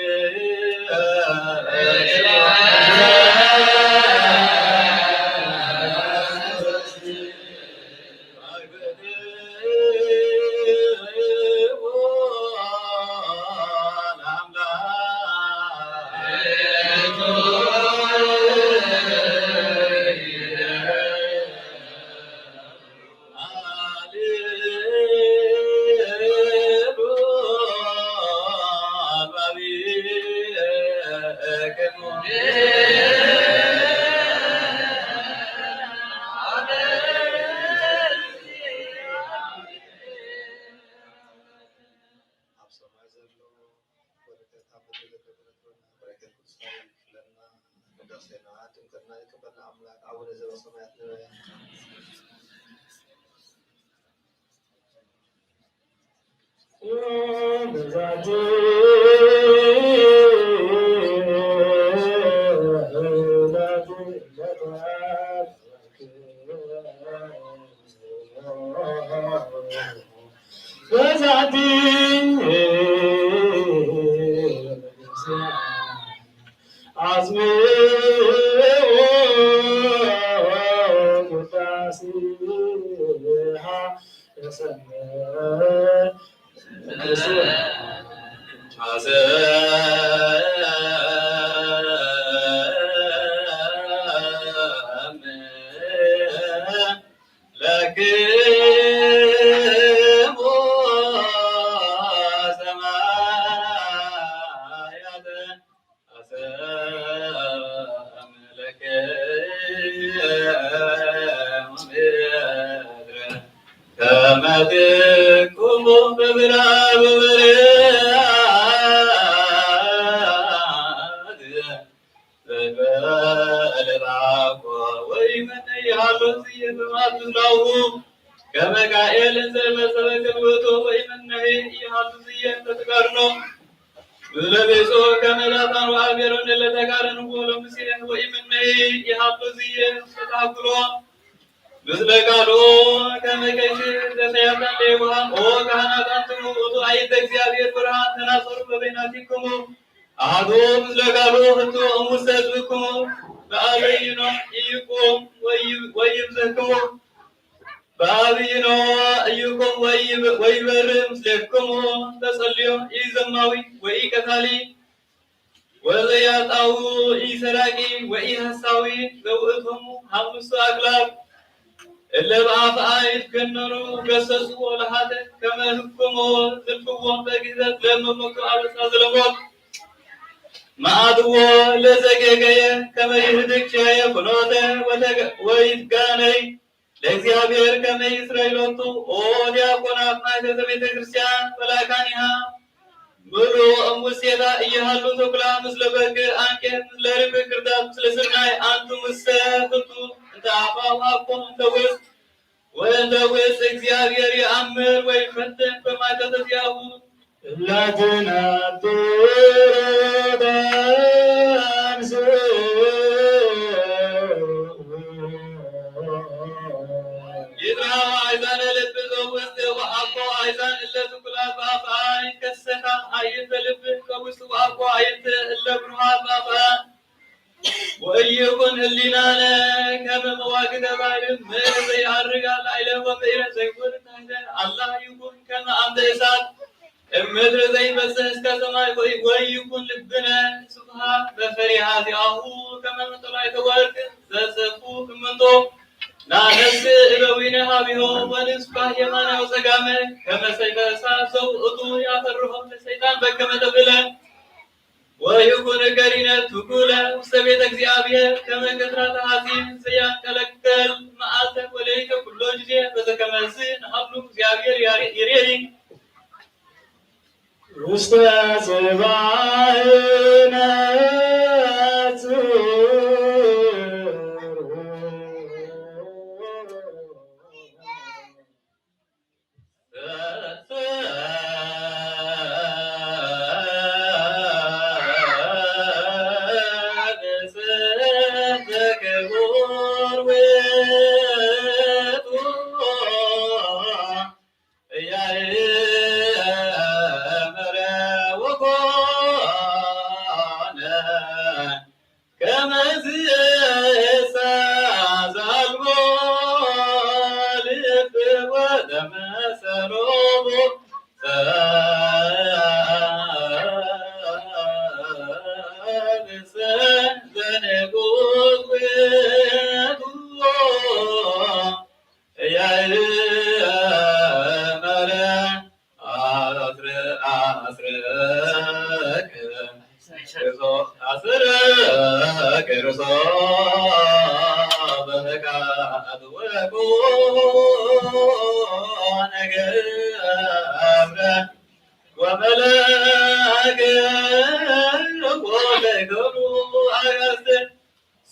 ኣብ ሰማይ ዘሎ በረከት ኣብ ምድሪ ዝርከብ በረከት በረከት ቅዱስ ቃል ይክፈለና። ቅዳሴና ጥምቀትና ይቀበልና ኣምላክ ኣቡነ ዘበሰማያት ንበል። ከመ ትኩሙ በብርሃን ወበርሃን ዘእንበለ ተዓቆ ወኢመነ ይሃሎ ዝየ በማት ምስላሁ ከመ ቃኤል እንዘ መሰበ ከመ ውእቱ ወኢመነሂ ይሃሉ ዝየ እንተ ተጋድሎ ምስለ ቤጾ ከመ ዳታን ወአቤሮን እለ ተቃረንዎ ለሙሴ ወኢመነሂ ይሃሉ ዝየ እንተ ተሃጉሎ ምስለ ቃሉ ከመ ቀሺ ዘሰያታን ለየዋሃን ኦ ካህናት አንትሙ ውእቱ አይንተ እግዚአብሔር ብርሃን ተናጸሩ በበይናቲክሙ አሐዱ ምስለ ቃሉ ህቱ እሙሰ ህዝብክሙ በአበይኖ ኢይቁም ወይብዝህክሙ በአብይኖ ኢይቁም ወይበርህ ምስሌክሙ ተጸልዮ ኢዘማዊ ወኢቀታሊ ወዘያጣው ኢሰራቂ ወኢሐሳዊ ዘውእቶሙ ሐሙሱ አክላብ እለ በአፍአ ይትገነኑ ገሰጽዎ ለሃተ ከመ ህግኩሙ ዝልፍዎም በግህደት ለመሞቱ አበሳ ዘለሞት መአትዎ ለዘጌገየ ከመ ይህድግ ሻየ ፍኖተ ወይትጋነይ ለእግዚአብሔር ከመ ይስረይ ሎቱ። ኦ ዲያቆናት ማይተተ ቤተ ክርስቲያን ፈላካኒሃ ምሉ እሙሴታ እየሃሉ ተኩላ ምስለ በግ አንቄ ምስለ ርግብ ግርዳት ምስለ ስርናይ አንቱ ምሰ ህቱ እንተ አፋ ወአኮ እንተ ውስጥ ወእንተ ውስጥ እግዚአብሔር የአምር ወይፈትን በማይተተ ዚአሁ እላትናት ይትረሃው አይዛነ ልብ ዘውስጥ ወአኮ አይዛን እለ ትኩላት በአፍአ ይከሰታ አይንተ ልብ ዘውስጥ ወአኮ አይንት እለ ብሩሃት በአፍአ ወኢይኩን ህሊናነ ከመ መዋግደ ባሕር ምእረ ዘይዐርግ ላዕለ ወምእረ ዘይወርድ ታሕተ አላ ይኩን ከመ አምደ እሳት እምድር ዘይበጽሕ እስከ ሰማይ ወይኩን ልብነ ስብሐት በፈሪሃ ዚአሁ ከመ መጠላይተ ወርቅ ዘጽፉ እምንቶ ናነስ እበዊነ ሀቢሆ ወንስፋህ የማነ ወጸጋመ ከመ ሰይፈ እሳት ዘውእቱ ያፈርሆ ለሰይጣን በከመ ተብለ ወይኩን ገሪነ ትኩለ ውስተ ቤተ እግዚአብሔር ከመ ቅጥራተ ሐጺን ዘያንቀለቀል መዓልተ ወሌሊተ ኩሎ ጊዜ በዘከመዝ ንሃሉ እግዚአብሔር ይሬኢ ውስተ ጽባሕ ነጽር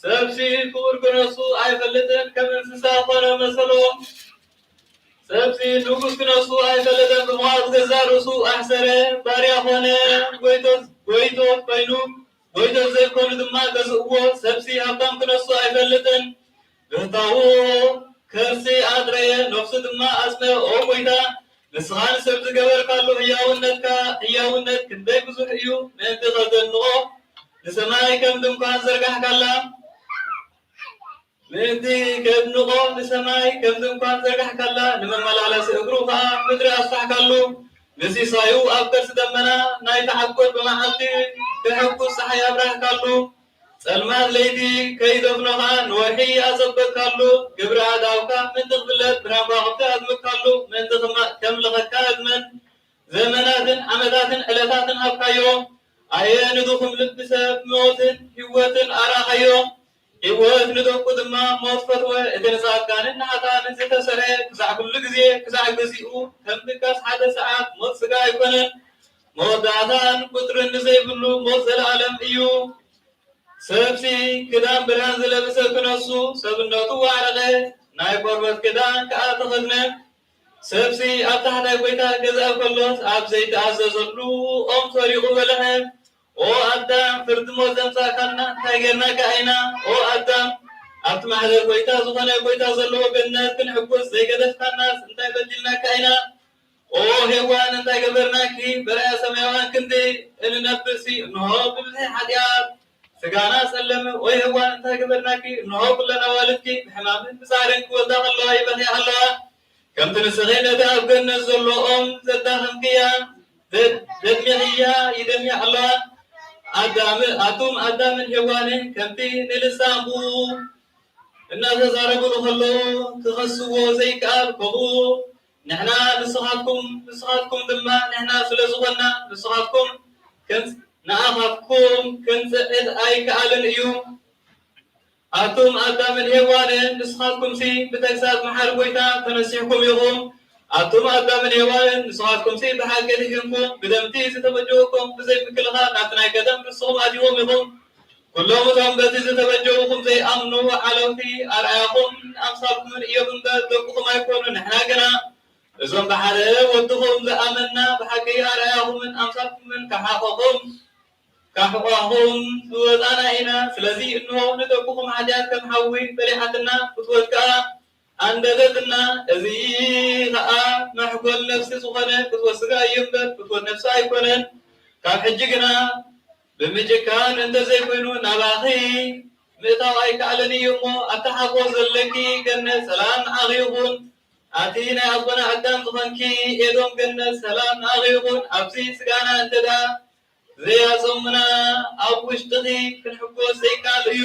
ሰብሲ ክቡር ክነሱ ኣይፈልጥን፣ ከም እንስሳ ኮነ መሰሎ። ሰብሲ ንጉስ ክነሱ ኣይፈለጠን ብምዃኑ ገዛእ ርእሱ ኣሕሰረ። ባርያ ኾነ፣ ጎይቶት፣ ጎይቶት ኮይኑ፣ ጎይቶት ዘይኮኑ ድማ ገዝእዎ። ሰብሲ ሃብታም ክነሱ ኣይፈልጥን። ብህታዉ ከርሲ ኣጥረየ፣ ነፍሱ ድማ ኣጽመ። ኦ ጎይታ፣ ንስኻ ንሰብ ዝገበርካሉ ህያውነትካ፣ ህያውነት ክንደይ ብዙሕ እዩ። ምእንቲ ከዘንቖ ንሰማይ ከም ድንኳን ዘርጋሕካላ፣ ምእንቲ ከድንቖ ንሰማይ ከም ድንኳን ዘርጋሕካላ፣ ንመመላለሲ እግሩ ኸኣ ምድሪ ኣስፋሕካሉ። ንሲሳዩ ኣብ ከርሲ ደመና ናይ ተዓቆት ብመዓልቲ፣ ክሕጉስ ጸሓይ ኣብራህካሉ። ጸልማት ለይቲ ከይደፍኖኻ ንወርሒ ኣጸበካሉ። ግብሪ ኣእዳውካ ምእንቲ ክፍለጥ ብናም ከዋኽብቲ ኣዝመካሉ። ምእንቲ ክማ-፣ ከምልኸካ ዕድመን ዘመናትን ዓመታትን ዕለታትን ሃብካዮ። ኣየ ንድኹም ልቢ ሰብ ሞትን ህይወትን ኣርኣኻዮ። ህይወት ንደቁ ድማ ሞት ፈትወ። እቲ ንጻድቃንን ንኃጥኣንን ዝተሰርዐ ክሳዕ ኩሉ ግዜ ክሳዕ ግዚኡ ከም ድቃስ ሓደ ሰዓት ሞት ሥጋ ኣይኮነን። መወዳእታን ቁጽርን ንዘይብሉ ሞት ዘለዓለም እዩ። ሰብሲ ክዳን ብርሃን ዝለበሰ ክነሱ ሰብነቱ ዋዕረቐ፣ ናይ ቆርበት ክዳን ከኣ ተኸድነ። ሰብሲ ኣብ ታሕታይ ጐይታ ገዝኣ ከሎስ ኣብ ዘይተኣዘዘሉ ኦም ሰሪቑ በልዐ። ኦ ኣዳም ፍርዲ ሞት ዘምጻእካልና እንታይ ጌርናካ ኢና? ኦ ኣዳም ኣብቲ ማሕደር ጐይታ ዝኾነ ጐይታ ዘለዎ ገነት ክንሕጉስ ዘይገደፍካናስ እንታይ በዲልናካ ኢና? ኦ ሄዋን እንታይ ገበርናኪ? በርያ ሰማያውያን ክንዲ እንነብርሲ እንሆ ብብዝሒ ሓጢኣት ስጋና ጸለመ። ኦ ሄዋን እንታይ ገበርናኪ? እንሆ ኩለን ኣዋልድኪ ብሕማምን ብጻዕርን ክወልዳ ከለዋ ይበኽያ ኣለዋ። ከምቲ ንስኺ ነቲ ኣብ ገነት ዘሎ ኦም ዘዳኸምክያ፣ ዘ-፣ ዘድሚኽያ ይደምያ ኣለዋ። ኣዳም-፣ ኣቱም ኣዳምን ሄዋንን ከምቲ ንልሳን ብኡ እናተዛረቡ ንኸለዉ ክኸስዎ ዘይከኣል፣ ከምኡ ንሕና ንስኻትኩም፣ ንስኻትኩም ድማ ንሕና ስለ ዝኾንና፣ ንስኻትኩም ከም-፣ ንኣኻትኩም ክንጽዕድ ኣይከኣልን እዩ። ኣቱም ኣዳምን ሄዋንን፣ ንስኻትኩምሲ ብተግሳጽ መሓሪ ጐይታ ተነሲሕኩም ኢኹም። ኣቱም ኣዳምን ሄዋንን፣ ንስኻትኩምሲ ብሓቂ ድሒንኩም፣ ብደምቲ ዝተበጀወኩም ብዘይ ምክልኻል ናብቲ ናይ ቀደም ርስኹም ኣቲኹም ኢኹም። ኩሎም እቶም በቲ ዝተበጀውኹም ዘይኣምኑ ዓለውቲ ኣርኣያኹምን ኣምሳልኩምን እዮም እምበር፣ ደቅኹም ኣይኮኑን። ንሕና ግና እዞም ብሓደ ወድኹም ዝኣመንና፣ ብሓቂ ኣርኣያኹምን ኣምሳልኩምን ከሓቖኹም፣ ካሕቋኹም ዝወጻና ኢና። ስለዚ እንሆ ንደቅኹም ሓጢኣት ከም ሓዊ በሊዓትና፣ ፍትወት ከኣ ኣንደደትና። እዚ ኸኣ መሕጎል ነፍሲ ዝኾነ ፍትወት ሥጋ እዩ እምበር፣ ፍትወት ነፍሲ ኣይኮነን። ካብ ሕጂ ግና ብምጭካን እንተ ዘይኮይኑ፣ ናባኺ ምእታው ኣይከኣልን እዩ እሞ፣ ኣብቲ ሓጎስ ዘለኪ ገነት ሰላም ንዓኺ ይኹን። ኣቲ ናይ ኣቦና ኣዳም ዝኾንኪ ኤዶም ገነት ሰላም ንዓኺ ይኹን። ኣብዚ ሥጋና እንተ ደኣ ዘያጾምና፣ ኣብ ውሽጥኺ ክንሕጎስ ዘይከኣል እዩ።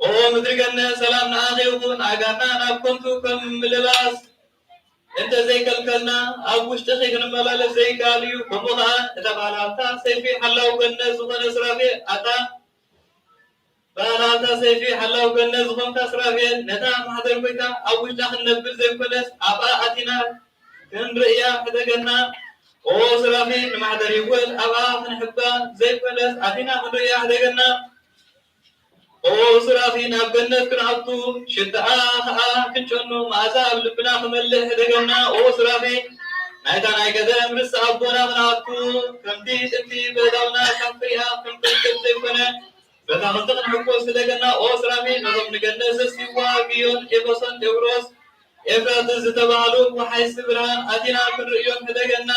ኦ ምድሪ ገነት ሰላም ንዓኺ ይኹን። ኣእጋርና ናብ ከንቱ ከም ምልባስ እንተ ዘይከልከልና፣ ኣብ ውሽጥኺ ክንመላለስ ዘይከኣል እዩ። ከምኡ ኸኣ እታ ባልሃብታ ሰይፊ ሓላው ገነት ዝኾነ ሱራፌል፣ ኣታ ባልሃብታ ሰይፊ ሓላው ገነት ዝኾንካ ሱራፌል፣ ነታ ማሕደር ጐይታ ኣብ ውሽጣ ክንነብር ዘይኮነስ፣ ኣብኣ ኣቲና ክንርእያ ሕደገና። ኦ ሱራፌል፣ ንማሕደር ህይወት ኣብኣ ክንሕባ ዘይኮነስ፣ ኣቲና ክንርእያ ሕደገና። ኦ ሱራፌል፣ ናብ ገነት ክንኣቱ፣ ሽታኣ ኸኣ ክንጨኑ፣ መኣዛ ኣብ ልብና ክመልእ ሕደገና። ኦ ሱራፌል፣ ናይታ ናይ ቀደም ርስቲ ኣቦና ክንኣቱ፣ ከምቲ ጥንቲ ብእታውና ካብ ፍሪኣ ክንፈልጥ ዘይኮነ፣ በታ ክልተ ክንሕጎስ ሕደገና። ኦ ሱራፌል፣ ነቶም ንገነት ዘስቲዋ ግዮን፣ ኤፌሶን፣ ጤግሮስ፣ ኤፍራጥስ ዝተባህሉ ወሓይስቲ ብርሃን ኣቲና ክንርእዮም ሕደገና።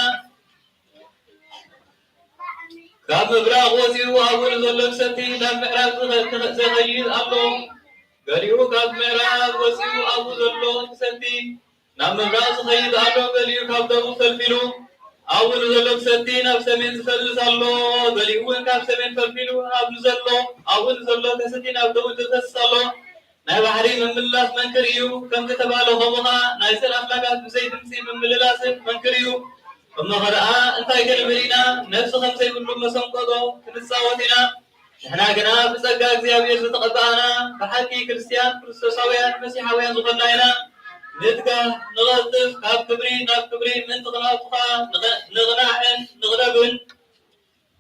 ካብ ምብራቕ ወጺኡ ኣብኡ ንዘሎ ክሰቲ ናብ ምዕራብ ዝኸ-፣ ዝኸ-፣ ዝኸይድ ኣሎ። ገሊኡ ካብ ምዕራብ ወጺኡ ኣብኡ ዘሎ ክሰቲ ናብ ምብራቕ ዝኸይድ ኣሎ። ገሊኡ ካብ ደቡብ ፈልፊሉ ኣብኡ ንዘሎ ክሰቲ ናብ ሰሜን ዝፈልስ ኣሎ። ገሊኡ እውን ካብ ሰሜን ፈልፊሉ ኣብ ንዘሎ ኣብኡ ንዘሎ ከሰቲ ናብ ደቡብ ዝፈስስ ኣሎ። ናይ ባሕሪ ምምላስ መንክር እዩ። ከም ዝተባህለ ከምኡ ኸኣ ናይ ጽን ኣፍላጋት ብዘይ ድምጺ ምምልላስን መንክር እዩ። እሞ ኸደኣ እንታይ ክንብል ኢና? ነፍሲ ከም ዘይብሉ መሰንቆጦ ክንጻወት ኢና። ንሕና ግና ብጸጋ እግዚኣብሔር ዝተቐባእና፣ ብሓቂ ክርስትያን ክርስቶሳውያን መሲሓውያን ዝኾንና ኢና። ንትጋህ፣ ንቐልጥፍ፣ ካብ ክብሪ ናብ ክብሪ ምእንቲ ክንኣቱ ኸኣ ንቐ-፣ ንቕናዕን ንቕደምን።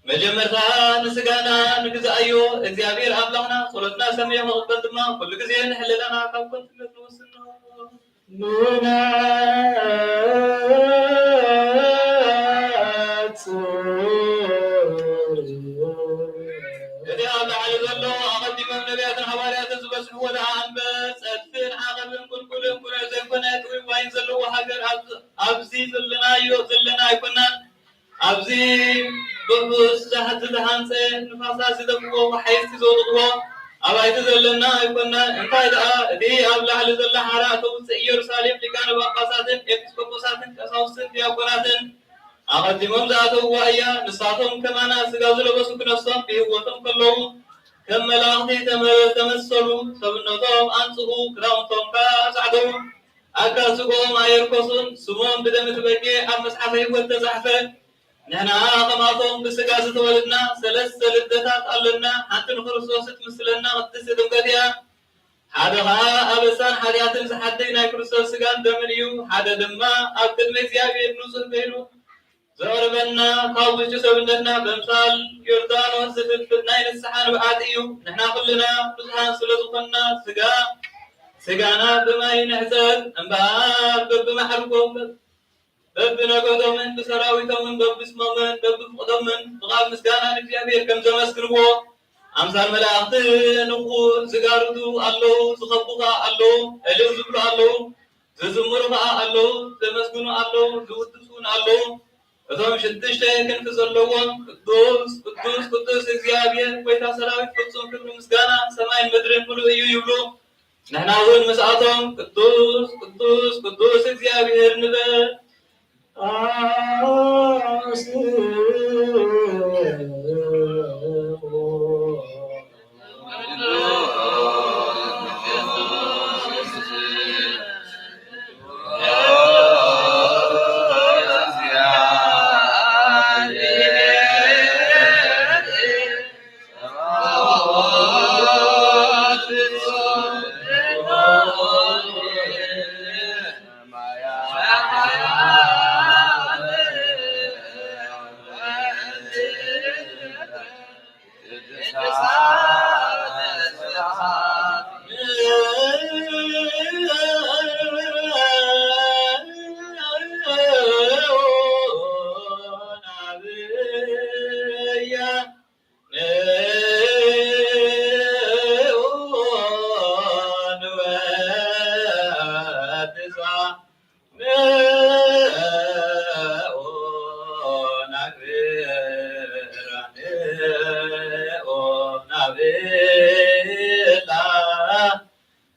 መጀመርታ ንስጋና ንግዛኣዮ፣ እግዚኣብሔር ኣምላኽና ጸሎትና ሰሚዑ ክቕበል ድማ ኩሉ ግዜ ንሕልናና ካብ ከንቱነት ንውስኖ። ንነጽር። እቲ ኣብ ላዕሊ ዘሎ ኣቐዲሞም ነቢያትን ሃዋርያትን ዝበጽሕዎ ደኣ እምበር፣ ጸድፍን ዓቐብን ቁልቁልን ቅኑዕ ዘይኮነ ጥዑይ ዋይን ዘለዎ ሃገር ኣብ-፣ ኣብዚ ዘለናዮ ዘለና ኣይኮናን። ኣብዚ ብብዝሒ ዝተሃንጸ፣ ንፋሳት ዝደፍእዎ፣ ወሓይዝቲ ዘውድቕዎ ኣባይቲ ዘለና ኣይኮናን። እንታይ ደኣ፣ እቲ ኣብ ላዕሊ ዘሎ ሓራ ተውጽእ ኢየሩሳሌም ሊቃነ ጳጳሳትን ኤጲስቆጶሳትን ቀሳውስትን ዲያቆናትን ኣቐዲሞም ዝኣተውዋ እያ። ንሳቶም ከማና ስጋ ዝለበሱ ክነሶም ብህይወቶም ከለዉ ከም መላእኽቲ ተመ-፣ ተመሰሉ። ሰብነቶም ኣንጽሁ፣ ክዳውንቶም ከኣ ኣጻዕደዉ። ኣካል ስግኦም ኣየርከሱን፣ ስሞም ብደም እቲ በጊዕ ኣብ መጽሓፈ ህይወት ተጻሕፈ። ንሕና ከማቶም ብስጋ ዝተወለድና ሰለስተ ልደታት ኣለና። ሓንቲ ንክርስቶስ እትምስለና ቅድስቲ ጥምቀት እያ። ሓደ ኸኣ ኣበሳን ሓጢኣትን ዝሓድግ ናይ ክርስቶስ ስጋን ደምን እዩ። ሓደ ድማ ኣብ ቅድሚ እግዚኣብሔር ንጹሕ ኮይኑ ዘቕርበና፣ ካብ ውሽጢ ሰብነትና በምሳል ዮርዳኖስ ዝፍልፍል ናይ ንስሓ ንብዓት እዩ። ንሕና ኩልና ብዙሓን ስለ ዝኾንና ስጋ፣ ስጋና ብማይ ንሕጸብ እምበኣር በብማዕርጎም በብነገዶምን ብሰራዊቶምን በብስሞምን በብፍቕዶምን ብቓል ምስጋና ንእግዚኣብሔር ከም ዘመስግንዎ ኣምሳል መላእኽቲ ንኹ ዝጋርዱ ኣለዉ፣ ዝኸቡ ኸኣ ኣለዉ፣ ዕልል ዝብሉ ኣለዉ፣ ዝዝምሩ ኸኣ ኣለዉ፣ ዘመስግኑ ኣለዉ፣ ዝውድሱ እውን ኣለዉ። እቶም ሽዱሽተ ክንፊ ዘለዎም ቅዱስ ቅዱስ ቅዱስ እግዚኣብሔር ጐይታ ሰራዊት ፍጹም ክብሪ ምስጋና ሰማይን ምድርን ምሉእ እዩ ይብሉ። ንሕና እውን ምስኣቶም ቅዱስ ቅዱስ ቅዱስ እግዚኣብሔር ንበል።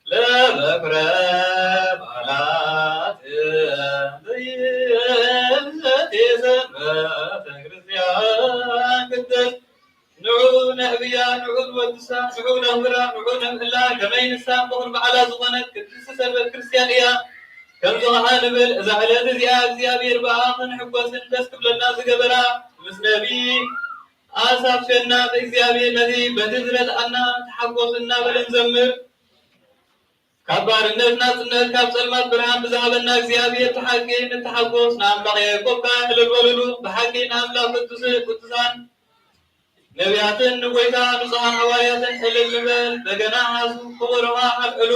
ለበኩረ በዓላት ዘይእቲ ሰንበተ ክርስቲያን ቅድስት ንዑ ነዕብያ፣ ንዑ ንወድሳ፣ ንዑ ነኽብራ፣ ንዑ ነምዕላ፣ ከመይ ንሳ እሞ በዓላ ዝኾነት ቅድስቲ ሰንበት ክርስቲያን እያ። ከምዚ ኸዓ ንብል፣ እዛ ዕለት እዚኣ እግዚኣብሔር ብኣ ክንሕጎስን ደስ ክብለና ዝገበራ፣ ምስ ነቢይ ኣሳብ ሸና ብእግዚኣብሔር ነቲ በቲ ዝረድኣና ተሓጎስ እናበለ ንዘምር። ካብ ባርነት ናጽነት፣ ካብ ጸልማት ብርሃን ብዝሃበና እግዚኣብሔር ብሓቂ ንተሓጎስ፣ ንኣምላኽ ያዕቆብ ከኣ ዕልል በሉሉ። ብሓቂ ንኣምላኽ ቅዱስ ቅዱሳን ነቢያትን ንጐይታ ንጹሓን ሃዋርያትን ዕልል ንበል። በገና ሓዙ፣ ከበሮ ከኣ ኣልዕሉ።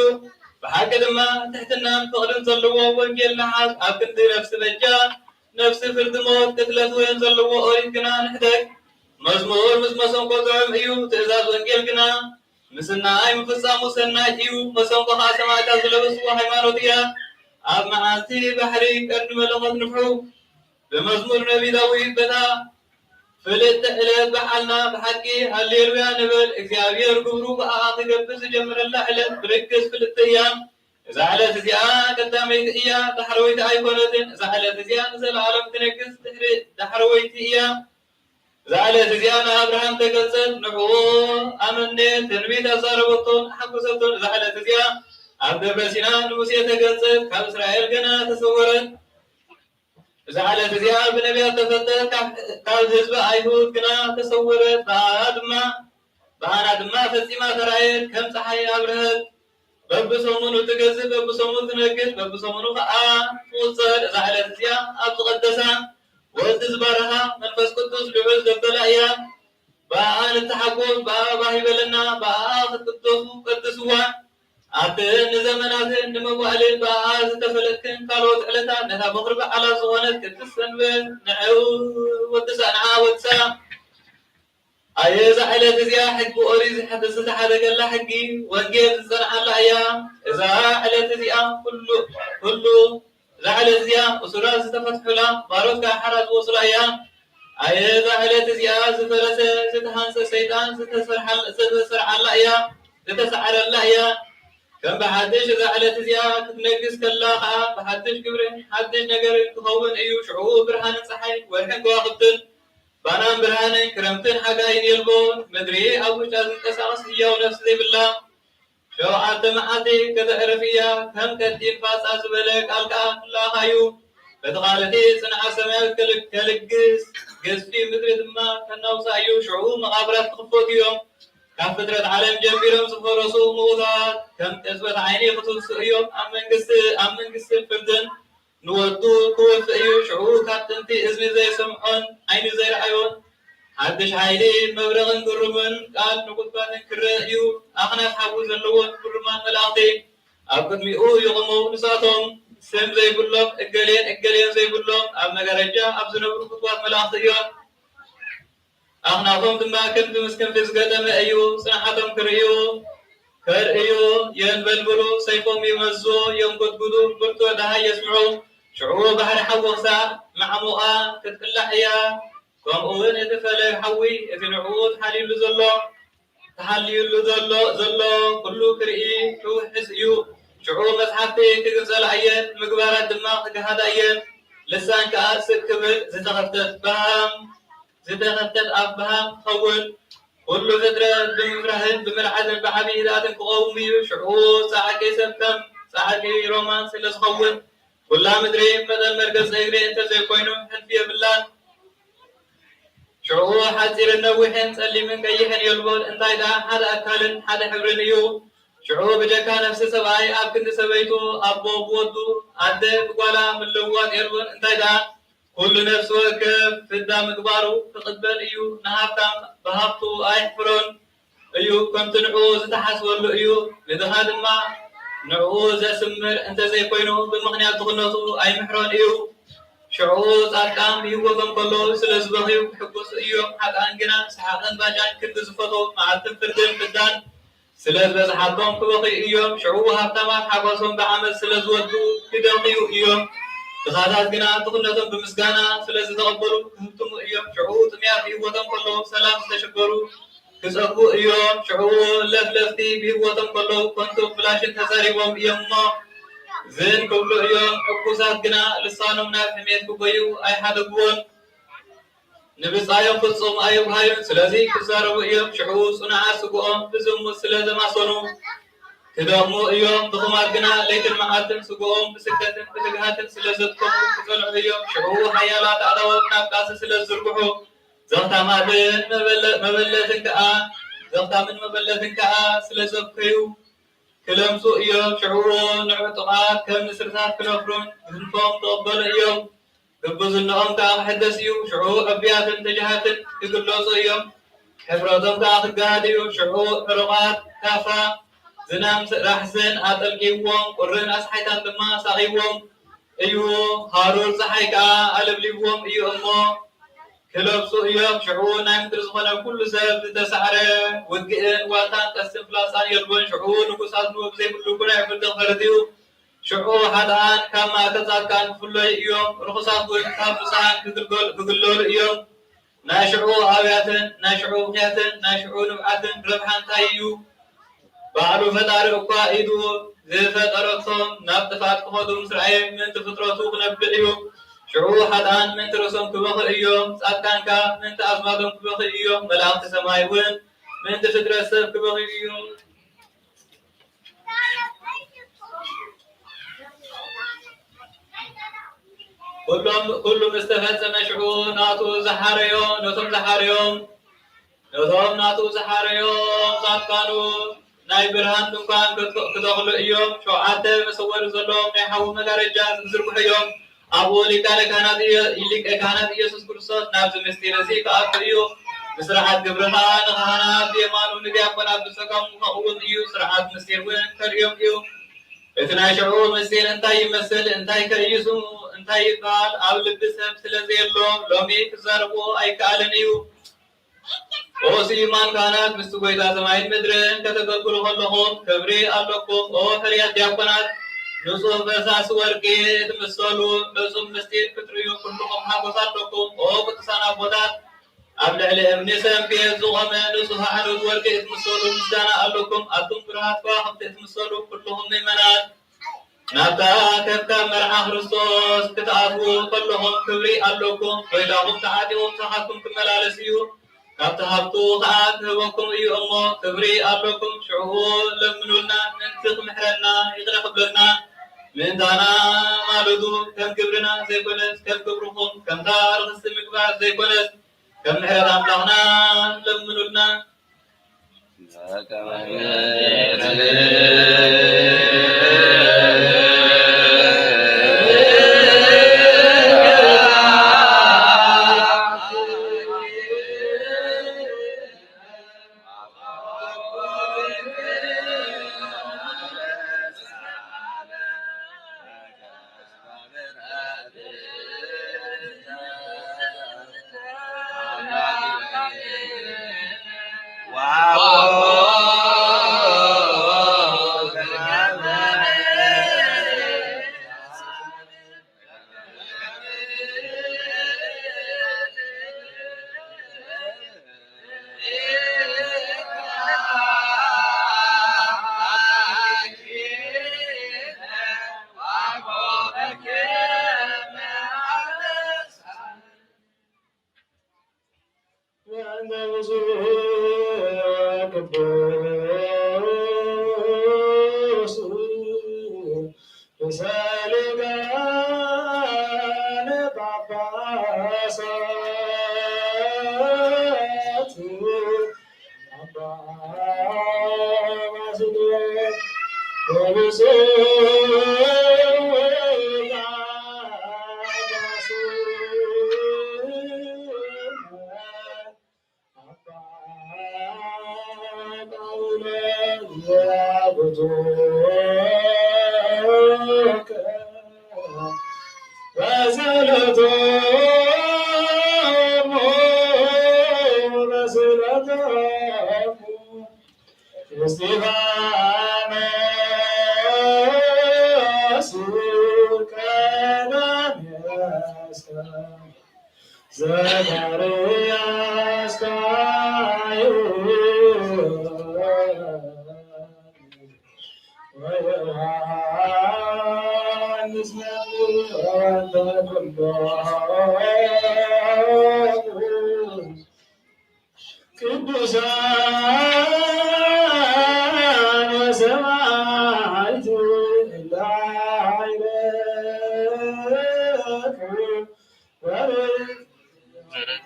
ብሓቂ ድማ ትሕትናን ፍቕርን ዘለዎ ወንጌል ንሓዝ። ኣብ ክንዲ ነፍሲ በጃ፣ ነፍሲ ፍርዲ ሞት ቅትለት ወይን ዘለዎ ኦሪት ግና ንሕደግ። መዝሙር ምስ መሰንቆ ጥዑም እዩ፣ ትእዛዝ ወንጌል ግና ምስናይ ምፍጻሙ ሰናይ እዩ። መሰንቆ ኸኣ ሰማዕታት ዝለበስዎ ሃይማኖት እያ። ኣብ መዓልቲ ባሕሪ ቀንዲ መለኸት ንፍሑ። ብመዝሙር ነቢ ዳዊት በታ ፍልጥቲ ዕለት በዓልና ብሓቂ ሃሌሉያ ንበል። እግዚኣብሔር ግብሩ ብኣኣ ክገብር ዝጀመረላ ዕለት ብርግጽ ፍልጥቲ እያ። እዛ ዕለት እዚኣ ቀዳመይቲ እያ፣ ዳሕረወይቲ ኣይኮነትን። እዛ ዕለት እዚኣ ንዘለኣለም ትነግስ ድሕሪ ዳሕረወይቲ እያ። እዛ ዕለት እዚኣ ንኣብርሃም ተገልጸት፣ ንዕኡ ኣመነ፣ ትንቢት ኣዛረበቶን ኣሓጎሰቶን። እዛ ዕለት እዚኣ ኣብ ደብረ ሲና ንሙሴ ተገልጸት፣ ካብ እስራኤል ገና ተሰወረት። እዛ ዕለት እዚኣ ብነቢያት ተፈልጠት፣ ካብ፣ ካብ ህዝቢ ኣይሁድ ግና ተሰወረት። ብኣና ድማ፣ ብኣና ድማ ፈጺማ ተራእየት፣ ከም ጸሓይ ኣብርሀት። በብሰሙኑ ትገዝእ፣ በብሰሙኑ ትነግድ፣ በብሰሙኑ ኸኣ ትቑጸር። እዛ ዕለት እዚኣ ኣብ ዝቐደሳ፣ ወዲ ዝባረኻ፣ መንፈስ ቅዱስ ልዑል ዘበላ እያ። ብኣኣ ንተሓጎስ፣ ብኣኣ ባህ ይበለና፣ ብኣኣ ክትቅደሱ ቀድስዋ። ኣብተን ንዘመናትን ንመዋእልን ብኣኣ ዝተፈለጥክን ካልኦት ዕለታት፣ ነታ በኹሪ በዓላት ዝኾነት ቅድስት ሰንበት ንዑ ወድሳ፣ ንዓ ወድሳ። ኣየ እዛ ዕለት እዚኣ ሕጊ ኦሪት ዝሓተ-፣ ዝተሓደገላ፣ ሕጊ ወንጌል ዝጸንዓላ እያ። እዛ ዕለት እዚኣ ኩሉ፣ ኩሉ፣ እዛ ዕለት እዚኣ እሱራት ዝተፈትሑላ፣ ባሮት ከዓ ሓራ ዝወጹላ እያ። ኣየ እዛ ዕለት እዚኣ ዝፈረሰ ዝተሃንጸ ሰይጣን ዝተሰርሓል-፣ ዝተሰርዓላ እያ፣ ዝተሰዓረላ እያ። ከም ብሓድሽ እዛ ዕለት እዚኣ ክትነግስ ከላ ከዓ ብሓድሽ ግብርን ሓድሽ ነገርን ክኸውን እዩ። ሽዑ ብርሃንን ፀሓይ ወርሕን ከዋኽብትን ባናን ብርሃንን ክረምትን ሓጋይን የልቦን። ምድሪ ኣብ ውሽጣ ዝንቀሳቐስ ህያው ነፍሲ ዘይብላ ሸውዓተ መዓልቲ ከተዕርፍ እያ። ከም ቀጢን ፋፃ ዝበለ ቃል ከዓ ክለኣኻ እዩ። በቲ ቃል እቲ ጽንዓት ሰማያት ከል-፣ ከልግስ፣ ገዝፊ ምድሪ ድማ ከናውጻ እዩ። ሽዑ መቓብራት ክኽፈቱ እዮም። ካብ ፍጥረት ዓለም ጀሚሮም ዝፈረሱ ምዉታት ከም ቅጽበት ዓይኒ ክትንስኡ እዮም። ኣብ መንግስቲ፣ ኣብ መንግስትን ፍርድን ንወዱ ክወፍእ እዩ። ሽዑ ካብ ጥንቲ እዝኒ ዘይሰምዖን ዓይኒ ዘይረኣዮን ሓድሽ ሓይሊ፣ መብረቕን ግሩምን ቃል ንጉድጓድን ክረአ እዩ። ኣኽናፍ ሓዊ ዘለዎም ግሩማት መላእኽቲ ኣብ ቅድሚኡ ይቑሙ። ንሳቶም ስም ዘይብሎም፣ እገሌን እገሌን ዘይብሎም፣ ኣብ መጋረጃ ኣብ ዝነብሩ ፍትዋት መላእኽቲ እዮም። ኣኽናፎም ድማ ክንፊ ምስ ክንፊ ዝገጠመ እዩ። ጽንዓቶም ክርእዩ፣ ከርእዩ የንበልብሉ፣ ሰይፎም ይመዙ፣ የንጎድጉዱ፣ ብርቱዕ ደሃይ የስምዑ። ሽዑ ባሕሪ ሓዊ ክሳዕ ማዕሙቓ ክትቅላዕ እያ። ከምኡ እውን እቲ ፈለግ ሓዊ፣ እቲ ንዕኡ ተሓልዩሉ ዘሎ፣ ተሓልዩሉ ዘሎ፣ ዘሎ ኩሉ ክርኢ ክውሕዝ እዩ። ሽዑ መጽሓፍቲ ክግምጸላ እየን፣ ምግባራት ድማ ክገሃዳ እየን። ልሳን ከኣ ስቅ ክብል፣ ዝተኸፍተት በሃም፣ ዝተኸፍተት ኣፍ በሃም ትኸውን። ኩሉ ፍጥረት ብምፍራህን ብምርዓድን ብዓቢ ህድኣትን ክቐውም እዩ። ሽዑ ጻዕቂ ሰብ ከም ጻዕቂ ሮማን ስለ ዝኸውን፣ ኩላ ምድሪ መጠን መርገጺ እግሪ እንተ ዘይኮይኑ ሕልፊ የብላን። ሽዑ ሓጺርን ነዊሕን ጸሊምን ቀይሕን የልቦን፣ እንታይ ደኣ ሓደ ኣካልን ሓደ ሕብርን እዩ። ሽዑ ብጀካ ነፍሲ ሰብኣይ ኣብ ክንዲ ሰበይቱ፣ ኣቦ ብወዱ፣ ኣደ ብጓላ ምልውዋጥ የልቦን፣ እንታይ ደኣ ኩሉ ነፍሲ ወከፍ ፍዳ ምግባሩ ክቕበል እዩ። ንሃብታም ብሃብቱ ኣየሕፍሮን እዩ፣ ከምቲ ንዕኡ ዝተሓስበሉ እዩ። ንድኻ ድማ ንዕኡ ዘስምር እንተዘይኮይኑ፣ ብምኽንያት ድኽነቱ ኣይምሕሮን እዩ። ሽዑ ጻድቃን ብህይወቶም ከለዉ ስለ ዝበኽዩ ክሕጎሱ እዮም፣ ሓጥኣን ግና ሰሓቕን ባጫን ክንዲ ዝፈትዉ፣ መዓልትን ፍርድን ፍዳን ስለ ዝበዝሓቶም ክበኽዩ እዮም። ሽዑ ሃብታማት ሓጎሶም ብዓመጽ ስለ ዝወድኡ ክደኽዩ እዮም። ድኻታት ግና ድኽነቶም ብምስጋና ስለ ዝተቐበሉ ክህብትሙ እዮም። ሽዑ ጥምያት ብህይወቶም ከለዉ ሰላም ዝተሸገሩ ክጸግቡ እዮም። ሽዑ ለፍለፍቲ ብህይወቶም ከለዉ ከንቱ ብላሽን ተዛሪቦም እዮም እሞ ዝን ክብሉ እዮም። ዕጉሳት ግና ልሳኖም ናብ ሕሜት ክጎዩ ኣይሓደግዎን። ንብጻዮም ፍጹም ኣየጉሃዩን። ስለዚ ክዛረቡ እዮም። ሽዑ ጽኑዓት ስግኦም ብዝሙት ስለ ዘማሰኑ ክደኽሙ እዮም። ድኹማት ግና ለይትን መዓልትን ስግኦም ብስግደትን ብትግሃትን ስለ ዘድከሙ ክጸንዑ እዮም። ሽዑ ሓያላት ኣእዳዎም ናብ ቃልሲ ስለ ዝዝርግሑ ዘኽታማትን መበለ-፣ መበለትን ከኣ፣ ዘኽታምን መበለትን ከኣ ስለ ዘብከዩ ክለምጹ እዮም። ሽዑ ንዕጡቓት ከም ንስርታት ክነፍሩን ክንፎም ክቕበሉ እዮም። ግብዝንኦም ከኣ ክሕደስ እዩ። ሽዑ ዕቡያትን ተጃሃትን ክግለጹ እዮም። ሕፍረቶም ከኣ ክገሃድ እዩ። ሽዑ ዕሩቓት ካፋ ዝናም ራሕስን ኣጠልቂዎም፣ ቁርን ኣስሓይታን ድማ ሳቒዎም እዩ። ሃሩር ጸሓይ ከኣ ኣለብሊብዎም እዩ እሞ ክለብሱ እዮም። ሽዑ ናይ ምድሪ ዝኾነ ኩሉ ሰብ ዝተሳዕረ፣ ውግእን ዋልታን ቀስትን ፍላጻን የልቦን። ሽዑ ንጉሳት ንቡር ዘይብሉ ግናይ ፍርዲ ክፈርድ እዩ። ሽዑ ሓጥኣን ካብ ማእከል ጻድቃን ክፍለዩ እዮም፣ ርኹሳት እውን ካብ ንጹሃን ክግልገሉ፣ ክግለሉ እዮም። ናይ ሽዑ ኣውያትን ናይ ሽዑ ብኽያትን ናይ ሽዑ ንብዓትን ረብሓ እንታይ እዩ? ባዕሉ ፈጣሪ እኳ ኢዱ ዝፈጠረቶም ናብ ጥፍኣት ክኸዱ ምስ ረኣየ፣ ምእንቲ ፍጥረቱ ክነብዕ እዩ። ሽዑ ሓጥኣን ምእንቲ ርእሶም ክበኽዩ እዮም፣ ጻድቃን ከኣ ምእንቲ ኣዝማዶም ክበኽዩ እዮም። መላእኽቲ ሰማይ እውን ምእንቲ ፍጥረት ሰብ ክበኽዩ እዮም። ኩሎም፣ ኩሉ ምስ ተፈጸመ ሽዑ ናቱ ዝሓረዮ፣ ነቶም ዝሓረዮም፣ ነቶም ናቱ ዝሓረዮም ጻድቃኑ ናይ ብርሃን ድንኳን ክተ-፣ ክተኽሉ እዮም። ሸውዓተ መሰወሪ ዘለዎም ናይ ሓዊ መጋረጃ ዝዝርግሑ እዮም። ኣብኡ ሊቃነ ካህናት ኢየ-፣ ሊቀ ካህናት ኢየሱስ ክርስቶስ ናብዚ ምስጢር እዚ ክኣቱ እዩ። ብስርዓት ግብሪ ኸኣ ንኻህናት ብየማኑ ንዲያቆናት ብጸጋሙ ከምኡውን እዩ። ስርዓት ምስጢር እውን ከርእዮም እዩ። እቲ ናይ ሽዑ ምስጢር እንታይ ይመስል፣ እንታይ ከእይሱ፣ እንታይ ይበሃል ኣብ ልቢ ሰብ ስለ ዘየሎ ሎሚ ክዛረቦ ኣይከኣልን እዩ። ኦ ስዩማን ካህናት ምስቲ ጐይታ ሰማይን ምድርን ከተገልግሉ ከለኹም ክብሪ ኣለኩም። ኦ ሕርያት ዲያቆናት ንጹህ ፈሳሲ ወርቂ እትምሰሉ ዕጹብ ምስጢር ክትርእዩ ኩልኹም ሓጎስ ኣለኩም። ኦ ቅዱሳን ኣቦታት ኣብ ልዕሊ እምኒ ሰንፔር ዝቖመ ንጹህ ኣዕኑድ ወርቂ እትምሰሉ ምስጋና ኣለኩም። ኣቱም ብሩሃት ከዋኽብቲ እትምሰሉ ኩልኹም ምእመናት ናብታ ከብካብ መርዓ ክርስቶስ ክትኣትዉ ከለኹም ክብሪ ኣለኩም። ጐይታኹም ተዓጢቑ ምሳኻትኩም ክመላለስ እዩ፣ ካብቲ ሃብቱ ኸኣ ክህበኩም እዩ እሞ ክብሪ ኣለኩም። ሽዑ ለምኑልና ምእንቲ ክምሕረና ይቕረ ክብለልና ምእንታና ማለቱ ከም ግብርና ዘይኮነስ ከም ግብርኹም ከምታ ርኽስቲ ምግባር ዘይኮነስ ከም ምሕረት ኣምላኽና ለምኑልና።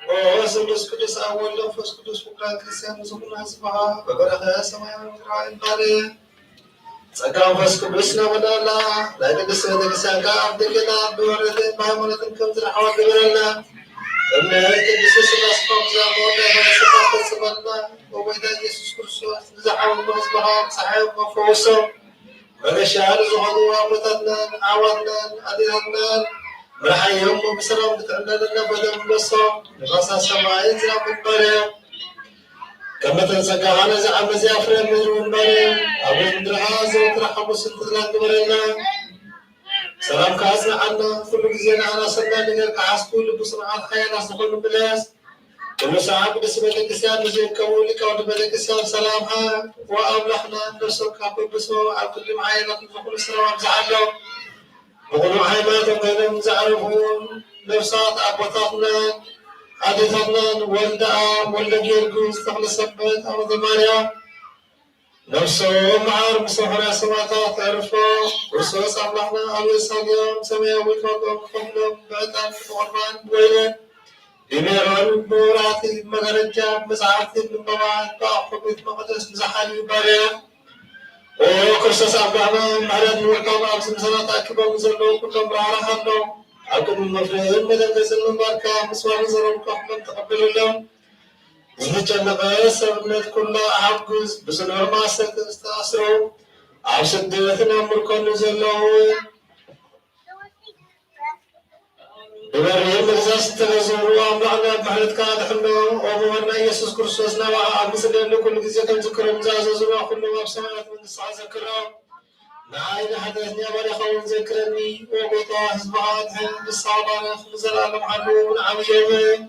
ኦ ስሉስ ቅዱስ ኣብ ወልድ መንፈስ ቅዱስ ፍቁራን ክርስቲያን ዝኾኑ ህዝብኻ በበረኸ ሰማያዊ ምድራዊ እምባለ ጸጋ መንፈስ ቅዱስ ናበላላ ናይ ቅድስት ቤተክርስቲያን ከኣ ኣብ ደገና ብወረትን ብሃይማኖትን ከም ዝረሓዋ ግበረልና። እምነት ቅድስት ስላሴ ከምዛ መወዳእታ ስፍራ ፈጽመልና። ወጎይታ ኢየሱስ ክርስቶስ ብዝሓወልኩ ህዝብኻ ብፀሓዮም መፈወሶም መገሻ ዝኾኑ ኣቦታትናን ኣሕዋትናን ኣዴታትናን መርሓዮም ብሰላም ብጥዕና ለናበለ ምለሶም። ንፋሳት ሰማይ ዝናብ ምንባርዮም ከም መጠን ጸጋኻ ነዚ ዓመት እዚኣ ፍረ ምድሪ ምንባርዮም ኣብ ምድርኻ ዘወትር ሓጎስን ተድላን ግበረልና። ሰላምካ ኣጽንዓልና። ኩሉ ግዜ ንዓና ሰናይ ነገር ክሓስቡ ልቢ ጽኑዓት ሓያላት ዝኾኑ ምለስ። ቅዱሳን ቅድስት ቤተክርስትያን ንዝእከቡ ሊቃውንቲ ቤተክርስትያን ሰላምካ ወኣምላኽና ነፍሶም ካብ በብሶ ኣብ ቅድሚ ሓያላት ዝኾኑ ሰላም ኣብዝሓሎም። ብቕኑዕ ሃይማኖቶም ኮይኖም ዘዕረፉ ነፍሳት ኣቦታትናን ኣዴታትናን ወልደኣብ ወልደ ጊዮርጊስ ተኽለ ሰንበት ኣወልደ ማርያም ነፍሶም መዓር ምስ ሐዋርያ ሰማዕታት ተዕርፎ። ክርስቶስ ኣምላኽና ኣብ ኢየሩሳሌም ሰማያዊ ክፈትዎም ክኸፍሎም ብዕጣን ብቑርባን ብወይንን ብሜሮን ብመብራህቲ ብመጋረጃ ብመጽሓፍቲ ብምንባባት ብኣቑሑ ቤት መቕደስ ብዝሓልዩ ባርያ። ኦ ክርስቶስ ኣምላኽና ምሕረት ንምርካብ ኣብዚ ምሳና ተኣኪቦም ዘለዉ ኩሎም ራህራሃሎም ኣብ ቅድሚ መፍርህን መደንገጽን ምንባርካ ምስዋርን ዘረብካ ኩሎም ተቐበለሎም። ዝተጨነቐ ሰብነት ኩላ ሓጉስ፣ ብስኑዕ ማእሰርቲ ዝተኣስሩ፣ ኣብ ስደትን ኣብ ምርኮን ዘለዉ እውን ብበሪር መግዛእቲ ዝተገዘሩ ኣምላኽና ብምሕረትካ ኣድሕኖ። ኦ መምህርና ኢየሱስ ክርስቶስ፣ ናባኻ ኣብ ንጽልየሉ ኩሉ ግዜ ክንዝክሮም ዝኣዘዙና ኩሎም ኣብ ሰማያት መንግስትኻ ዘክሮም። ንዓይ ንሓጢኣተኛ ባርያኻ እውን ዘክረኒ። ኦ ጎይታ፣ ህዝብኻ ኣድሕን፣ ንስኻ ባርኽ፣ ንዘለኣለም ሓልዎም ንዓብዮም።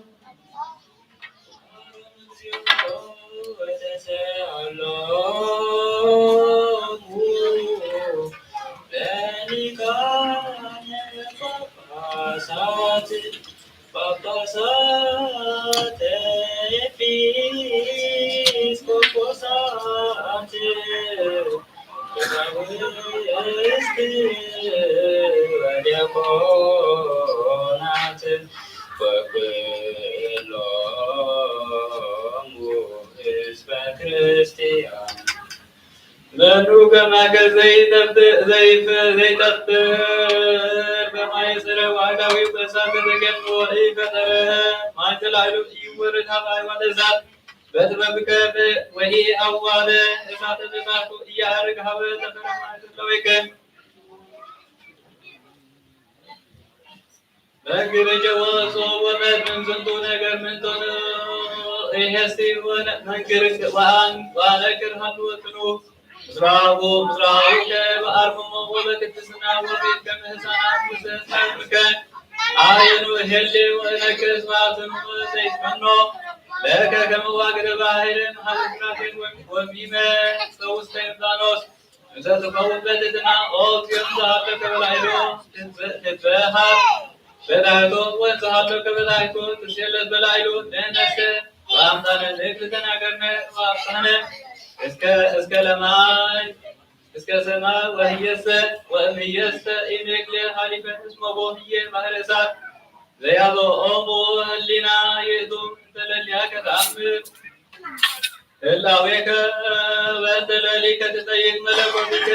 ጳጳሳት፣ ኤጲስቆጶሳት፣ ቀሳውስት ወዲያቆናት ወኩሎሙ ህዝበ ክርስቲያን። መኑ ከማከ ዘይጠፍእ ዘይፍ-፣ ዘይጠፍር በማየ ጽረ ዋጋዊ በእሳተ ተገድፎ ኢፈጠረ። ማንተ ላዕሉ ኢወርድ ሀብ ኣይዋለ እሳት በጥበብከ ወኢ አዋለ እሳተ በሳቱ ኢያዕርግ ሀበ ተፈረ ማንተ ለወይከ። መግረጀ ወጾ ወመድን ዝንቱ ነገር ምንቶን ኢሄስቲ ወነ-፣ መንግር ወአን-፣ ወአነግር ሀልወትኑ ምስራቁ ምስራቁ ከበአርምሞ ወበቅድስና ወቤት ከመ ህፃናት ውስተ ጸምከ አየኑ ሄሌ ወእነግር ስብሐትኑ ዘይትመኖ ለከ ከመ ዋግደ ባሕርን ሀበ ፍራቴን ወሚመ ውስተ ዮርዳኖስ። እንተ ትኸውን በትሕትና ኦ ጽዮን ዘሃለከ በላዕሎ ትትበሃር በታሕቶ ወእንተ ሃለከ በታሕቶ ትሴለስ በላዕሎ ንእነሰ በአምሳለ ንግድ ተናገርነ ወአብሳነ እስከ፣ እስከ ለማይ እስከ ሰማይ ወህየሰ ወእምየሰ ኢንክል ሃሊፈ እስመ ቦ ህየ ባህረ እሳት ዘያበኦሙ ህሊና ይእቱ እንተ ለሊያከ ተአምር። ህላዌከ በእንተ ለሊከ ትጠይቅ መለኮትከ።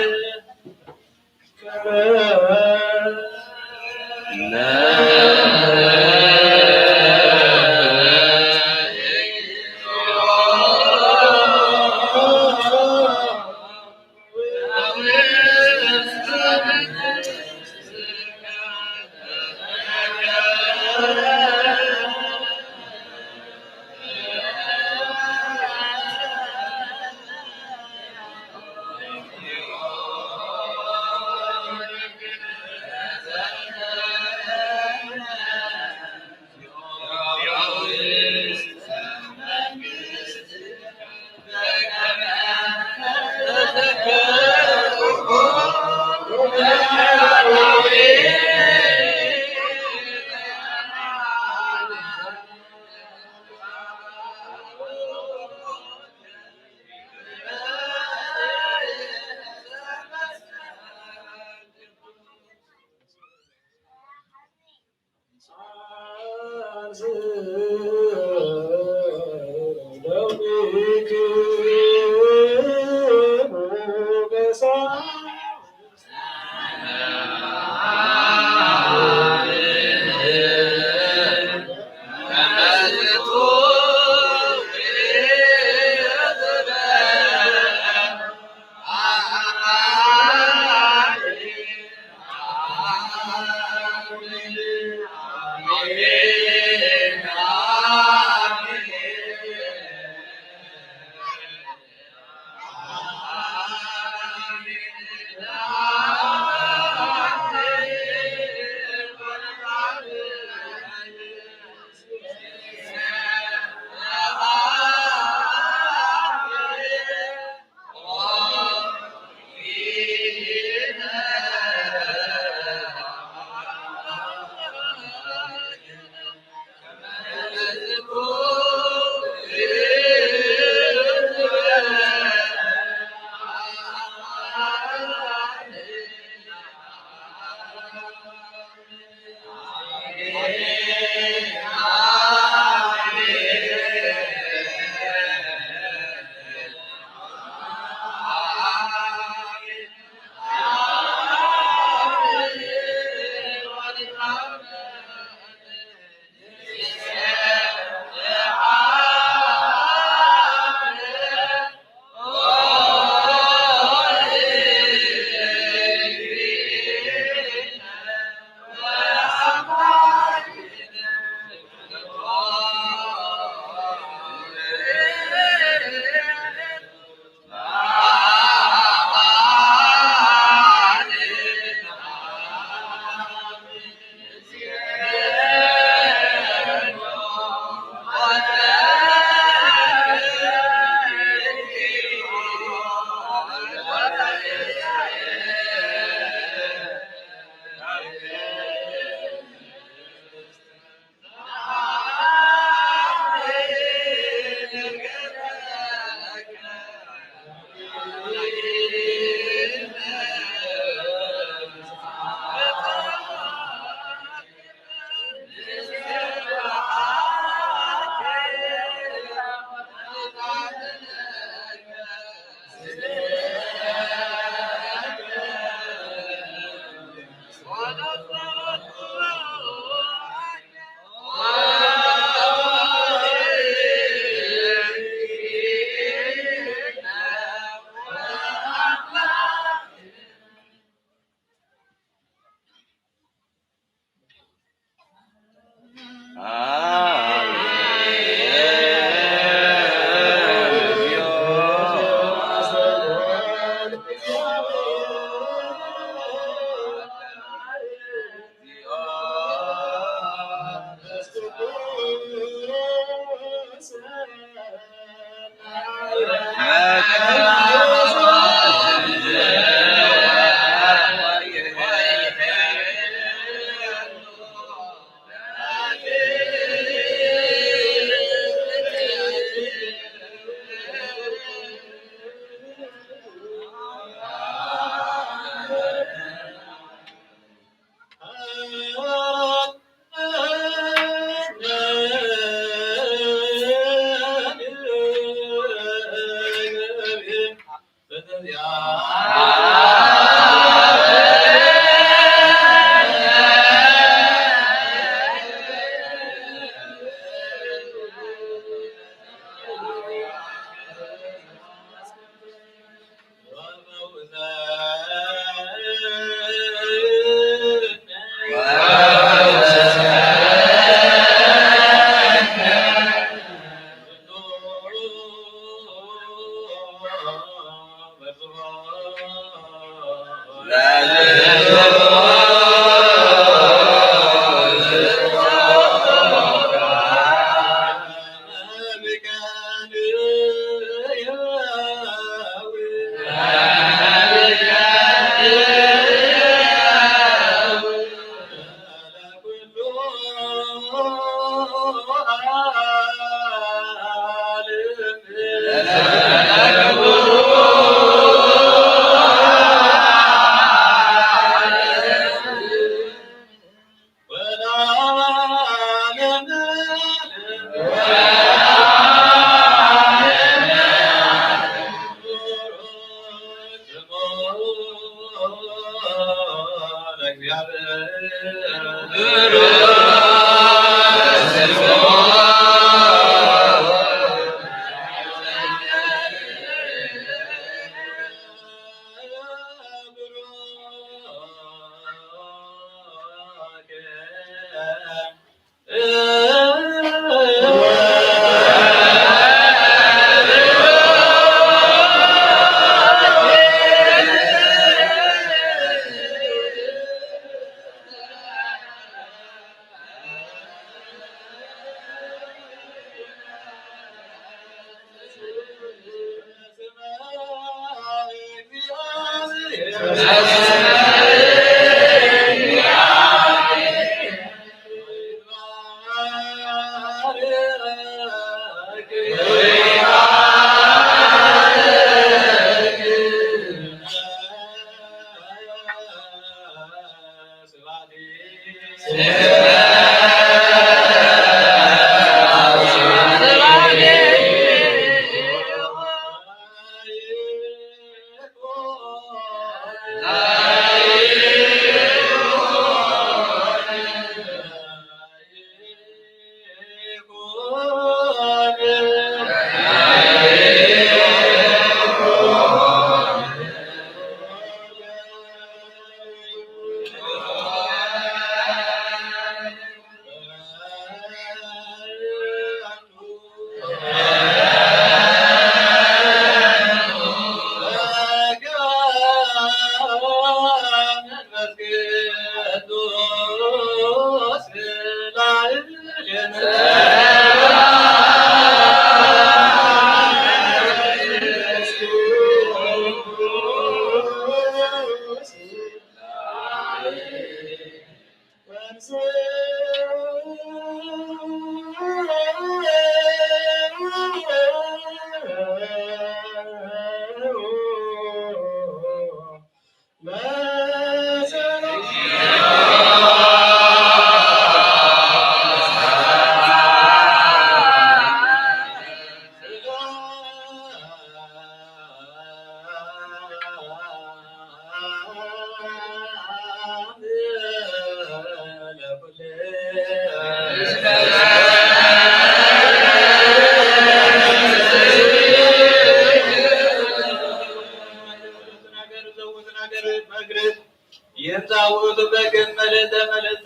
የምጻእ ውእቱ በግዕ መልእተ መልእት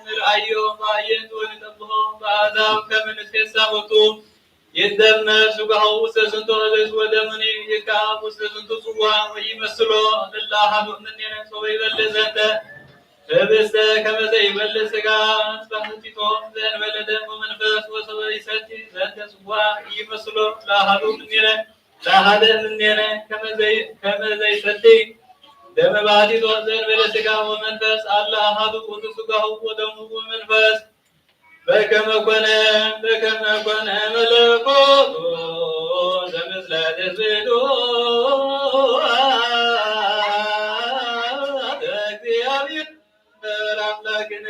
ንርኣዮ ማየት ወንጠብሖ በአሕዛብ ከመ ንትፌሳ ውእቱ። ይትደመር ሥጋሁ ውስተ ዝንቱ ህብስት ወደሙኒ ይትከኣብ ውስተ ዝንቱ ጽዋ ወኢይመስሎ እለ አሐዱ እምኔነ ሶበ ይበልዕ ዘንተ ህብስተ ከመ ዘይበልዕ ሥጋ ንጽባሕ ህቲቶ ዘእንበለ ደም ወመንፈስ ወሶበ ይሰቲ ዘንተ ጽዋ ኢይመስሎ ለአሐዱ እምኔነ ለአሐደ እምኔነ ከመ ዘይ-፣ ከመ ዘይሰቲ ደመ ባሕቲቶ ዘእንበለ ሥጋ ወመንፈስ አለ አሐዱ ውእቱ ሥጋሁ ወደሙ ወመንፈስ በከመ ኮነ በከመ ኮነ መለኮቱ ዘምስለ ትስብእቱ እግዚአብሔር አምላክነ።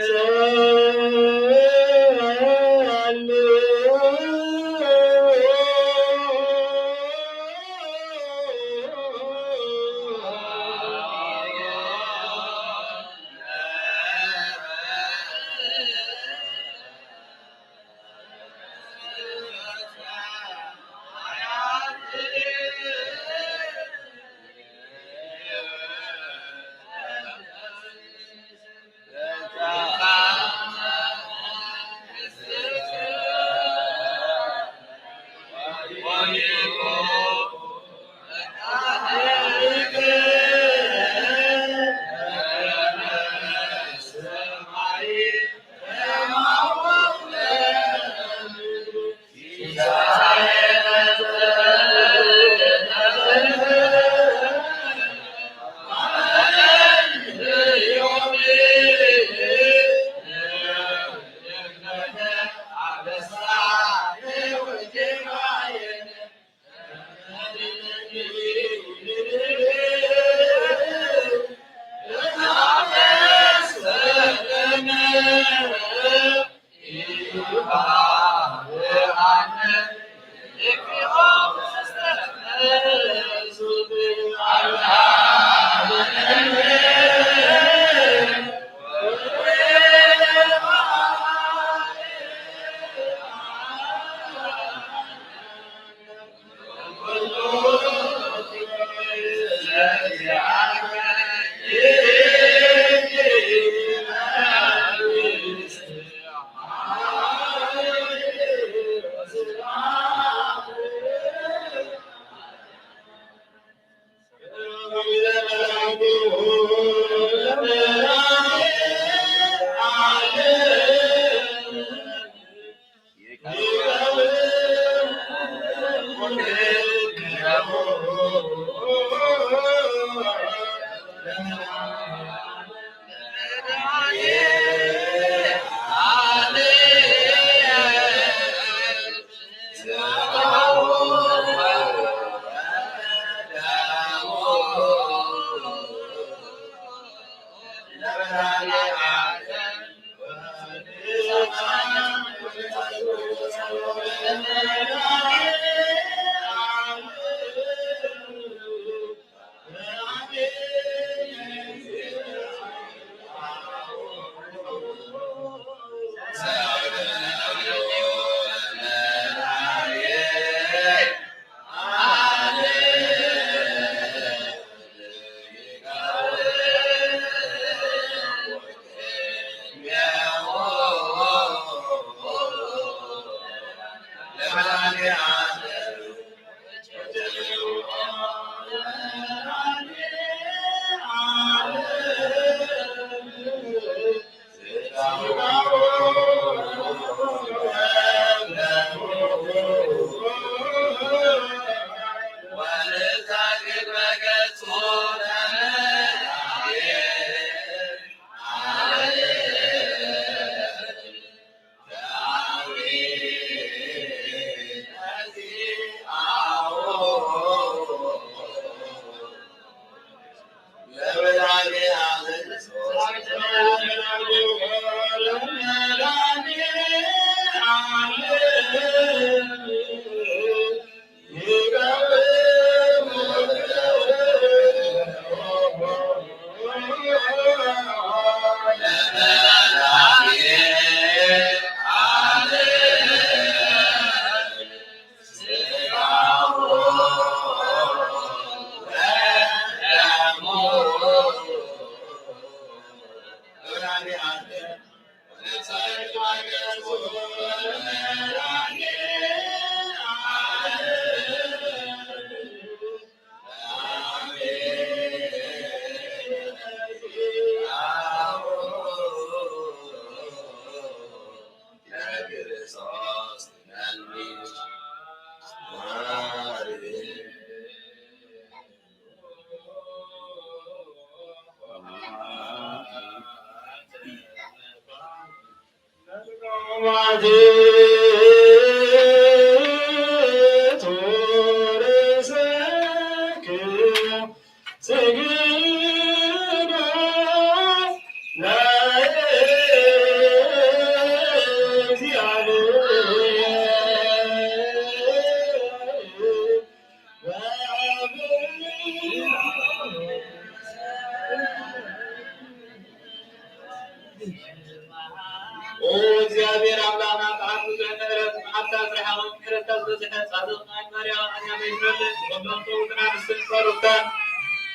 ኦ እግዚኣብሔር ኣምላኽና፣ ብዓቢ ብዙሕ ምሕረት፣ መዓልታ ዝረሓቐ፣ ምሕረትካ ዝበዝሐ፣ ጻድቕ ናይ ማርያም ኣርያም ይግበረልና። ንኹሎም ሰውትና ንስን ጸሎትካን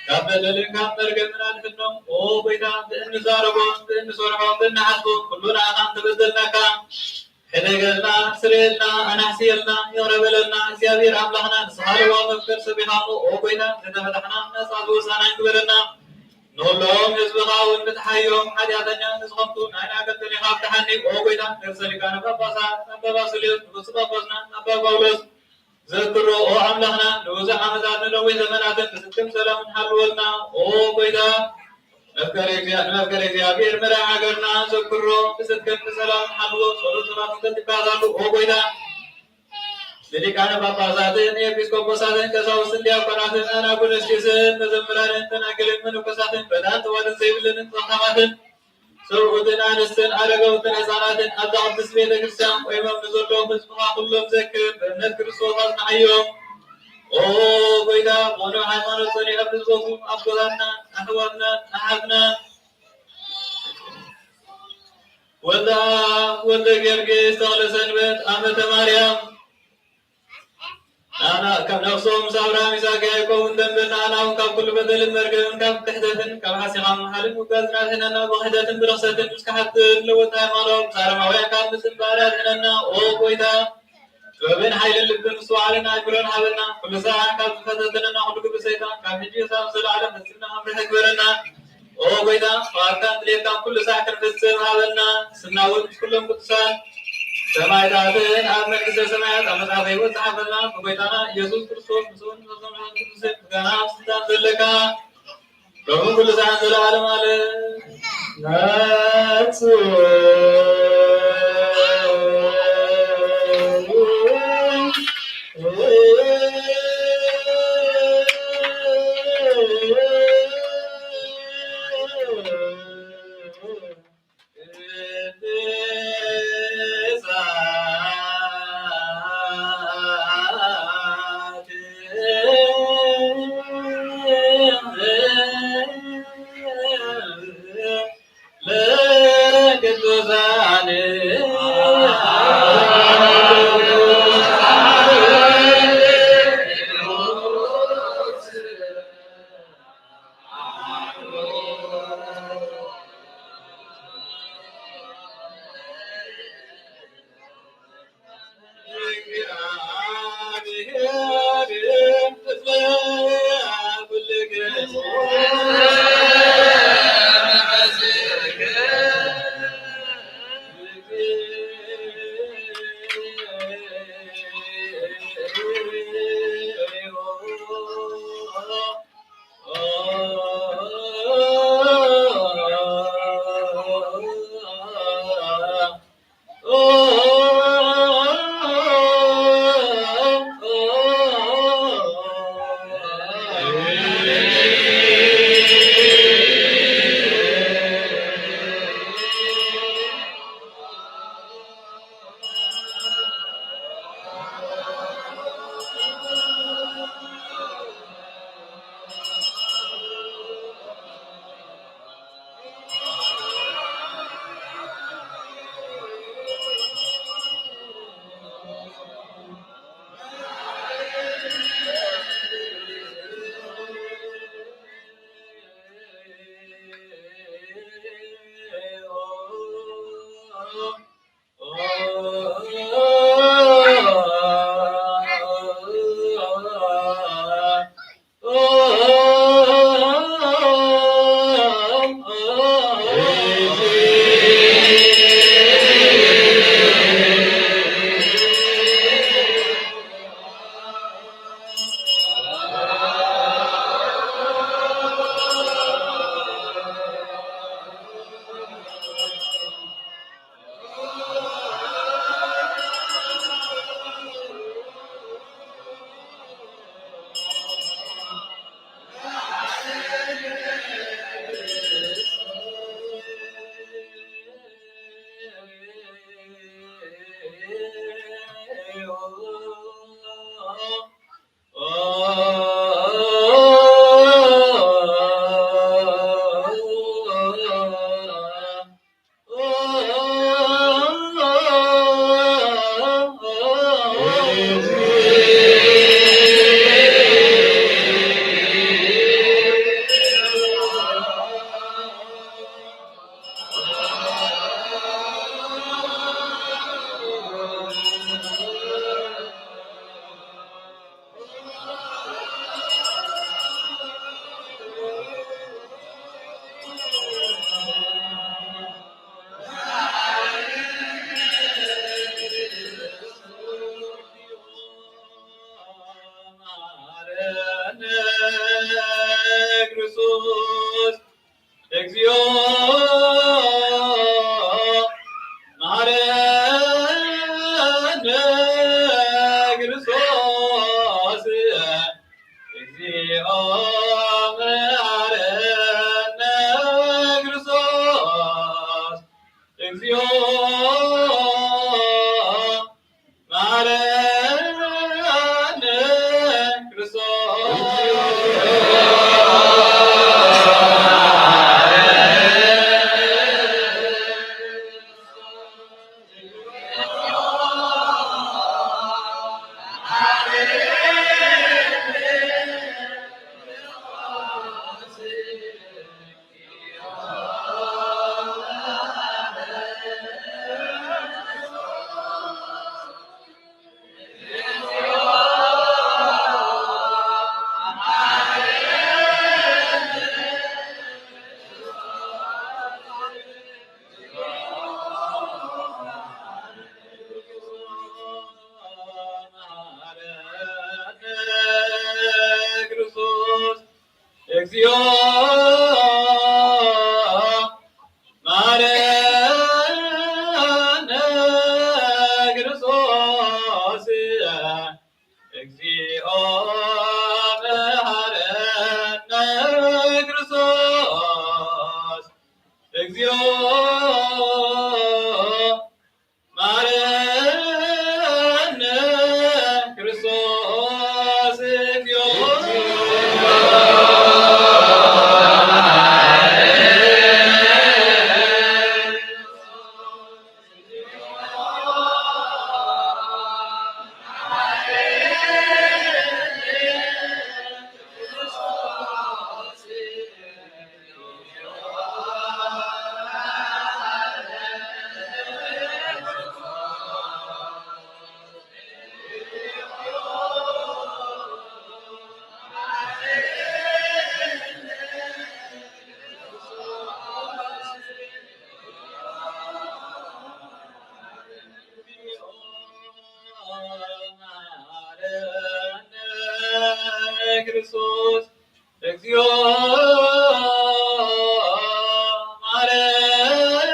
ካብ በደልን ካብ መርገምን ኣድሕኖም። ኦ ጐይታ፣ ብእንዛረቦ፣ ብእንሰርሖ፣ ብእንሓስቦ፣ ኩሉ ንዓኻ እንተበደልናካ፣ ሕደገልና፣ ስረየልና፣ ኣናሕስየልና፣ ይቕረ በለልና። እግዚኣብሔር ኣምላኽና፣ ንስኻ ለዋህ መፍቀር ሰብ ኢኻ እሞ፣ ኦ ጐይታ፣ ዝተፈታሕና፣ ነጻ ዝወጻና ይግበረና። ንኹሎም ህዝብኻ እውን ምጥሓዮም፣ ሓጢኣተኛ ንዝኾንኩ ናይና ገበን ኢኻ ፍትሓኒ። ኦ ጐይታ፣ ነብሰ ሊቃነ ጳጳሳት ኣባ ባስልዮስ፣ ንጉስ ጳጳስና ኣባ ጳውሎስ፣ ዘክሮ። ኦ ኣምላኽና፣ ንብዙሕ ዓመታት ንነዊሕ ዘመናትን ብጽድቅን ሰላምን ሓልወልና። ኦ ጐይታ፣ መፍቀሪ እግዚኣብ-፣ ንመፍቀሪ እግዚኣብሔር መራሒ ሃገርና ዘክሮ፣ ብጽድቅን ብሰላምን ሓልዎ። ጸሎት ጸሎት እንተትካታሉ፣ ኦ ጐይታ፣ ንሊቃነ ጳጳሳትን ኤጲስቆጶሳትን ቀሳውስትን ዲያቆናትን ኣናጉንስጢስን መዘምራንን ደናግልን መነኮሳትን በዳን ጥዋልን ዘይብለንን ጸኻማትን ሰብኡትን ኣንስትን ኣረጋውትን ህፃናትን ኣብዛ ቅድስት ቤተ ክርስቲያን ቆይሞም ንዘለዉ ህዝብኻ ኩሎም ዘክር፣ በእምነት ክርስቶስ ኣጽንዓዮም። ኦ ጎይታ፣ ብቕኑዕ ሃይማኖት ጸኒዖም ንዝሞቱ ኣቦታትና፣ ኣሕዋትና፣ ኣሓትና፣ ወልደ ኣብ፣ ወልደ ጊዮርጊስ፣ ተኽለ ሰንበት፣ ኣመተ ማርያም፣ ንኣና ካብ ነፍሶም ምስ ኣብርሃም ይስሐቅ ያዕቆብ እንደንበል፣ ንኣና እውን ካብ ኩሉ በደልን መርገምን ካብ ክሕደትን ካብ ሓሲኻ ምምሓልን ምጉዳልን ኣድሕነና። ብክሕደትን ብርኽሰትን ምስ ክሓትን ለወጥ ሃይማኖት ምስ ኣረማውያን ካብ ምጽንባር ኣድሕነና። ኦ ጎይታ፣ ጥበብን ሓይልን ልብን ምስትውዓልን ኣእምሮን ሃበና። ኩሉ ሰዓት ካብ ዝፈታተነና ኩሉ ግብሪ ሰይጣን ካብ ሕጂ ክሳብ ዘለዓለም ፈጺምና ኣምርሕ ግበረና። ኦ ጎይታ፣ ፍቓድካን ድሌትካን ኩሉ ሳዕ ክንፍጽም ሃበና። ንስና እውን ምስ ኩሎም ቅዱሳን ሰማዕታትን ኣብ መንግስተ ሰማያት ኣብ መጽሓፈ ህይወት ጸሓፈልና። ብጎይታና ኢየሱስ ክርስቶስ ምስኡን ምስ መንፈስ ቅዱስን ምስጋና ኣብ ስልጣን ዘለካ ሎምን ኩሉ ሳዕን ዘለዓለም ዓለም። ክርስቶስ እግዚኦ መሐረነ ክርስቶስ፣ እግዚኦ መሐረነ ክርስቶስ። እግዚኦ መሐረነ ክርስቶስ፣ እግዚኦ መሐረነ ክርስቶስ፣ እግዚኦ መሐረነ ክርስቶስ፣ እግዚኦ። ክርስቶስ፣ እግዚኦ መሐረነ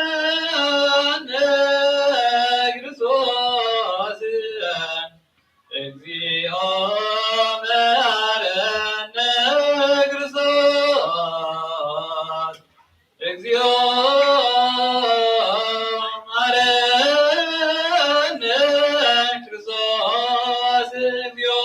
ክርስቶስ፣ እግዚኦ መሐረነ ክርስቶስ፣ እግዚኦ መሐረነ ክርስቶስ፣ እግዚኦ።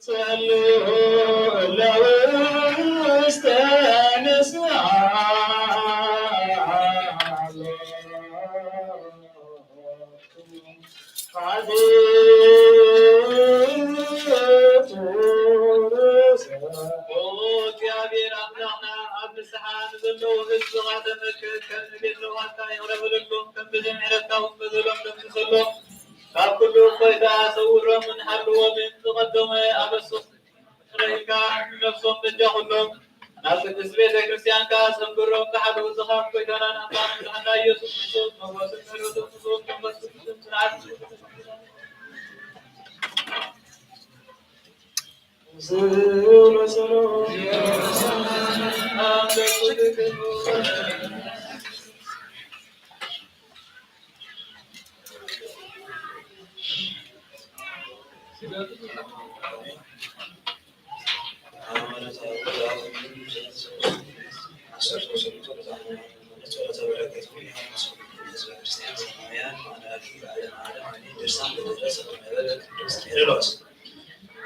ጸልዩ ለውስተ ንስሓ ሎቱ ሓሊፉ። ኦ እግዚኣብሔር ኣምላኽና፣ ኣብ ንስሓ ንዘለዉ ህዝብኻ ተመልከት፣ ከም ንቤት ለዋህካ ይቕረ በለሎም፣ ከም ብዘይ ምሕረትካ እውን በደሎም ደምስሰሎም። ካብ ኩሉ እፎይታ ሰውሮምን ሓልዎምን፣ ዝቐደመ ኣበሶም ይቕረ ኢልካ ንነፍሶም በጃኹሎም። ናብ ቅድስት ቤተ ክርስቲያንካ ሰግሮም፣ ብሓደ ወዝኻ ጎይታናን ኣምላኽን መድሓንና ኢየሱስ ክርስቶስ፣ መጎስን ምሕረቱን ምስኦም መንፈስ ቅዱስን ጽንዓት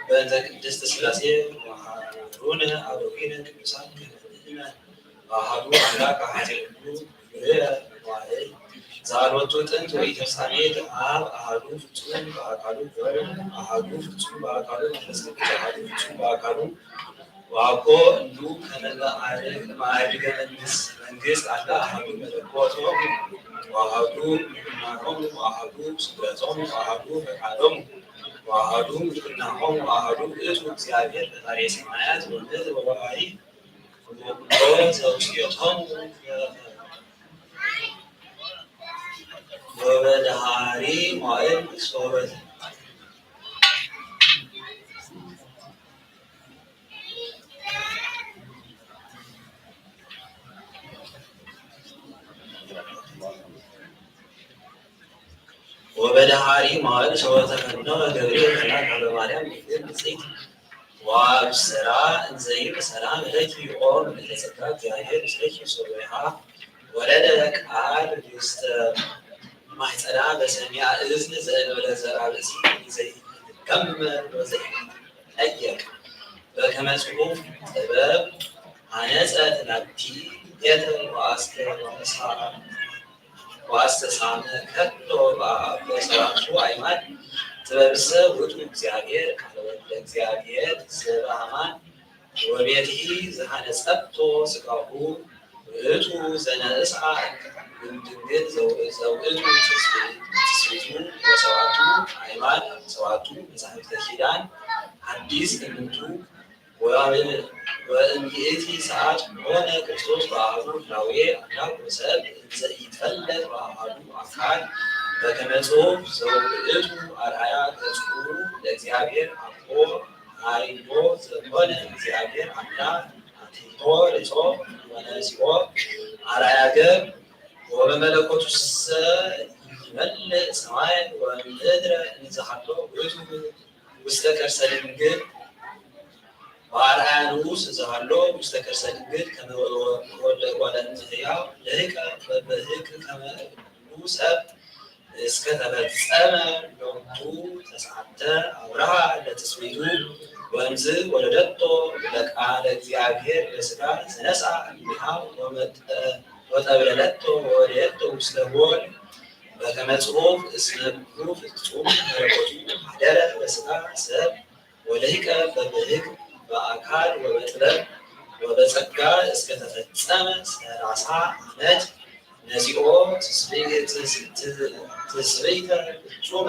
በእንተ ቅድስት ሥላሴ መሐሩነ አበዊነ ቅዱሳን ከመ ንእመን በአሐዱ አምላክ አሐዜ ኩሉ ግብረ መዋዕል ዘአልቦቱ ጥንት ወኢተፍጻሜት አብ አሐዱ ፍጹም በአካሉ ወወልድ አሐዱ ፍጹም በአካሉ መንፈስ ቅዱስ አሐዱ ፍጹም በአካሉ ወአኮ እሉ ከመ ለአርግ ማዕርገ መንግስት መንግስት አላ አሐዱ መለኮቶም ወአሐዱ ምኩናኖም ወአሐዱ ስግደቶም ወአሐዱ ፈቃዶም ወአሐዱ ምድርናሆም ወአሐዱ ውእቱ እግዚአብሔር ፈጣሪ ሰማያት ወምድር ወባሕሪ ወኩሎ ዘውስቴቶም ወበደሃሪ መዋዕል ሶበት ወበደሃሪ መዋዕል ሰወተፈነወ ገብርኤል መልአክ ሀበ ማርያም ድንግል ንጽሕት ወአብስራ እንዘ ይብል ሰላም ለኪ ኦ ምልዕተ ጸጋ እግዚአብሔር ምስሌኪ ሶበ ወለደ ቃል ውስተ ማሕፀና በሰሚያ እዝን ዘእንበለ ዘርአ ብእሲ ዘይትከመር ወዘይትጠየቅ በከመ ጽሑፍ ጥበብ ሐነጸት ላቲ ቤተ ወአስተሳመ ከቶ በሰባቱ አዕማድ ጥበብሰ ውእቱ እግዚአብሔር ቃለ ወልደ እግዚአብሔር ዘበአማን ወቤትሂ ዘሐነጸቶ ስጋሁ ውእቱ ዘነስአ እምድንግል ዘውእቱ ትስብእቱ ወሰባቱ አዕማድ ሰባቱ መጻሕፍተ ኪዳን ሐዲስ እምንቱ ወእምይእቲ ሰዓት ኮነ ክርስቶስ በአሐዱ ህላዌ አምላክ ወሰብ እንዘ ኢይትፈለጥ በአሐዱ አካል በከመ ጽሑፍ ዘውእቱ አርአያ ገጹ ለእግዚአብሔር አቦ ኃይሎ ዘኮነ እግዚአብሔር አምላክ አትሕቶ ርእሶ ወነሲኦ አርአያ ገብ ወበመለኮቱሰ ይመልእ ሰማይ ወምድረ እንዘሃሎ ውእቱ ውስተ ከርሰ ድንግል በአርአያ ንዑስ ዘሃሎ ውስተ ከርሰ ድንግል ከመ ወልደ እጓለ እመሕያው ለህቀ በበህቅ ከመ ኩሉ ሰብ እስከ ተፈጸመ ሎቱ ተስዓተ አብርሃ ለትስብእቱ ወእምዝ ወለደቶ ለቃለ እግዚአብሔር በስጋ ዘነስአ እምኔሃ ወጠብለለቶ ወወደየቶ ውስተ ጎል በከመ ጽሑፍ እስመ ኩሉ ፍጹም መለኮቱ ሐደረ በስጋ ሰብ ወለሂቀ በብህግ በአካል ወበጥበብ ወበጸጋ እስከ ተፈጸመ ሠላሳ ዓመት ነሲኦ ትስብእተ ፍጹመ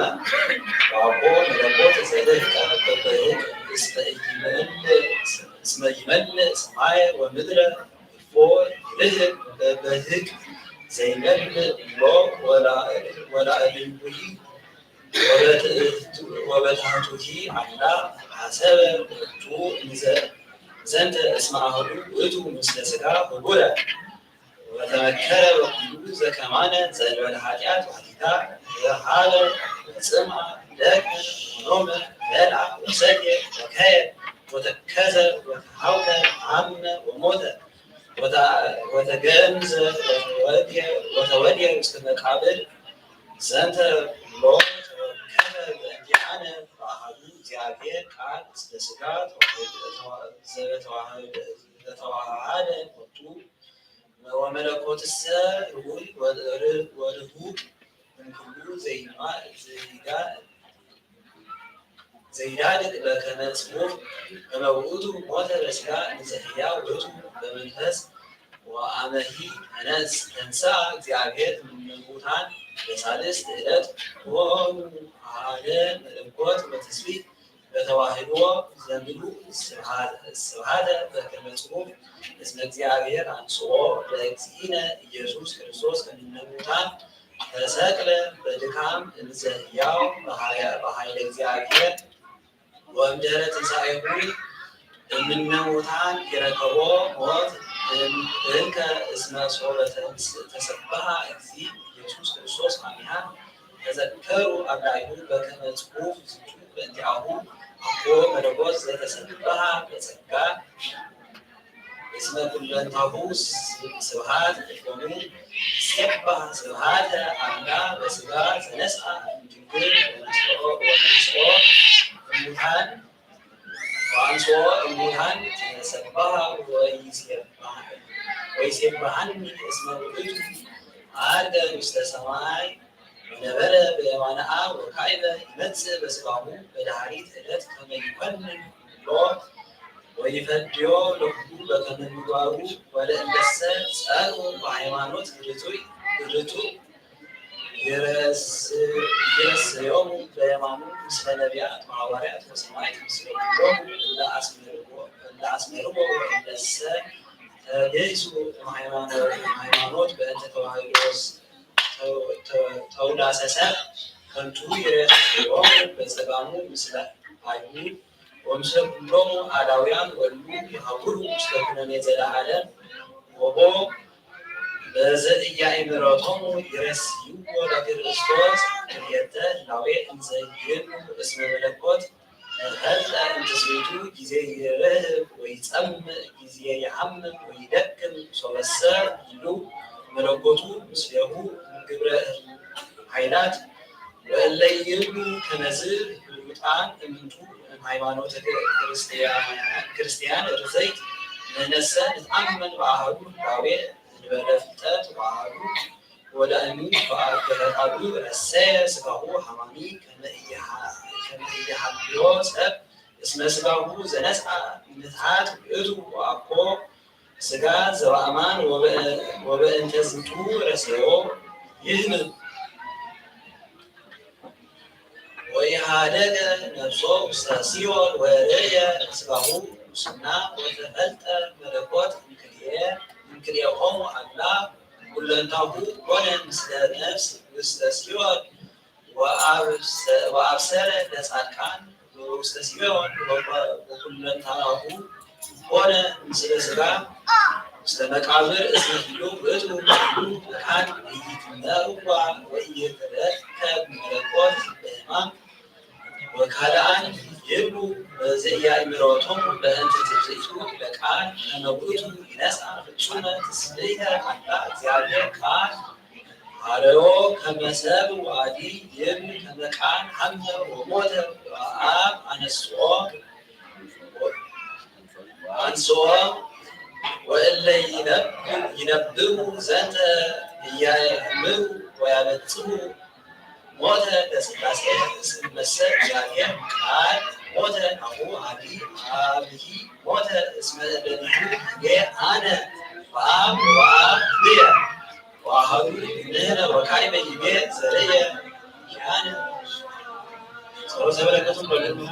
ወአቦ መለኮት ዘልህቀ በብህግ እስመ ይመልእ ሰማየ ወምድረ እፎ ይልህቅ በብህግ ዘይመልእ ብሎ ወላእልዊ ወበታሕቱሂ አላ ሐሰበ ሎቱ እንዘ ዘንተ እስመ አሐዱ ውእቱ ምስለ ሥጋ ህቡረ ወተመከረ በኩሉ ዘከማነ ዘእንበለ ኃጢአት ባሕቲታ ዘሃበ ወጽምአ ደክመ ወኖመ በልአ ወሰትየ ወከየ ወተከዘ ወተሃውከ ሐመ ወሞተ ወተገምዘ ወተወድየ ውስተ መቃብር ዘንተ ኩሎ ተወከፈ በእንቲአነ በአሐዱ እግዚአብሔር ቃል ስለ ሥጋ ዘተዋሃደ ሎቱ ወመለኮትሰ ርኡይ ወርሁቅ እምኩሉ ዘይዳልቅ በከመ ጽሑፍ ከመ ውእቱ ሞተ በሥጋ እንዘ ሕያው ውእቱ በመንፈስ ወአመሂ ተነስ ተንሥአ እግዚአብሔር እምነ ሙታን በሳልስት ዕለት ኮኑ አሐደ መለኮት ወትስብእት በተዋህዶ ዘምሉ ስብሐተ በከመ ጽሑፍ እስመ እግዚአብሔር አንሥኦ ለእግዚእነ ኢየሱስ ክርስቶስ እምነ ሙታን ተሰቅለ በድካም እንዘ ሕያው በኃይለ እግዚአብሔር ወእምድኅረ ትንሣኤሁ እምነ ሙታን ይረከቦ ሞት እንከ እስመ ሶበ ተሰብሐ እግዚእ ኢየሱስ ክርስቶስ አሚሃ ተዘከሩ አርዳኢሁ በከመ ጽሑፍ ዝንቱ በእንቲአሁ አኮ መለኮት ዘተሰብሐ በጸጋ እስመ ኩለንታሁ ስብሐት እፎኑ ይሴባህ ስብሐተ አብዳ በስጋ ዘነስአ እምድንግል ወነስኦ ወነስኦ እሙታን ወአንስኦ እሙታን ተሰባህ ወይሴባሃኒ እስመ ውእቱ አርገ ውስተ ሰማይ ወነበረ በየማነ አብ ወካዕበ ይመጽእ በስጋሁ በዳህሪት ዕለት ከመ ይኮንን ኩሎ ወይፈድዮ ለኩሉ በከመ ምግባሩ ወለእለሰ ጸንኡ በሃይማኖት ርቱዕ ይረስዮሙ በየማኑ ምስለ ነቢያት ወሐዋርያት ወሰማዕት ምስለ ኩሎሙ እለ አስመርዎ ወእለሰ ተገይሱ ሃይማኖት በእንተ ተዋህዶ ተውላሰሰ ከንቱ ይረስዮሙ በጸጋሙ ምስለ አይሁድ ወምስለ ኩሎሙ አላውያን ወሉ ይሃውሩ ውስተ ኩነኔ ዘለዓለም ወቦ በዘኢያእምሮቶሙ ይረስይዎ ለክርስቶስ ክልኤተ ህላዌ እንዘ ይብሉ እስመ መለኮት ተፈልጠ እምትስብእቱ ጊዜ ይርህብ ወይጸምእ ጊዜ ይዓምም ወይደክም ሶበሰ ይብሉ መለኮቱ ምስሌሁ እምግብረ ኃይላት ወእለ ይብሉ ከመዝ ፍሉጣን እምንቱ እምሃይማኖተ ክርስትያን ርትዕት ንሕነሰ ንትአመን በአሐዱ ህላዌ እንበለ ፍልጠት በአሐዱ ወዳእኑ በአገረጣሉ ረሰየ ስጋሁ ሀማኒ ከመ ኢሃ- ከመ ኢሃብዮ ሰብ እስመ ስጋሁ ዘነስአ ምትሃት ውእቱ ወአኮ ስጋ ዘበአማን ወበ- ወበእንተ ዝንቱ ረሰዮ ይህብ ወኢሃደገ ነፍሶ ውስተ ሲኦል ወርእየ ስጋሁ ሙስና ወተፈልጠ መለኮት እምክልኤ እምክልኤሆሙ አላ ኩለንታሁ ኮነ ምስለ ነፍስ ውስተ ሲኦል ወአብሰ- ወአብሰረ ለጻድቃን ውስተ ሲኦል ወኮ- ወኩለንታሁ ኮነ ምስለ ስጋ ውስተ መቃብር እስመ ህልው ውእቱ ኩሉ መካን ኢይትመርዋ ወኢይትረከብ መለኮት በሕማም ወካልአን ይብሉ በዘኢያእምሮቶሙ በእንተ ትብጽኢቱ ለቃል ከመ ውእቱ ይነስአ ፍጹመ ትስብእተ አላ እግዚአብሔር ቃል ሐረዮ ከመ ሰብ ወአዲ ይብል ከመ ቃል ሐመ ወሞተ ወአብ አነስኦ አንስኦ ወእለ ይነብ- ይነብቡ ዘንተ እያእምሩ ወያበጽሑ ሞተ ለስላሴ እስመሰ እግዚአብሔር ቃል ሞተ ናሁ አዲ አብሂ ሞተ እስመ እደንሁ እኔ አነ ወአብ ወአብ ብየ ወአሐዱ ንሕነ ወካዕበ ይቤ ዘርእየ ኪያነ ጸሎተ በረከቱን በረከቱን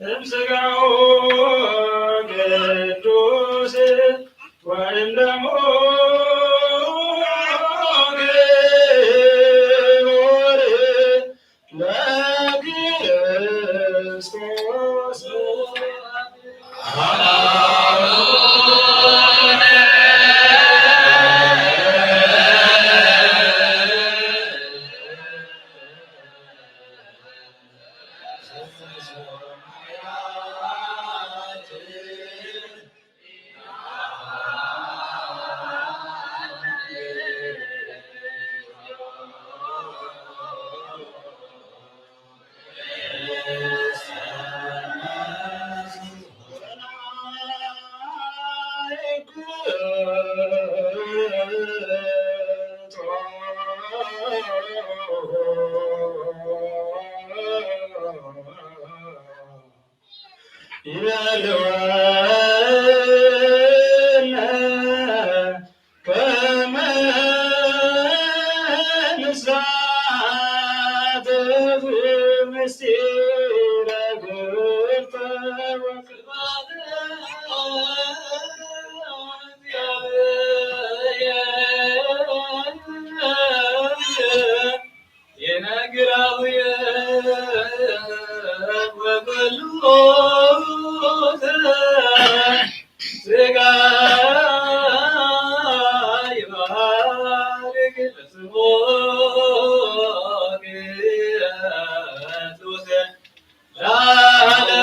እምስጋው ቅዱስ ወእምደሙ ክቡር ለክርስቶስ። ይበልወነ ከመ ንሳተፍ ምስጢረ ግብርተ ወክርማተ እግዚአብሔር። የነግራውየ ወበሉተ ስጋ ይባርክ ስሞከ ቅዱሰ ለዓለም።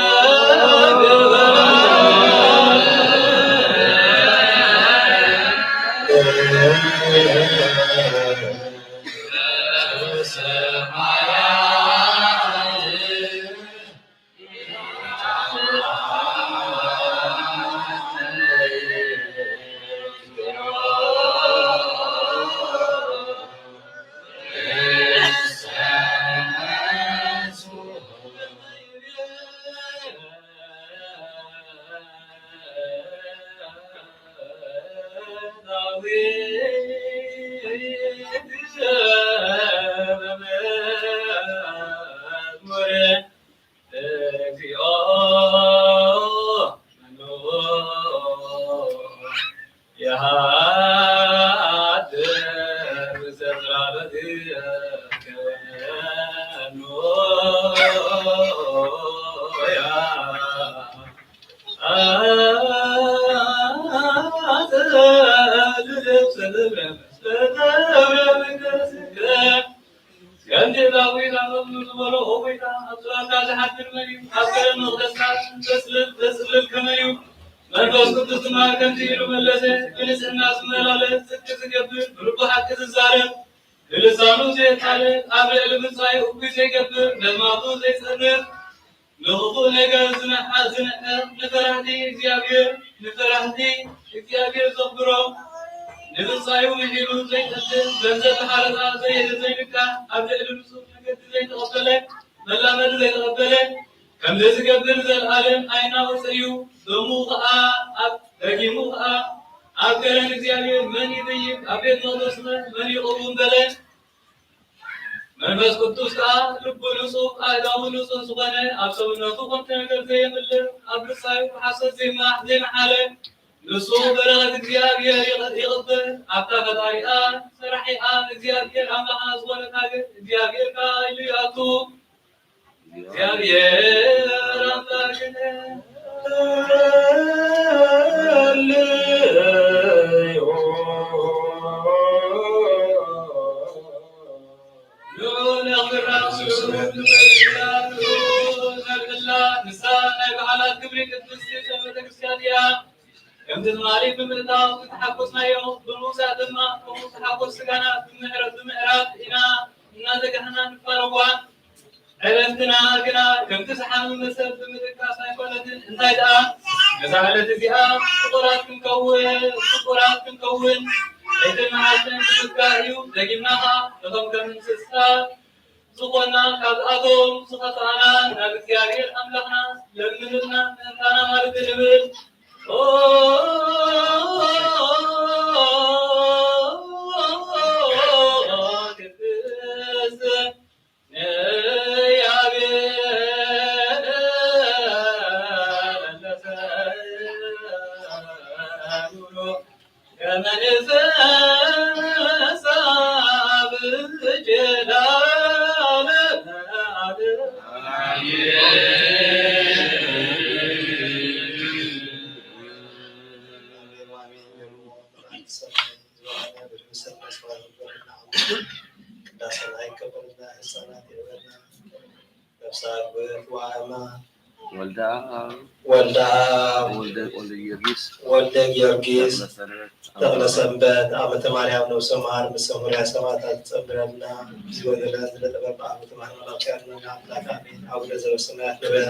እግዚኦ መኑ የሃድር ውስተ ጽላሎትከ ወመኑ ያጽልል ስብረ ምስለ ክብረ መንግሥትከ። ከምቲ ዳዊት ኣመኑ ዝበሎ፣ ኦ ጐይታ፣ ኣብ ጽላልካ ዝሓድር መን እዩ? ኣብ ገነት መቕደስካ ተጽልል፣ ተጽልል ከመን እዩ? መንፈስ ቅዱስ ድማ ከምዚ ኢሉ መለሰ፣ ብንጽህና ዝመላለስ፣ ጽድቂ ዝገብር፣ ብልቡ ሓቂ ዝዛረብ፣ ብልሳኑ ዘየታልል፣ ኣብ ልዕሊ ብጻዩ እኩይ ዘይገብር፣ ነማቱ ዘይጸርፍ፣ ንኽፉእ ነገር ዝንዓ-፣ ዝንዕቕ፣ ንፈራህቲ እግዚኣብሔር፣ ንፈራህቲ እግዚኣብሔር ዘኽብሮም፣ ንብጻዩ ምሒሉ ዘይጠልም፣ ገንዘብ ተሓረጣ ዘየ-፣ ዘይብካዕ፣ ኣብ ልዕሊ ንጹር መገዲ ዘይተቐበለ፣ መላመዲ ዘይተቐበለ፣ ከምዚ ዝገብር ዘለዓለም ኣይናወጽ እዩ። ደሙ ኸኣ ኣብ፣ ደጊሙ ኸኣ ኣብ ከረን እግዚኣብሔር መን ይድይብ? ኣብ ቤት መቕደስኸ መን ይቕውም? በለ። መንፈስ ቅዱስ ከኣ ልቡ ንጹህ ኣእዳዉ ንጹህ ዝኾነ፣ ኣብ ሰብነቱ ከምቲ ነገር ዘየምልኽ፣ ኣብ ብጻዩ ብሓሶት ዘይማ-፣ ዘይመሓለ፣ ንሱ በረኸት እግዚኣብሔር ይቕ-፣ ይቕበል። ኣብታ ፈጣሪኣ ሰራሒኣ እግዚኣብሔር ኣምላኽና ዝኾነት ሃገር እግዚኣብሔር ከኣ ኢሉ ይኣቱ። እግዚኣብሔር ኣምላኽነ ንዑ ነኽብራ፣ ንዑ ንፈርያ፣ ንዑ ነብላ። ንሳ ናይ በዓላት ክብሪ ቅድስቲ ቤተክርስትያን እያ። ከምቲ ትማሊ ብምእታው ዝተሓጎስናዮ፣ ብምውጻእ ድማ ከምኡ ተሓጎስ ስጋና ብምዕረ-፣ ብምዕራፍ ኢና እናተጋህና ንፋነዋ። ዕረፍትና ግና ከምቲ ዝሓመመ ሰብ ብምድቃስ ኣይኮነትን። እንታይ ደኣ፣ ነዛ ዕለት እዚኣ ፍቑራት ክንከውን፣ ፍቑራት ክንከውን ለይትን መዓልትን ዝግባእ እዩ። ደጊምና ኸኣ ነቶም ከም እንስሳ ዝኾንና ካብኣቶም ዝኸፍኣና ናብ እግዚኣብሔር ኣምላኽና ለምንልና ምእንታና ማለት ንብል። ኦ ቅድስት ቅዳሴና ይቀበልና፣ ህፃናት ይበልና። ነፍሳት ብእት ዋእማ ወልደ አብ ወልደ አብ ወልደ ወልደ ጊዮርጊስ ወልደ ጊዮርጊስ ተክለ ሰንበት ተክለ ሰንበት ዓመተ ማርያም ነፍሰ ማር ምስ ሰሙርያ ሰማዕታት ትጸንብረልና። እዚ ወንጌልና ዝለ ጥበብ ብኣብ ትማር መላእክት ያድነና ኣምላክ ኣሜን። አቡነ ዘበሰማያት ንበል።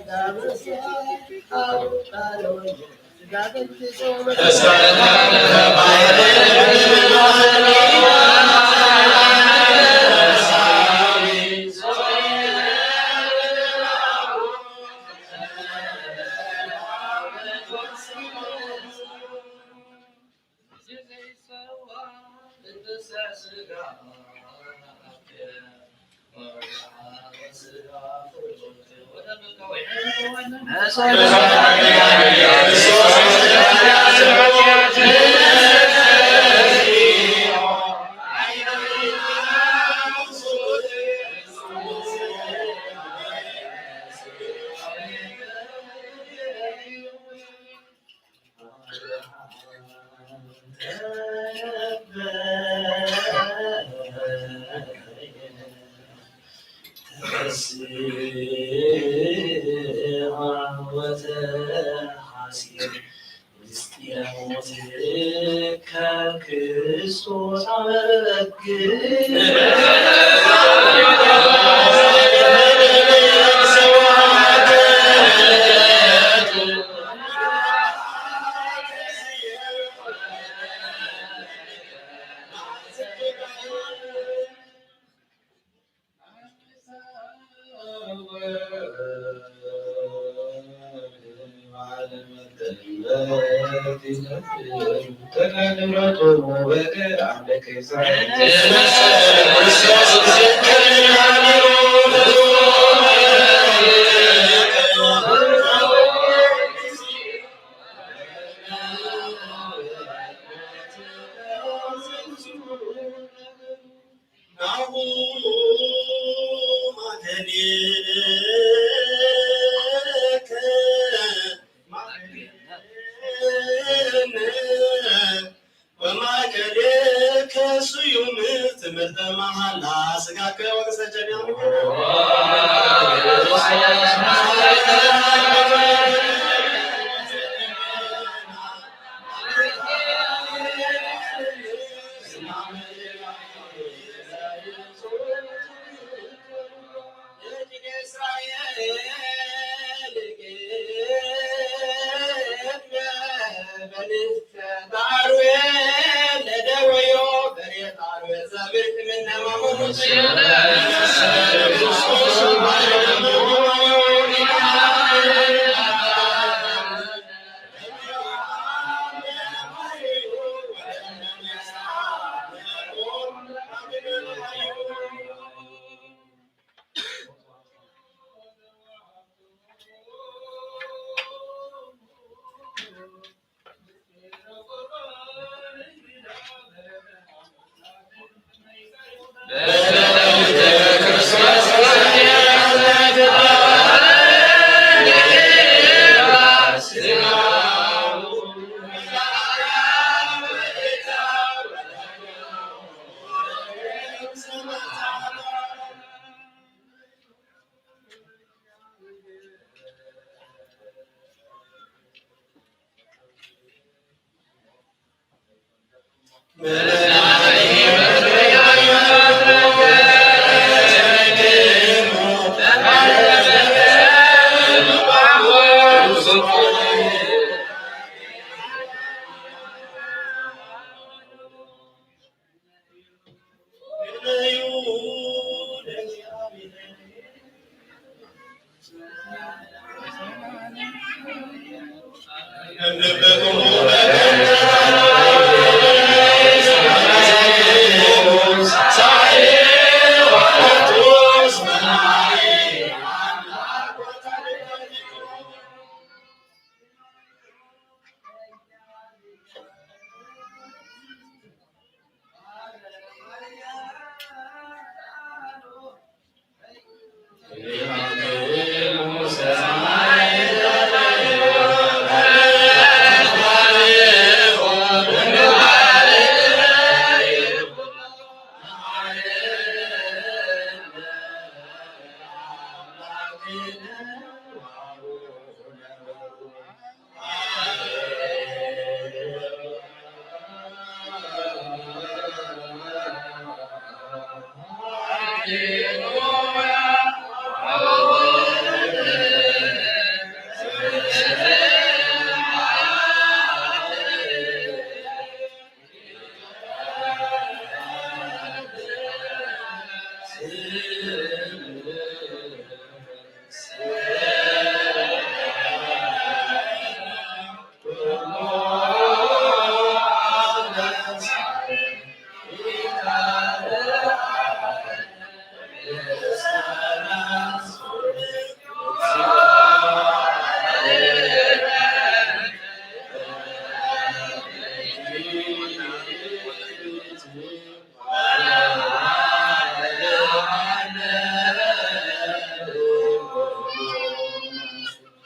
ተፈስሃ ወተሐስየ ምስጢረ ሞትከ ክርስቶስ አመ በግዕ። ናሁ ማእከሌከ ማእከሌነ ወማእከሌከ ስዩም ትምህርተ መሃላ ስጋከ ወቅሰ ጀሚያ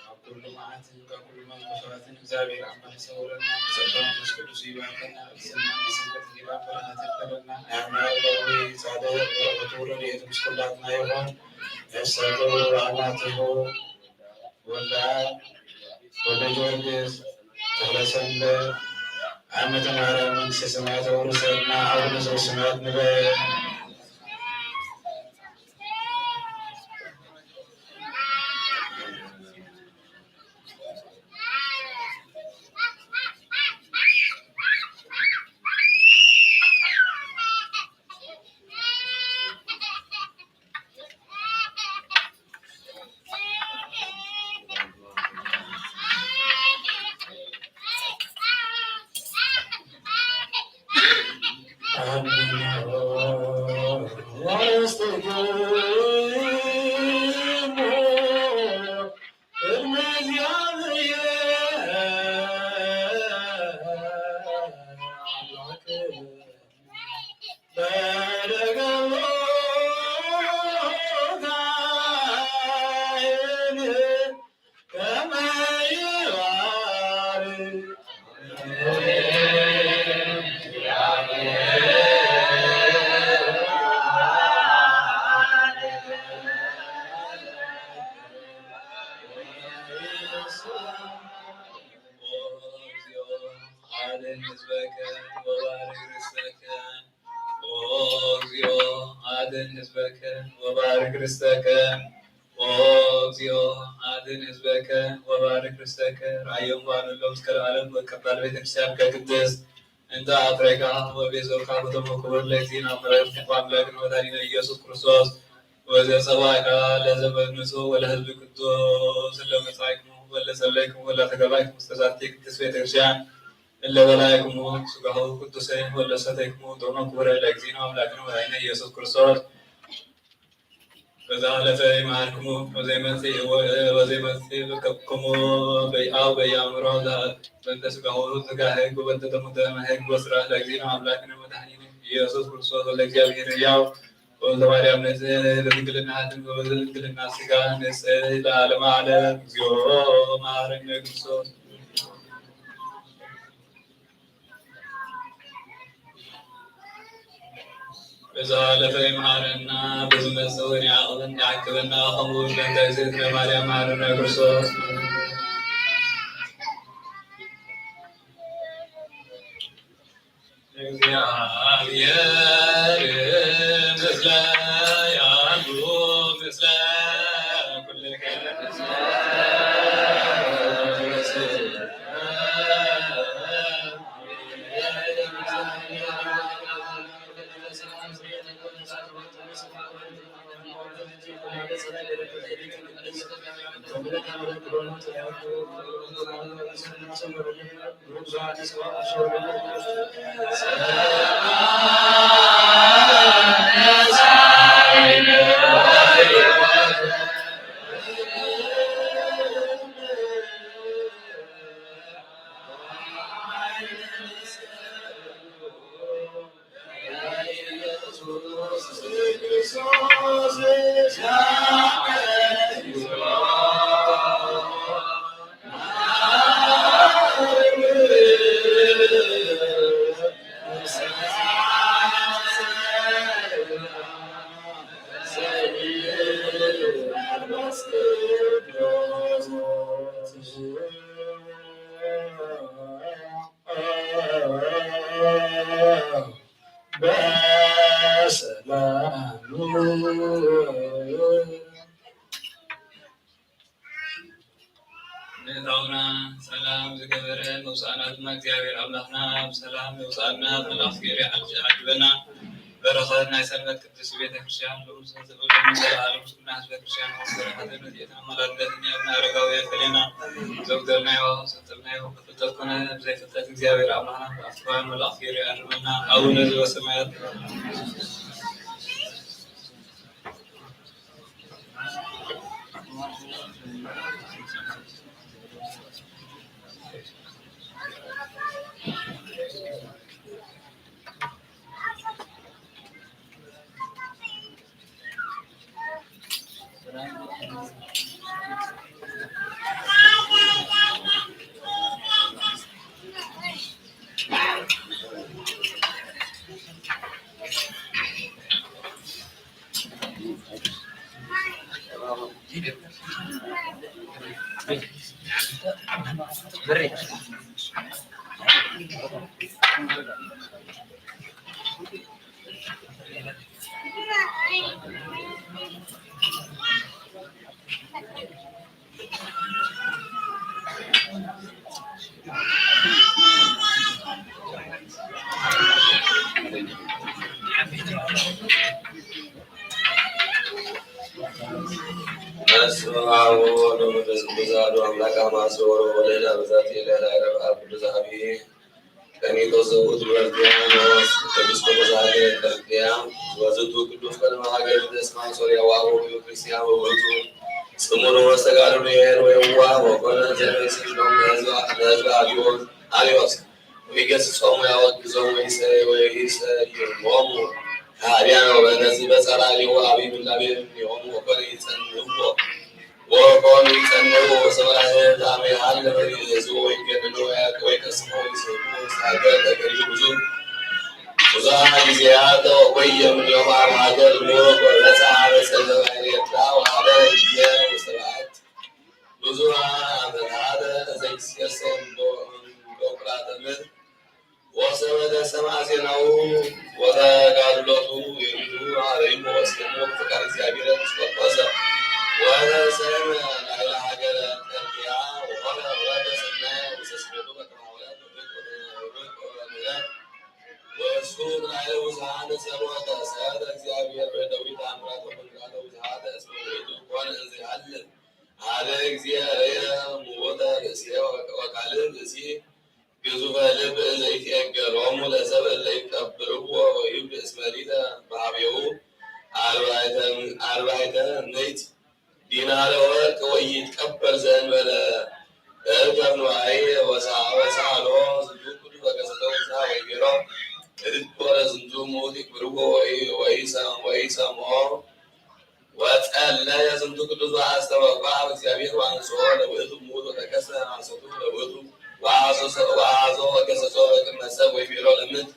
ኣብ ኩሉ መዓልትን ካብ ኩሉ መዝሙራትን እግዚኣብሔር ኣምላኽ ይሰውረና። ጸጋ መንፈስ ቅዱስ ይባርከና። ቅድስና ናይ ሰንበት ኪዳን በረኸት ይክፈለልና። ናይ ኣምላኽ ጻድቅ በረኸቱ ረድኤቱ ምስ ኩላትና ይኹን። ነፍሰ ክቡር ኣማትቡ ወልደ ወልደ ጊዮርጊስ ተኽለ ሰንበት ዓመተ ማርያም መንግስተ ሰማያት ኣውርሰና። ኣቡነ ዘበሰማያት ንበል። አድን ህዝበከ ወባርክ ርስተከ። ኦ እግዚኦ፣ አድን ህዝበከ ወባርክ ርስተከ። ኦ እግዚኦ፣ አድን ህዝበከ ወባርክ ርስተከ። ራእዮም ዋሉሎም እስከ ለዓለም ወቀባል ቤተክርስቲያን ከቅድስት እንተ አፍረካ ወቤዞካ በደሙ ክቡር ለእግዚእነ አምላክነ ወመድኃኒነ ኢየሱስ ክርስቶስ ወዘ ጸዋዕካ ለዘመንሱ ወለህዝብ ቅዱስ ለመጻእክሙ ወለጸለይክሙ ወለተጋባእክሙ ውስተ ዛቲ ቅድስት ቤተክርስቲያን እለ በላዕክሙ ሥጋሁ ቅዱሰ ወለ ሰተይክሙ ደሞ ክቡረ ለእግዚእነ አምላክነ ወመድኃኒነ ኢየሱስ ክርስቶስ በዛ ዕለተ ይመሃርክሙ ወዘይመጽእ ወዘይመጽእ ይርከብክሙ በይአው በየአእምሮ በእንተ ሥጋሁ ሥጋ ሕግ ወበእንተ ደሙ ደመ ሕግ ወስራ ለእግዚእነ አምላክነ ወመድኃኒነ ኢየሱስ ክርስቶስ ወለ እግዚአብሔር ሕያው ወወልደ ማርያም ንጽሕት በድንግልና ሕድር ወበድንግልና ሥጋ ንጽሕት ለዓለመ ዓለም። እግዚኦ መሐረነ ክርስቶስ። በዛ ዕለተ ይምሃረና፣ በዝመጽእ ወን ያዕቅበን ያዕቅበና፣ ከምኡ እውን በእንተ እግዝእትነ ማርያም መሐረነ ክርስቶስ። እግዚአ እግዚአብሔር ምስለ ያሉ ምስለ ኩልከ በሰላም ምእታውና ሰላም ዝገበረ መውፃእና ድማ እግዚኣብሔር ኣምላኽና ብሰላም የውፃእና። መልኣኽ ገይሩ ይዓጅበና። በረኸት ናይ ሰንበት ቅድስት ቤተ ክርስቲያን ሎምስ ንዘበሎም ዘለዓለም ምስጉና ህዝበ ክርስቲያን ሆን በረኸትን ረድኤትን ኣማላድነትን የብና። ኣረጋውያን ፈሌና ዘውደልናዮ ሰብተብናዮ ብፍልጠት ኮነ ብዘይፍልጠት እግዚኣብሔር ኣምላኽና ብኣፍትባን መልኣኽ ገይሩ ይኣርመና። ኣቡነ ዘበሰማያት በስመ አብ ወወልድ ወመንፈስ ቅዱስ አሐዱ አምላክ። አማስዮ ወረወለድ አበዛቲ ለላ ረብ አብ ቅዱስ አብይ ቀኒቶስ ዘውቱ በርቲያኖስ ኤጲስቆጶስ ሀገረ በርቲያ ወዝቱ ቅዱስ ቀድመ ሀገር እስማን ሶርያ ዋሆ ክርስቲያን ወውቱ ጽሙኑ ወስተጋድሉ ይሄን ወይዋ ወኮነ ዘመሲሎም ለህዝብ አብዮስ ወይገስጾሙ ያወግዞሙ ወይሰ-፣ ወይሰይሞሙ ከሃዲያን ወበእነዚ በጸራ ሊሁ አብይ ምላቤ እምኔሆሙ ወኮነ ይጸንዕዎ ወኮኑ ይጸንዕዎ። ወሰብራዘ ዛመ ይሃለ ህዝቡ ወይገድሉ ወይቀስሞ ወይስሕቡ። ውስተ ሀገር ተገዩ ብዙ ብዙሃ ጊዜያት ወቆየ እምኔሆሙ አብ ሀገር ሞት ወበጽሐ በጸለመ ኤርትራ ወሀበ ህዝበ ውስተ በዓት ብዙሃ አመታት ዘይትሴሰ እንዶ-፣ እንዶቅራተ ምድር ወሰመተ ሰምዐ ዜናሁ ወተጋድሎቱ ይሪዱ ሀበይሞ ወስከሞ ፍቃድ እግዚአብሔር ተስቆቆሰ ወተሰመ ላዕለ ሀገረ ጠርቅያ ወሆነ ወረደ ሰናየ ወሰስቤቱ በከመ ሐዋርያት ወርቅ ወርቅ ወምህረት ወእሱ ላዕለ ብዙሃነ ጸሎተ ሰአለ እግዚአብሔር በደዊት አምራተ ወመንጋለ ብዙሃተ እስመ ውእቱ ኮነ እንዘ ይሃልፍ ሀበ እግዚአብሔር ምውተ ርእስየ ወካልእ ብእሲ ግዙፈ ልብ ዘይትዔገሎሙ ለሰብ እለ ይቀብርዎ ወይብሉ እስመ ሊተ በሀቤሁ አርባዕተ ምእት ዲናረ ወርቅ ወይትቀበል ዘእንበለ እርከብ ንዋየ ወሳ-፣ ወሳሎ ዝንቱ ኩሉ በገሰተው ሳ ወይቤሎ እድኮ ለዝንቱ ምውት ይቅብርዎ ወይ-፣ ወይሰ-፣ ወይሰምዖ ወጸለየ ዝንቱ ቅዱስ ወአስተበቋ እግዚአብሔር ወአንጽሖ ለውእቱ ምውት ወተከሰ ሐሰቱ ለውእቱ ወአሐዞ ወገሰጾ በቅድመ ሰብ ወይቤሎ ለምንት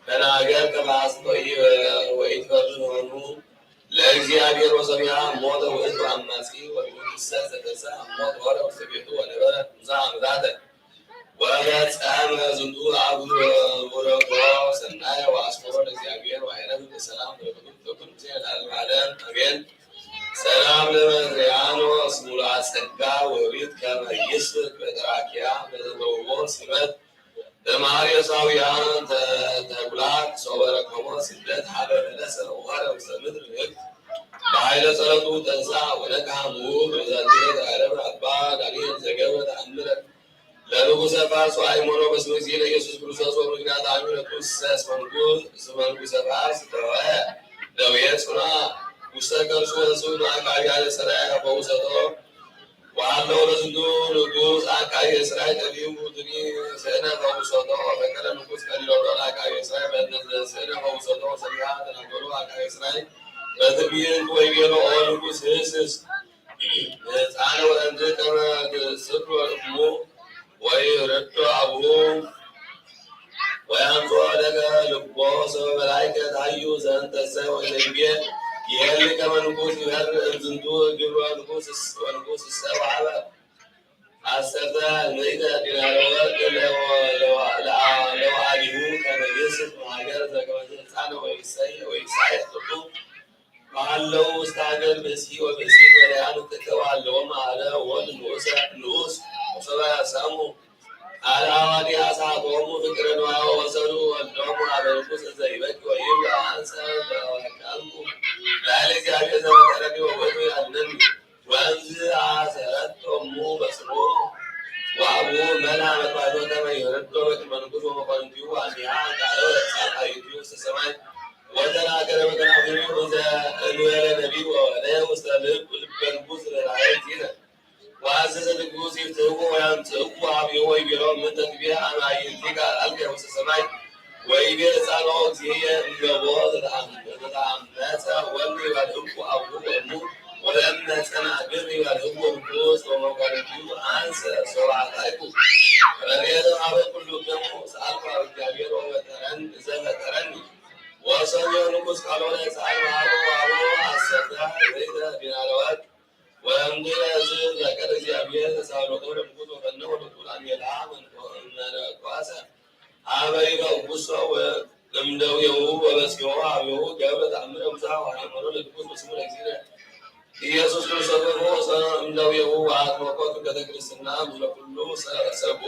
ተናገር ከመ ሐሰት ወኢትፈርድ ሆኑ ለእግዚአብሔር ወሰሚዐ ሞተ ውእቱ አማጺ ወይሁንሰ ዘተንሥአ እሞት ወረ ውስተ ቤቱ ወነበረ ብዙኃ ዓመታተ። ወፈጸመ ዝንቱ አብሮ ሰናየ ወአስመሮ ለእግዚአብሔር ወአይረፍ በሰላም በረከቱ ይክተብ ምስለ ለዓለመ ዓለም አሜን። ሰላም ለመትሪያኖስ ሙሉአ ጸጋ ወሪት ከመ ይስብክ በጠራኪያ በዘተውቦ ሲመት በማርዮሳውያን ተጉላት ሶበ ረከቦ ስደት ሀበ በለሰ ወረ ውስተ ምድር ህግ በኃይለ ጸሎቱ ተንሳ ወነቃ ሙሉ በዛቲ ዕለት አረብ አባ ዳንኤል ዘገብረ ተአምረ ለንጉሰ ፋርስ ወአይሞኖ በስመ እግዚእነ ኢየሱስ ክርስቶስ ወምክንያት አሚረ ኩሰ ስመንጉ ስመንጉሰ ፋርስ ደወ ደዌ ጽና ውስተ ከርሱ ወንሱ አቃቢያነ ሰራያ ፈውሰቶ ወአለው ለዝንቱ ንጉስ አቃቢ እስራኤል ጠቢቡ ትኒ ስእነ ፈውሰቶ ፈቀደ ንጉስ ቀሊሎቶ ለአቃቢ እስራኤል በእንተ ስእነ ፈውሰቶ ሰቢሃ ተናገሩ አቃቢ እስራኤል በትንቢት ወይቤሎ ኦ ንጉስ ህስስ ሕፃን ወእንዝ ከመ ትስብሮ እሙ ወይረዶ አቡሁ ወያምጾ ለከ ልቦ ሰበ መላእክት ሃዩ ዘንተሰ ወዘይቤ ይሄል ከመ ንጉስ ይበር እምዝንቱ ግብሮ ንጉስ ወንጉስ እሰ ወሀበ አሰርተ ምእተ ዲናር ወርቅ ለወአሊሁ ከመ ይስብ ሀገር ዘከመ ህፃን ወይሳይ ወይሳይ ጥቁ ባለው ውስተ ሀገር ብእሲ ወብእሲ ገበያን ጥቀው አለዎም አለ ወልድ ንዑስ ንዑስ ወሰበ ሰሙ ቃል አዋዲ አሳቆሙ ፍቅረ ንዋዮ ወሰዱ ወልዶሙ አበርኩስ ዘይበቂ ወይም አንሰ በወቀልኩ ላይለ እግዚአብሔር ዘፈጠረኒ ወወዱ ያድነኒ ወንዝ አሰረቶሙ በስሙ ወአቡ መላ መጥባቶ ከመ ይረዶ በቅድመ ንጉስ ወመኳንንቲሁ አሚሃ ቃለ ወለብሳት አዩቲሁ ውስተ ሰማይ ወተናገረ በከናፍሪሁ እንዘ እንበለ ነቢይ ወወለየ ውስተ ልብ ልበ ንጉስ ለራእይ ዲነ ወአዘዘ ንጉስ ይፍትህዎ ወያምጽእዎ ሀቤሁ ወይቤሎ ምንተ ትቤ አመ አዕይንቲከ አልከ ውስተ ሰማይ ወይቤ ጻሎ እግዚእየ እመቦ ዘተአመጸ ወልድ ይባልዕኩ አቡሁ ወእሙ ወለእመ ጸና ግብር ይባልዕዎ ንጉስ ወመኳንንቲሁ አንሰ ሶበ አጣይኩ ረድኤተ ሀበ ኩልክሙ ሰአልኩ አብ እግዚአብሔር ወፈጠረኒ ዘፈጠረኒ ወሰምዮ ንጉስ ቃሎ ለሕፃን መሃሮ ዋሎ አሰተ ዘይተ ዲናረ ወርቅ ወእምድረ ዝፈቀደ እግዚአብሔር ተሳልቆ ለንጉስ ወፈነወ ለኩሉ አሜልሃ መነኮሰ ሀበ ይፈውሶ እምደዌሁ ወበጽሖ ሀቤሁ ገብረ ተአምረ ብዙኃ ወአእመሮ ለንጉስ በስሙ ለእግዚእነ ኢየሱስ ክርስቶስ በፈወሰ እምደዌሁ ወአጥመቆ ጥምቀተ ክርስትና ምስለ ኩሉ ሰብኡ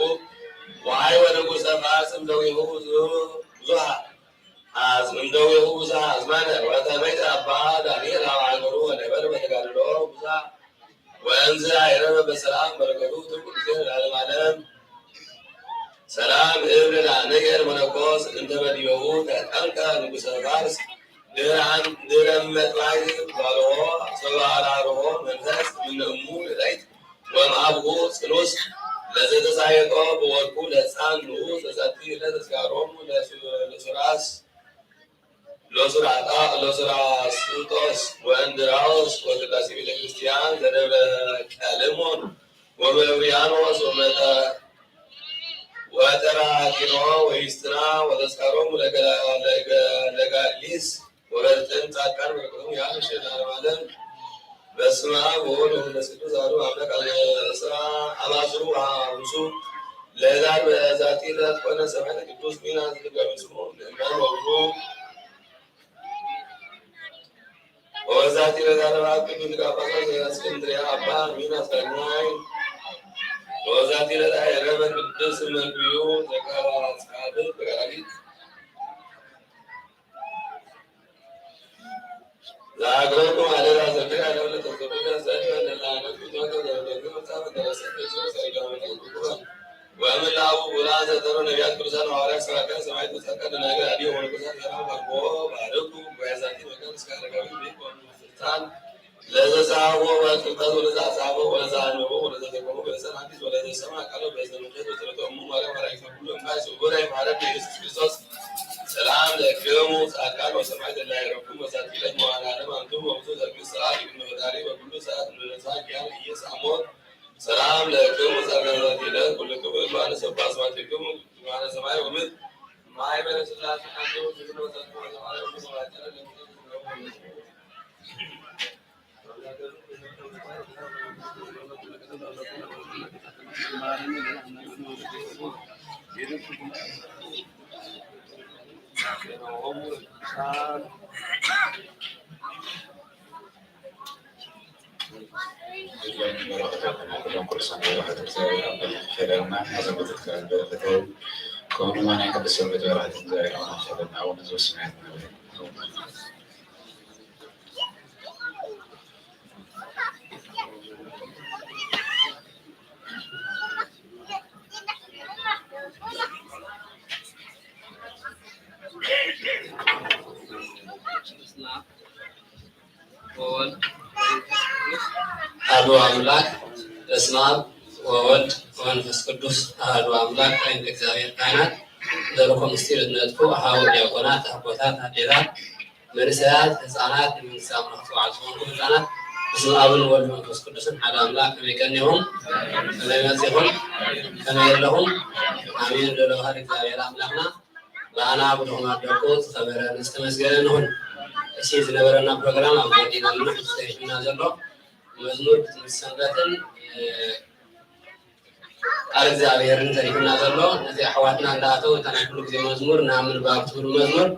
ወአይወ ንጉሰ ፋርስ እምደዌሁ ብዙኃ እምደዌሁ ብዙኃ አዝማነ ወተመይጠ አባ ዳንኤል ሀበ ሀገሩ ወነበረ በተጋድሎ ብዙኃ ወእንዘ አይረፈ በሰላም በረከቱ ትኩን ጊዜ ለዓለም ዓለም። ሰላም እብል ለአነገር መነኮስ እንተ በዲበሁ ተጠምቀ ንጉሰ ፋርስ ድህረ መጥባይ ባልዎ ሰባራርሆ መንፈስ ምን እሙ ለዳይት ወእምአብሁ ጽኑስ ለዘተሳየጦ በወርቁ ለሕፃን ንዑስ ለዛቲ ለተስጋሮሙ ለሱራስ ሎሱራስጦስ ወእንድራዎስ ወቅዳሴ ቤተ ክርስቲያን ዘደብረ ቀልሞን ወመብሪያኖስ ወጠራኪኖ ወይስጥና ወተስካሮም ለጋሊስ ወበልጥን ጻድቃን በረከቶም ያለ ሸዳር ማለት በስመ አብ ወወልድ ወመንፈስ ቅዱስ አሐዱ አምላክ። አስራ አማስሩ ወሐምሱ ለዛር በዛቲ ዕለት ኮነ ሰማዕት ቅዱስ ሚናስ ሊቀ ምስሙ ምእመን ወብሩ ወበዛቲ ዕለት አረፈ ቅዱስ ሊቀ ጳጳሳት ዘእስክንድርያ አባ ሚናስ ዳግማይ። ወበዛቲ ዕለት አይረፈ ቅዱስ መግቢዩ ዘካራ ጻድቅ በጋራጊት ለአግሮቱ አደራ ዘክር ያለው ለተዘበደ ዘንድ ለላነቱ ጆተ ዘበደግሞ ጻፍ ደረሰ ክርስቶስ አይዳመ ወምን ለአቡ ቡላ ዘጠሮ ነቢያት ቅዱሳን ሐዋርያት ሰባክያን ሰማዕት ጻድቃን ደናግል አዲ ወንቁሳት ሰላም አልቦ ባርኩ ወያዛቲ መካን እስከ አረጋዊ ቤት ወስልጣን ለዘ ጻፎ በጥልቀት ወለዘ አጻፎ ወለዘ አንበቦ ወለዘ ተርጎሞ በልሳን ሐዲስ ወለዘ ሰምዐ ቃሎ በእዝነ መንፈስ በጸሎተ እሙ ማርያም ወላዲተ ኩሉ እምባይ ስውረ ይማረን ኢየሱስ ክርስቶስ። ሰላም ለክሙ ጻድቃን ወሰማዕት እለ ያዕረፍኩም በዛቲ ዕለት መዋዕለ ዓለም አንትሙ ወብዙ ዘርግስ ሰዓት ይኩን ፈጣሪ በኩሉ ሰዓት ለነሳ ኪያን ኢየሳሞት። ሰላም ለክሙ ጻድቃን በዛቲ ዕለት ኩልክሙ እልፋነ ሰባ አስማቲክሙ ማነ ሰማይ ወምድር ማይ በለ ስላሴ አንትሙ ትግኖ ዘክሙ ሰማይ ወምድር ሰማይ ኩሎም ቅዱሳን በረኸት እግዚኣብሔር ኣብ በረኸት ይፈደና። ናይዞም ቤተ ክርስቲያን በረኸት ከምኡ ድማ ናይ ቅዱስ ሰንበት በረኸት እግዚኣብሔር ኣብ በረኸት ይፈደና። ኣቡነ ዘበሰማያት ንበል። ኣሐዱ ኣምላክ። በስመ ኣብ ወወልድ ወመንፈስ ቅዱስ ኣሐዱ ኣምላክ። ኣይንተ እግዚኣብሔር ካህናት፣ ዘልኮ ምስጢር እትነጥፉ ኣሃው ዲያቆናት፣ ኣቦታት፣ ኣዴታት፣ መንእሰያት፣ ህፃናት፣ ንመንግስቲ ኣምላኽ ዝወዓሉ ዝኾንኩም ህፃናት፣ በስመ ኣብን ወልድ መንፈስ ቅዱስን ሓደ ኣምላክ ከመይ ቀኒኹም? ከመይ መፂኹም? ከመይ ኣለኹም? ኣሜን። ልዑል እግዚኣብሔር ኣምላኽና ብኣና ብድኹማት ደቁ ዝኸበረን ዝተመስገነን ይኹን። እሺ፣ ዝነበረና ፕሮግራም ኣብ ጎዲና ኣሎ፣ ሕጂ ተሪፉና ዘሎ መዝሙር ትምህርቲ ሰንበትን፣ እ፣ ቃል እግዚኣብሔርን ተሪፉና ዘሎ። ነዚ ኣሕዋትና እንዳኣተው እታ ናይ ኩሉ ግዜ መዝሙር ናብ ምንባብ ትብሉ መዝሙር